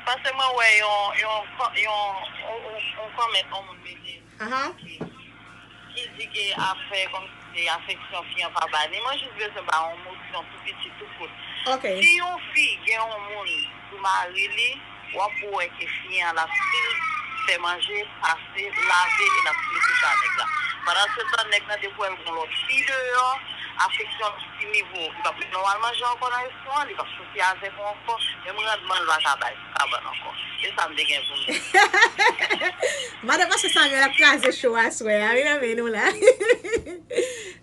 Paske mwen wè yon, yon, yon, yon, yon, yon kòmantè yon moun mete. Ahan. Ki, ki di ke afè kòmsi se afeksyon fi an pa ba li. Mwen jis bezwen ba yon mosyon pou pitit tou kout. Ok. Si yon fi gen yon moun pou mari li, w ap wè ke fi an l ap stil fè manje, pase, lave e l ap stil kouche a nèg la. Pandansetan, nèg la depi w wè l gon lòt fi deyò, afeksyon l ap ti nivo. Li p ap, nou al manje ankò nan restoran, li p ap soti avèk ou ankò, menm randman l pa ka bay sou kabann ankò. Se sa m te gen pou m di. Madan Pastè Samuel ap kraze cho aswè a, wi, nan men nou la.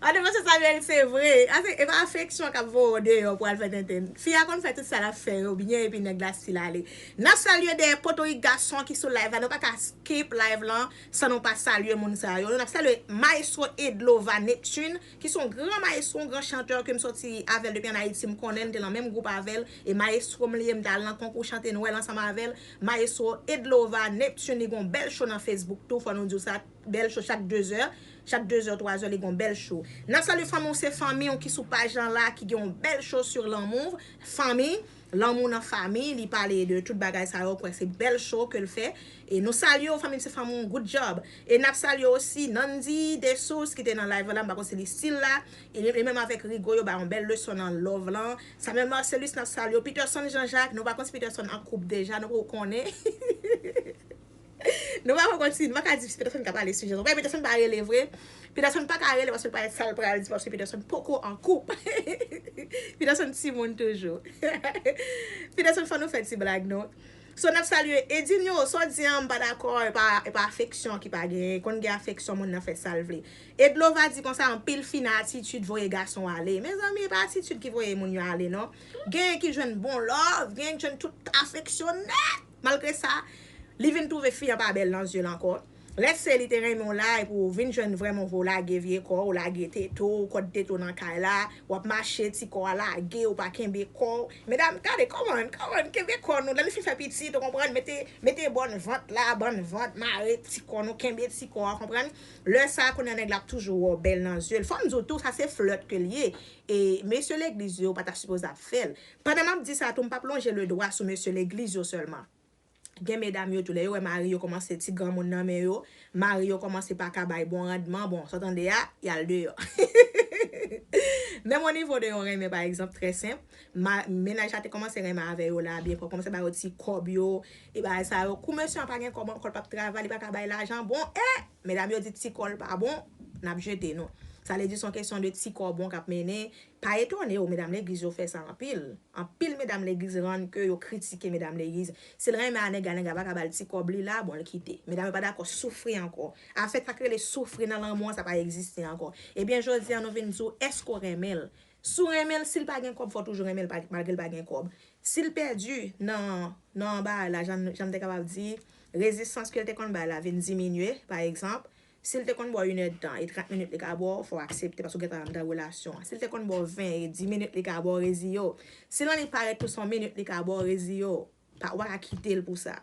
Madan Pastè Samuel, se vre. Ase, e pa afeksyon k ap voye w deyò pou al fè tenten. Fi a konn fè tout sa l ap fè yo byen, epi nèg la stil ale. N ap salye dèyè potorik gason ki sou live la. Nou pa ka skip live lan san nou pa salye moun sa yo. Nou ap salye Maestro Edlova Neptune, ki se yon gran maestro, yon gran chantè ke m soti avè l depi ann Ayiti. M konnen l, m te nan menm gwoup avè l. E maestro m li ye, m t al nan konkou chante Nwèl ansanm avè l. Maestro Edlova Neptune, li gen yon bèl show nan Facebook tou, fò nou di w sa, bèl show chak de zè. Chak de zè, twa zè, li gen yon bèl show. N ap salye fanmi w, se fanmi w ki sou paj lan la, ki gen yon bèl show sur lanmou, fanmi. Lanmou nan fanmi, li pale de tout bagay sa yo, kwè se bèl show ke l fè. E nou salye w, fanmi m, se fanmi w, good job. E n ap salye osi Nandy Dessources ki te nan live la, m pa konn si li still la. E li, li menm avèk Rigo, yo bay yon bèl leson nan love lan. Samuel Marcelus, n ap salye w. Peterson Jean Jacques, nou pa konn si Peterson an koup deja, nou poko konnen. Nou pa poko di, nou pa ka di Peterson ka pale sijè. Ou pa Peterson pa rele vre. Peterson pa ka rele paske l pa wè sa l pral di, paske Peterson poko an koup. Peterson timoun toujou. Peterson, fò nou fè ti blag, non. So, n ap salye Edinho, sa w di an, m pa dakò, e pa, e pa afeksyon ki pa genyen. Konn gen afeksyon, moun nan fè sa l vle. Edlova di konsa, anpil fi nan atitid voye gason ale. Mezanmi, e pa atitid ki voye moun yo ale, non. Genyen ki jwenn bon love, genyen ki jwenn tout afeksyon nèt. Malgre sa, li vin twouve fi an pa bèl nan zye l ankò. Let's say li te renmen w la, epi w vin jwenn vrèman w lage vye kò w, lage tete w, kòd tete w nan kay la, w ap mache, ti kò a lage, ou pa kenbe kò w. Medam, gade, kòman, kòman, kenbe kò nou. Lè nou fin fè pitit, ou konprann, mete, mete bòn vant la, bòn vant, mare ti kò nou, kenbe ti kò a, konprann. Lè sa a, kounye a nèg la ap toujou wè w bèl nan zye l. Fò m di w tou, sa se flèt ke l ye. E mesye legliz yo pa ta sipoze ap fè l. Pandan m ap di sa tou, m p ap lonje le dwa sou mesye legliz yo sèlman. Gen medam yo tou, lè yo wè mari yo kòmanse ti granmoun nan men yo, mari yo kòmanse pa ka bay bon randman, bon, sa w tande a, y al deyò. Menm o nivo de yon renmen, pa egzanp, trè senp, ma, mennaj la te kòmanse renmen avè yo la, byen, kòmanse ba yo ti kòb yo, e bagay sa yo. Kou mesye an pa gen kòb ankò, l p ap travay, li pa ka bay lajan, bon, e, medam yo di ti kò l pa bon, n ap jete nou. Sa vle di se yon kesyon de ti kòb bon k ap mennen, Pa etone w, medam legliz yo fè sa anpil. Anpil medam legliz rann ke yo kritike medam legliz. Si l renmen a nèg la, nèg la pa ka ba l ti kòb li la, bon, l kite. Medam yo pa dakò soufri ankò. Afè sa k rele soufri nan lanmou an, sa pa egziste ankò. Ebyen, jodi a, nou vin di w, èske w renmen l? Si w renmen l, si l pa gen kòb, fò w toujou renmen l pa- malgre l pa gen kòb. Si l pèdi nan, nan bagay la, jan, jan m te kapab di, rezistans ke l te konn bay la vin diminye, pa egzanp, si l te konn ba w inèdtan e trant minit li ka ba w, fò w aksepte paske w gentan anndan relasyon an. Si l te konn ba w ven e dis minit li ka ba w, reziye w. Si l annik parèt tou se yon minit li ka ba w, reziye w. Pa, w pa ka kite l pou sa.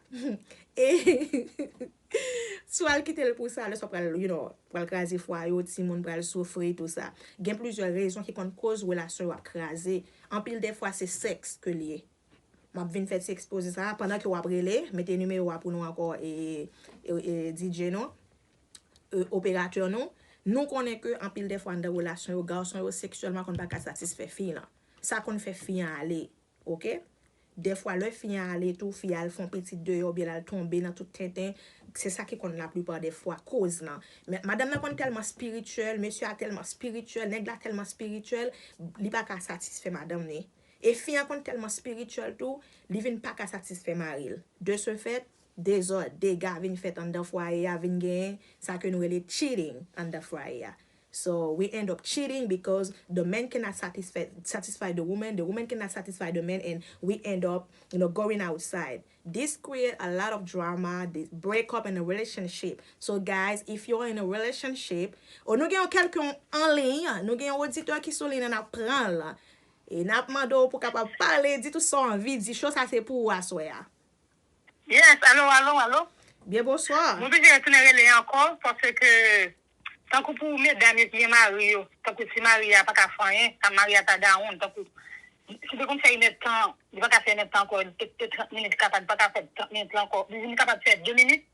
E si w al kite l pou sa, lè sa w pral, you know, pral kraze fwaye w, timoun pral soufri, tou sa. Gen plizyè rezon ki konn koz relasyon yo ap kraze. Anpil dèfwa se sèks ke l ye. M ap vin fè ti ekspoze sa a pandan ke w ap rele, mete nimewo a pou nou ankò e, e, e D J nou, e, operatè nou. Nou konnen ke anpil dèfwa anndan relasyon yo, gason yo seksyèlman konn pa ka satisfè fi lan. Sa konn fè fi an ale, oke? Dèfwa lè fi an ale tou, fi a al fè yon pitit deyò, oubyen l al tonbe nan tout tenten, se sa ki konn laplipa dèfwa koz lan. Men madanm nan konn tèlman espirityèl, mesye a tèlman espirityèl, nèg la tèlman espirityèl, li pa ka satisfè madanm ni. E fi an konn tèlman espirityèl tou, li vin pa ka satisfè mari l. De ce fait, dezòd, dega vin fèt anndan fwaye a, vin genyen sa ke nou rele cheating anndan fwaye a. So we end up cheating because the man cannot satisfy, satisfy the woman, the woman cannot satisfy the man, and we end up, you know, going outside. This create a lot of drama, this break up in a relationship. So guys, if you're in a relationship, ou nou gen yon kèlken an liy, nou gen yon oditè ki sou liy nan, n ap pran l. E n ap mande w pou kapab pale, di tout sa w anvi di. Show sa se pou ou aswè a. Yes, alo, alo, alo. Byen bonswa. Mwen oblije retounen rele ankò, paske tankou pou medam yo ki gen mari yo, tankou si mari a pa ka fè anyen, sa mari a ta dawon, tankou, si te konn fè inèdtan, li pa ka fè inèdtan ankò, li te, te trant minit, li kapab, pa ka fè trant minit la ankò, li vin kapab fè de minit,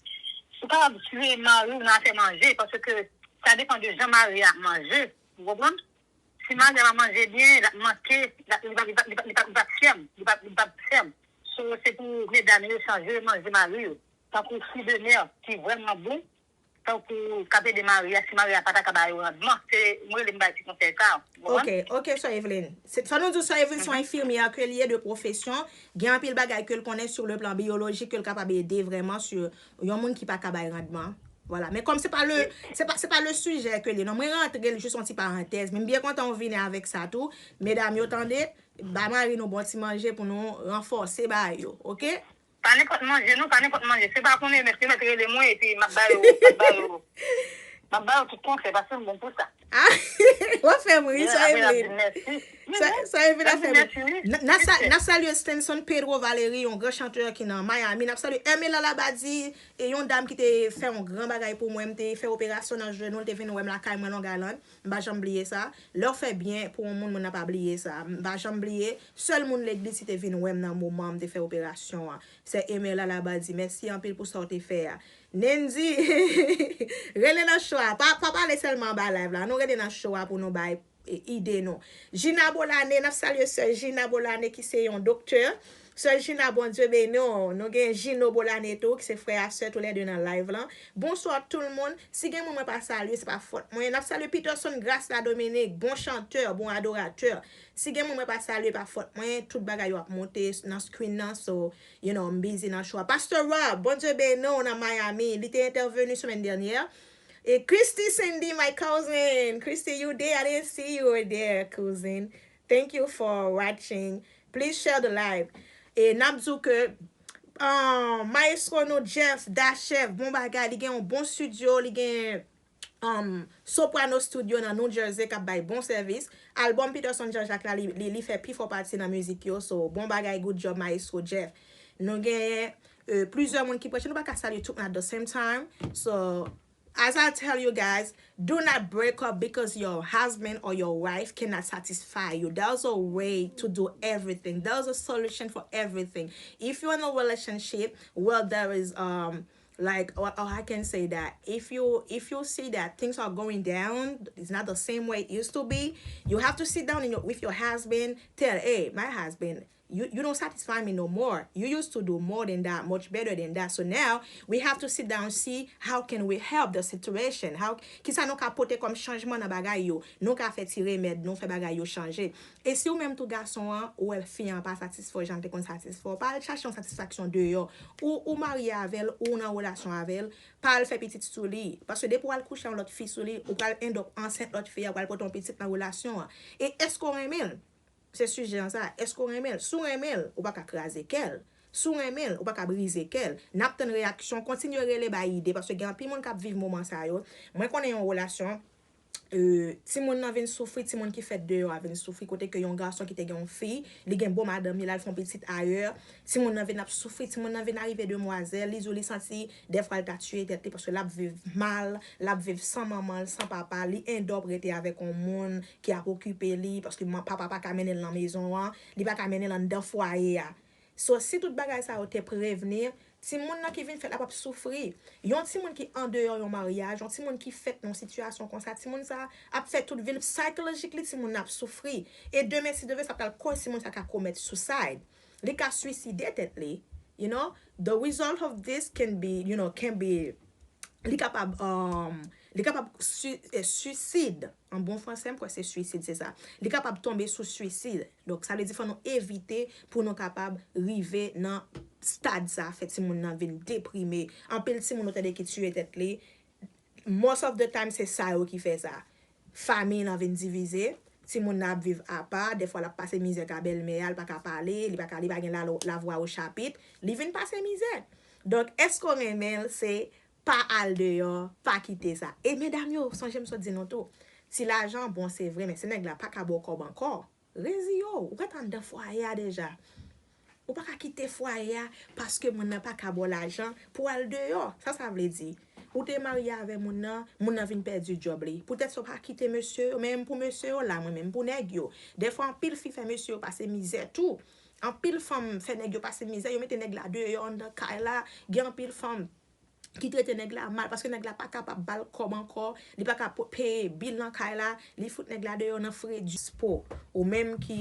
ou kapab siye mari w nan afè manje, paske sa depann de jan mari a ap manje, ou konprann? Si mari a pa manje byen, l ap manke, l ap, li p ap, li p ap, li p ap, li p ap, li p ap fèm, li p ap, li p ap fèm. So, se pou medam yo chanje manje mari yo. Tankou fruits de mer ki vrèman bon, tankou k ap ede mari a, si mari a pa ta ka ba yo randman. Se, mwen rele m bay ti konsèy sa, ou konprann? Ok, ok, Sè Evelyn. Se, fò nou di w Sè Evelyn se yon enfimyè ke l ye de pwofesyon. Gen anpil bagay ke l konnen sur le plan biyolojik ke l kapab ede vrèman sur yon moun ki pa ka bay randman. Vwala. Men kòm se pa le, se pa, se pa le sijè ke li, non, mwen rantre l jis yon ti parantèz. Men m byen kontan w vini avèk sa tou. Medam yo, tande, ba mari nou bon ti manje pou nou ranfòse bagay yo, oke? Pa nenpòt manje, non, pa nenpòt manje. Se pa konnen mèt, yo mèt rele mwen, epi m ap ba yo, m ap ba yo, m ap ba yo tout konsèy, paske m bon pou sa. Ah, w ap fè m ri, Sè Evelyn. Sè Evelyn ap fè m ri. N ap sa-, n ap salye Stenson Pedro Valery, yon gran chantè ki nan Miami. N ap salye Hermela Labadie, e yon dam ki te fè yon gran bagay pou mwen. M te fè operasyon nan jenou, l te vin wè m lakay mwen Long Island. M pa janm bliye sa. Lè w fè byen pou yon moun, moun nan pa bliye sa. M pa janm bliye. Sèl moun legliz ki te vin wè m nan moman m te fè operasyon an. Sè Hermela Labadie, mèsi anpil pou sa w te fè a. Nendy, rele nan show a. Pa, pa pale sèlman anba live la. Nou rele nan show a pou nou bay e, ide nou. Gina Bolane, n ap salye sè Gina Bolane ki se yon doktè. Sè Gina, Bondye beni w. Nou gen Gino Bolane tou, ki se frè a sè toulède nan live lan. Bonswa tout le monde. Si gen moun mwen pa salye, se pa fòt mwen. N ap salye Peterson Grace la Dominique, bon chantè, bon adoratè. Si gen moun mwen pa salye, pa fòt mwen. Tout bagay yo ap monte nan screen nan, so, you know, m busy nan show a. Pastor Rob, Bondye beni w nan Miami. Li te entèveni semèn dènyè. E Christy Cindy, my cousin. Christy, you there? I didn't see you were there, cousin. Thank you for watching. Please share the live. E n ap di w ke um, maestro nou Jeff Dachev, bon bagay, li gen yon bon studio, li gen um, Soprano Studio nan New Jersey k ap bay bon sèvis. Albòm Peterson Jean-Jacques la, li, li, li fè pi fò pati nan mizik yo. So, bon bagay, good job, maestro Jeff. Nou genyen euh, plizyè moun ki prèche. Nou pa ka salye tout moun at the same time. So, as I tell you guys, do not break up because your husband or your wife cannot satisfy you. There's a way to do everything. There's a solution for everything. If you're in a relationship where there is um like or, or I can say that if you if you see that things are going down, it's not the same way it used to be. You have to sit down in your, with your husband, tell, hey, my husband, you, you don't satisfy me no more. You used to do more than that, much better than that. So now we have to sit down, see how can we help the situation. How, kisa nou ka pote kòm chanjman nan bagay yo. Nou ka fè ti remèd, nou fè bagay yo chanje. E si ou menm tou gason an, ou wè fi an pa satisfè w jan l te konn satisfè w, pa al chache yon satisfaksyon deyò. Ou, ou marye avè l, ou nan relasyon avè l, pa al fè pitit sou li. Paske depi w al kouche yon lòt fi sou li, ou pral end up ansent lòt fi a, ou pral pote yon pitit nan relasyon an. E èske w renmen l? Se sijè an sa. Èske w renmen l? Si w renmen l, ou pa ka kraze kè l. Si w renmen l, ou pa ka brize kè l. N ap tann reyaksyon, kontinye rele bay ide, paske gen anpil moun k ap viv moman sa yo. Mwen konnen yon relasyon, euh, timoun nan vin soufri, timoun ki fèt deyò a vin soufri, kote ke yon gason ki te gen yon fi, li gen bon madanm, li al fè yon pitit ayè, timoun nan vin ap soufri, timoun nan vin arive demwazèl, li di w li santi dèfwa l ta tiye tèt li, paske l ap viv mal, l ap viv san manman l, san papa, li end up rete avèk yon moun ki ap okipe li, paske man-, papa pa ka mennen l nan mezon an, li pa ka mennen l anndan fwaye a. So, si tout bagay sa yo te prevni, timoun nan ki vin fèt la p ap soufri. Yon timoun ki andeyò yon maryaj, yon timoun ki fèt nan yon sitiyasyon konsa, timoun sa ap fè tout vi l, psychologically, timoun nan ap soufri. E demen, si Dye vle, sa pral koz timoun sa ka komèt suicide. Li ka swiside tèt li, you know? The result of this can be, you know, can be li kapab, um, li kapab su, eh, suicide. An bon fransè, m kwè se suicide, se sa. Li kapab tonbe sou suicide. Donk, sa vle di fò nou evite pou nou kapab rive nan stad sa, fè timoun nan vin deprime. Anpil timoun ou tande ki tiye tèt li. Most of the time, se sa yo ki fè sa. Fanmi nan vin divize, timoun nan ap viv apa, dèfwa l ap pase mizè ka bèlmè a, li pa ka pale, li pa ka, li pa gen la, lavwa o chapit, li vin pase mizè. Donk, èske w renmen l? Se pa al deyò, pa kite sa. E medam yo, sonje m sot di nou tou, ti lajan bon se vre, men si nèg la pa ka ba w kòb ankò, reziye w, ou ret anndan fwaye a deja. Ou pa ka kite fwaye a paske moun nan pa ka ba w lajan pou w al deyò. Sa sa vle di? Ou te marye avè moun nan, moun nan vin pèdi djòb li. Poutèt sa w pa kite mesye yo, men m pou mesye yo la, mwen menm pou nèg yo. Dèfwa anpil fi fè mesye yo pase mizè tou. Anpil fanm fè nèg yo pase mizè, yo mete nèg la deyò anndan kay la. Gen anpil fanm ki trete nèg la mal, paske nèg la pa kapab ba l kòb ankò, li pa ka po-, peye bil nan kay la, li fout nèg la deyò nan fredi. Dispo, ou menm ki,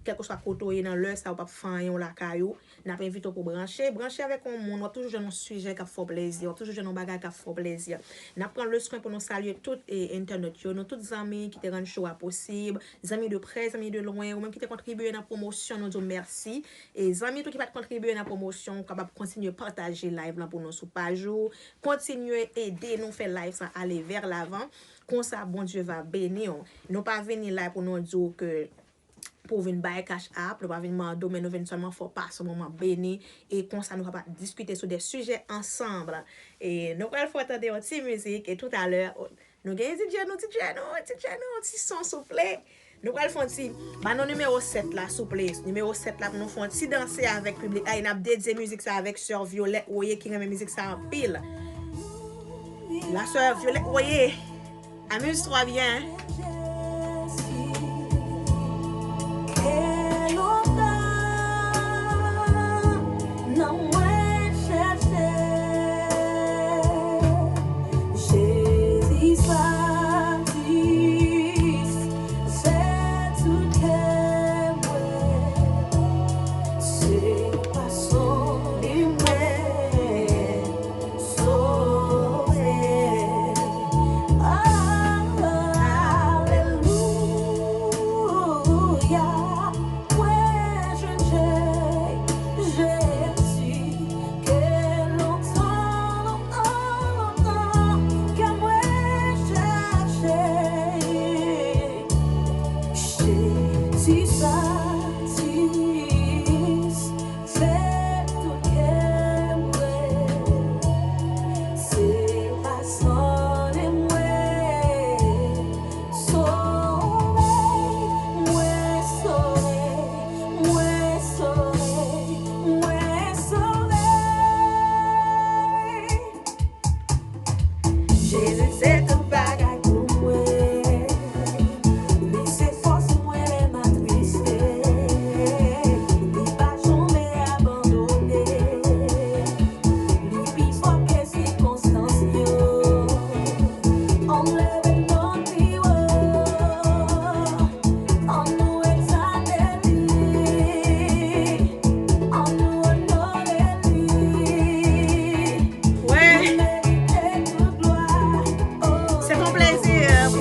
kèlkeswa kote w ye nan lè sa, ou p ap fè anyen, w lakay ou, n ap envite w pou branche, branche avèk yon moun, w ap toujou jwenn yon sijè k ap fè w plezi, w ap toujou jwenn yon bagay k ap fè w plezi. N ap pran le swen pou nou salye tout, e, entènot yo, nou tout zanmi ki te rann show a posib, zanmi de prè, zanmi de lwen, ou menm ki te kontribiye nan pwomosyon, nou di w mèsi. E zanmi tou ki pa t kontribiye nan pwomosyon, ou kapab kontinye pataje live lan pou nou sou paj ou. Kontinye ede nou fè live sa ale vers l'avant. Konsa, Bondye va beni w. Nou pa vini la pou nou di w ke pou w vin bay cash app, nou pa vin mande w, men nou vin sèlman fè w pase yon moman beni. E konsa, nou kapab diskite sou de sijè ansanm. E nou pral fè w tande yon ti mizik, e toutalè, nou gen DJ nou, DJ nou, DJ nou, ti son souple. Nou pral fè yon ti, ba nou nimewo sèt la, souple. Nimewo sèt la pou nou fè yon ti danse avèk piblik la. E n ap dedye mizik sa avèk sè Violette Royer ki renmen mizik sa anpil. La sè Violette Royer, amuse-toi bien. Ke lontan nan mwen chèche Jezi sa. Se tout kè mwen, se pa son li mwen sove. Alelouya.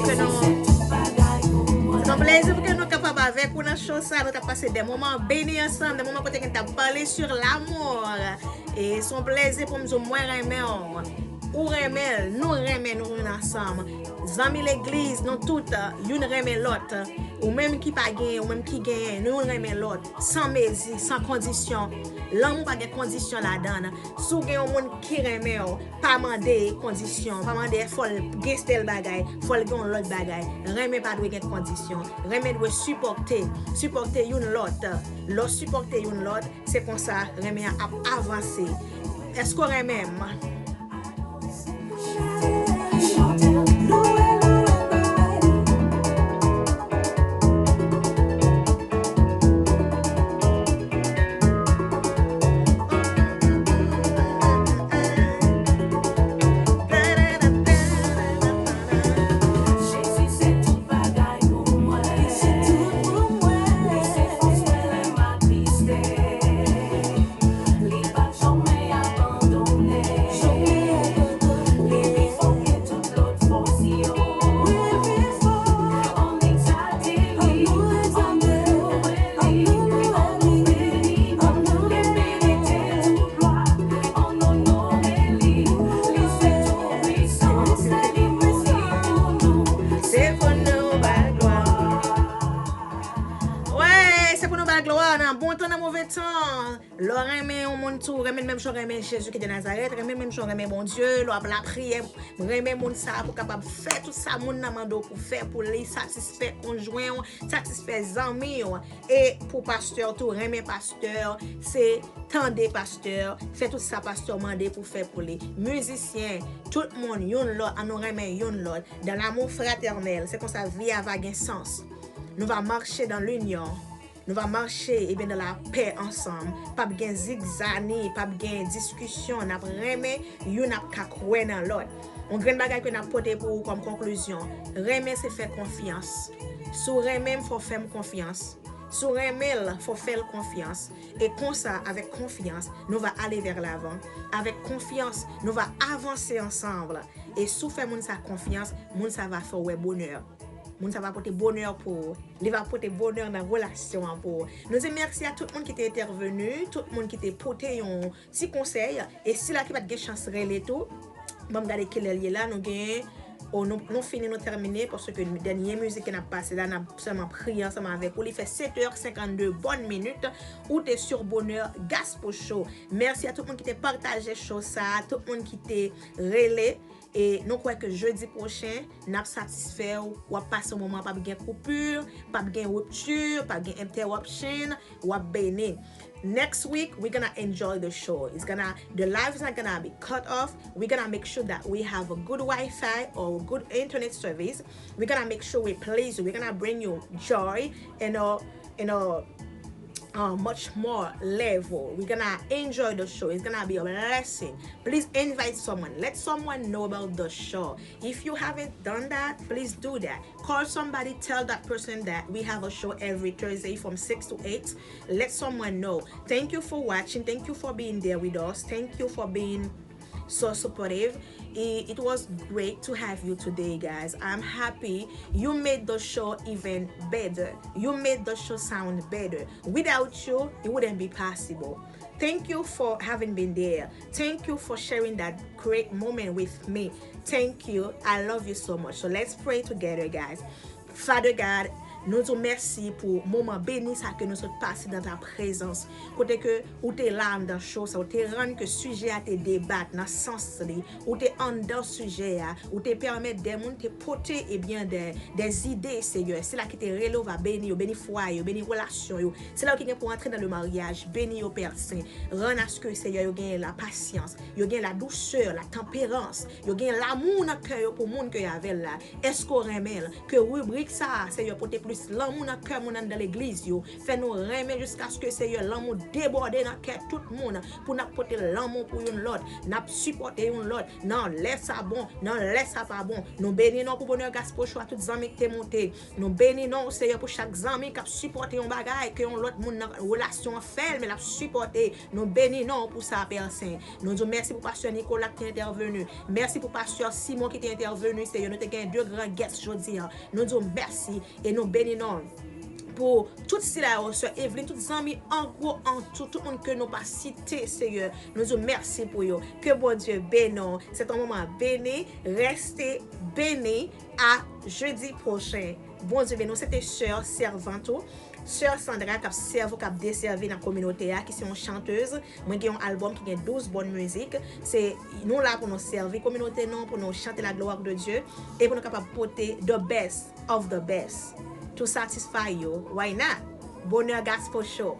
Se yon plezi pou ke nou kapab avèk ou nan show sa. Nou t ap pase de moman beni ansanm, de moman kote ke nou t ap pale sur l'amour. E se yon plezi pou m di w mwen renmen w. Ou renmen l, nou renmen nou youn ansanm. Zanmi legliz, nou tout, youn renmen lòt. Ou menm ki pa genyen, ou menm ki genyen, nou youn renmen lòt. San mezi, san kondisyon. Lanmou pa gen kondisyon ladan l. Si w gen yon moun ki renmen w, pa mande kondisyon, pa mande fò l gen tèl bagay, fò l gen yon lòt bagay. Renmen pa dwe gen kondisyon. Renmen dwe sipòte, sipòte youn lòt. Lè w sipòte youn lòt, se konsa renmen an ap avanse. Èske w renmen m? Wè, se pou nou ba l glwa nan bon tan, nan move tan. Lè w renmen yon moun tou, renmen l menm jan w renmen Jezi ki de Nazarèt, renmen l menm jan w renmen Bondye, lè w ap lapriyè, renmen moun sa a pou w kapab fè tout sa moun nan mande w pou fè pou li, satisfè konjwen w, satisfè zanmi w. E pou pastè w tou, renmen pastè, se tande pastè, fè tout sa pastè mande pou fè pou li. Mizisyen, tout moun, youn lòt, ann nou renmen youn lòt. Dans l'amour fraternel, se konsa vi a va gen sans. Nou va mache dans l'union. Nou va mache, ebyen, dans la paix ansanm. P ap gen zigzani, p ap gen diskisyon, n ap renmen, youn ap ka kwè nan lòt. Yon grenn bagay ke n ap pote pou ou kòm konklizyon. Renmen se fè konfyans. Si w renmen m, fò w fè m konfyans. Si w renmen l, fò w fè l konfyans. E konsa, avèk konfyans, nou va aller vers l'avant. Avèk konfyans, nou va avanse ansanm. E si w fè moun sa konfyans, moun sa va fè w wè bonè. Moun sa va pote bonè pou ou. Li va pote bonè nan relasyon an pou ou. Nou di mèsi a tout moun ki te entèveni, tout moun ki te pote yon ti konsèy. E sila ki pa t gen chans rele tou, ban m gade kilè l ye la, nou gen, o, nou, nou fini, nou tèmine, paske dènye mizik ke n ap pase la, n ap sèlman priye ansanm avèk ou. Li fè sèt è senkannde bòn minit, ou te sur Bonheur Gospel Show. Mèsi a tout moun ki te pataje show sa, tout moun ki te rele. E nou kwè ke jedi pwochen, n ap satisfè w, w ap pase yon moman, p ap gen koupi, p ap gen ripti, p ap gen interruption, w ap beni. Next week, we're gonna enjoy the show. It's gonna, the live is not gonna be cut off. We're gonna make sure that we have a good Wi-Fi or good internet service. We're gonna make sure we please you. We're gonna bring you joy and a, and a uh, much more level. We're gonna enjoy the show. It's gonna be a blessing. Please invite someone. Let someone know about the show. If you haven't done that, please do that. Call somebody, tell that person that we have a show every Thursday from six to eight. Let someone know. Thank you for watching. Thank you for being there with us. Thank you for being so supportive. It, it was great to have you today, guys. I'm happy you made the show even better. You made the show sound better. Without you, it wouldn't be possible. Thank you for having been there. Thank you for sharing that great moment with me. Thank you. I love you so much. So let's pray together, guys. Father God, nou di w mèsi pou moman beni sa ke nou sot pase dans ta présence. Kote ke ou te la anndan show sa, ou te rann ke sijè a te debat nan sans li, ou te anndan sijè a, ou te pèmèt de moun te pote, ebyen, de, de zide, Seyè. Sila ki te rele w va beni yo, beni fwaye yo, beni relasyon yo. Sila yo ki gen pou antre dans le mariage, beni yo, Pè Sen. Rann aske, Seyè, yo genyen la pasyans, yo genyen la douceur, la tempérance, yo genyen lamou nan kè yo pou moun ke y avè l la. Èske w renmen l? Ke ribrik sa a, Seyè, pote plis lanmou nan kè moun anndan legliz yo. Fè nou renmen jiskaske, Seyè, lanmou debòde nan kè tout moun, pou n ap pote lanmou pou youn lòt, n ap sipòte youn lòt. Nan lè sa bon, nan lè sa pa bon. Nou beni non pou Bonheur Gospel Show a, tout zanmi ki te moute. Nou beni non, Seyè, pou chak zanmi k ap sipòte yon bagay, ke yon lòt moun nan relasyon an fè l, men l ap sipòte. Nou beni non pou sa, Pè Sen. Nou di w mèsi pou pastè Nicolas ki te entèveni. Mèsi pou pastè Simon ki te entèveni, Seyè. Nou te gen de gran guest jodi a. Nou di w mèsi e nou beni non pou tout sila yo, Sè Evelyn, tout zanmi an gwo, an tou, tout moun ke nou pa site, Seyè. Nou di w mèsi pou yo. Ke Bondye beni w. Se te yon moman beni. Reste beni. A jedi pwochen. Bondye beni w. Se te sè sèvant ou, sè Sandra, k ap sèvi w, k ap desèvi nan kominote a, ki se yon chantèz. Mwen gen yon albòm ki gen douz bòn mizik. Se nou la pou nou sèvi kominote nou, pou nou chante la gloire de Dieu e pou nou kapab pote the best of the best. To satisfy yo, why not? Bonheur Gospel Show.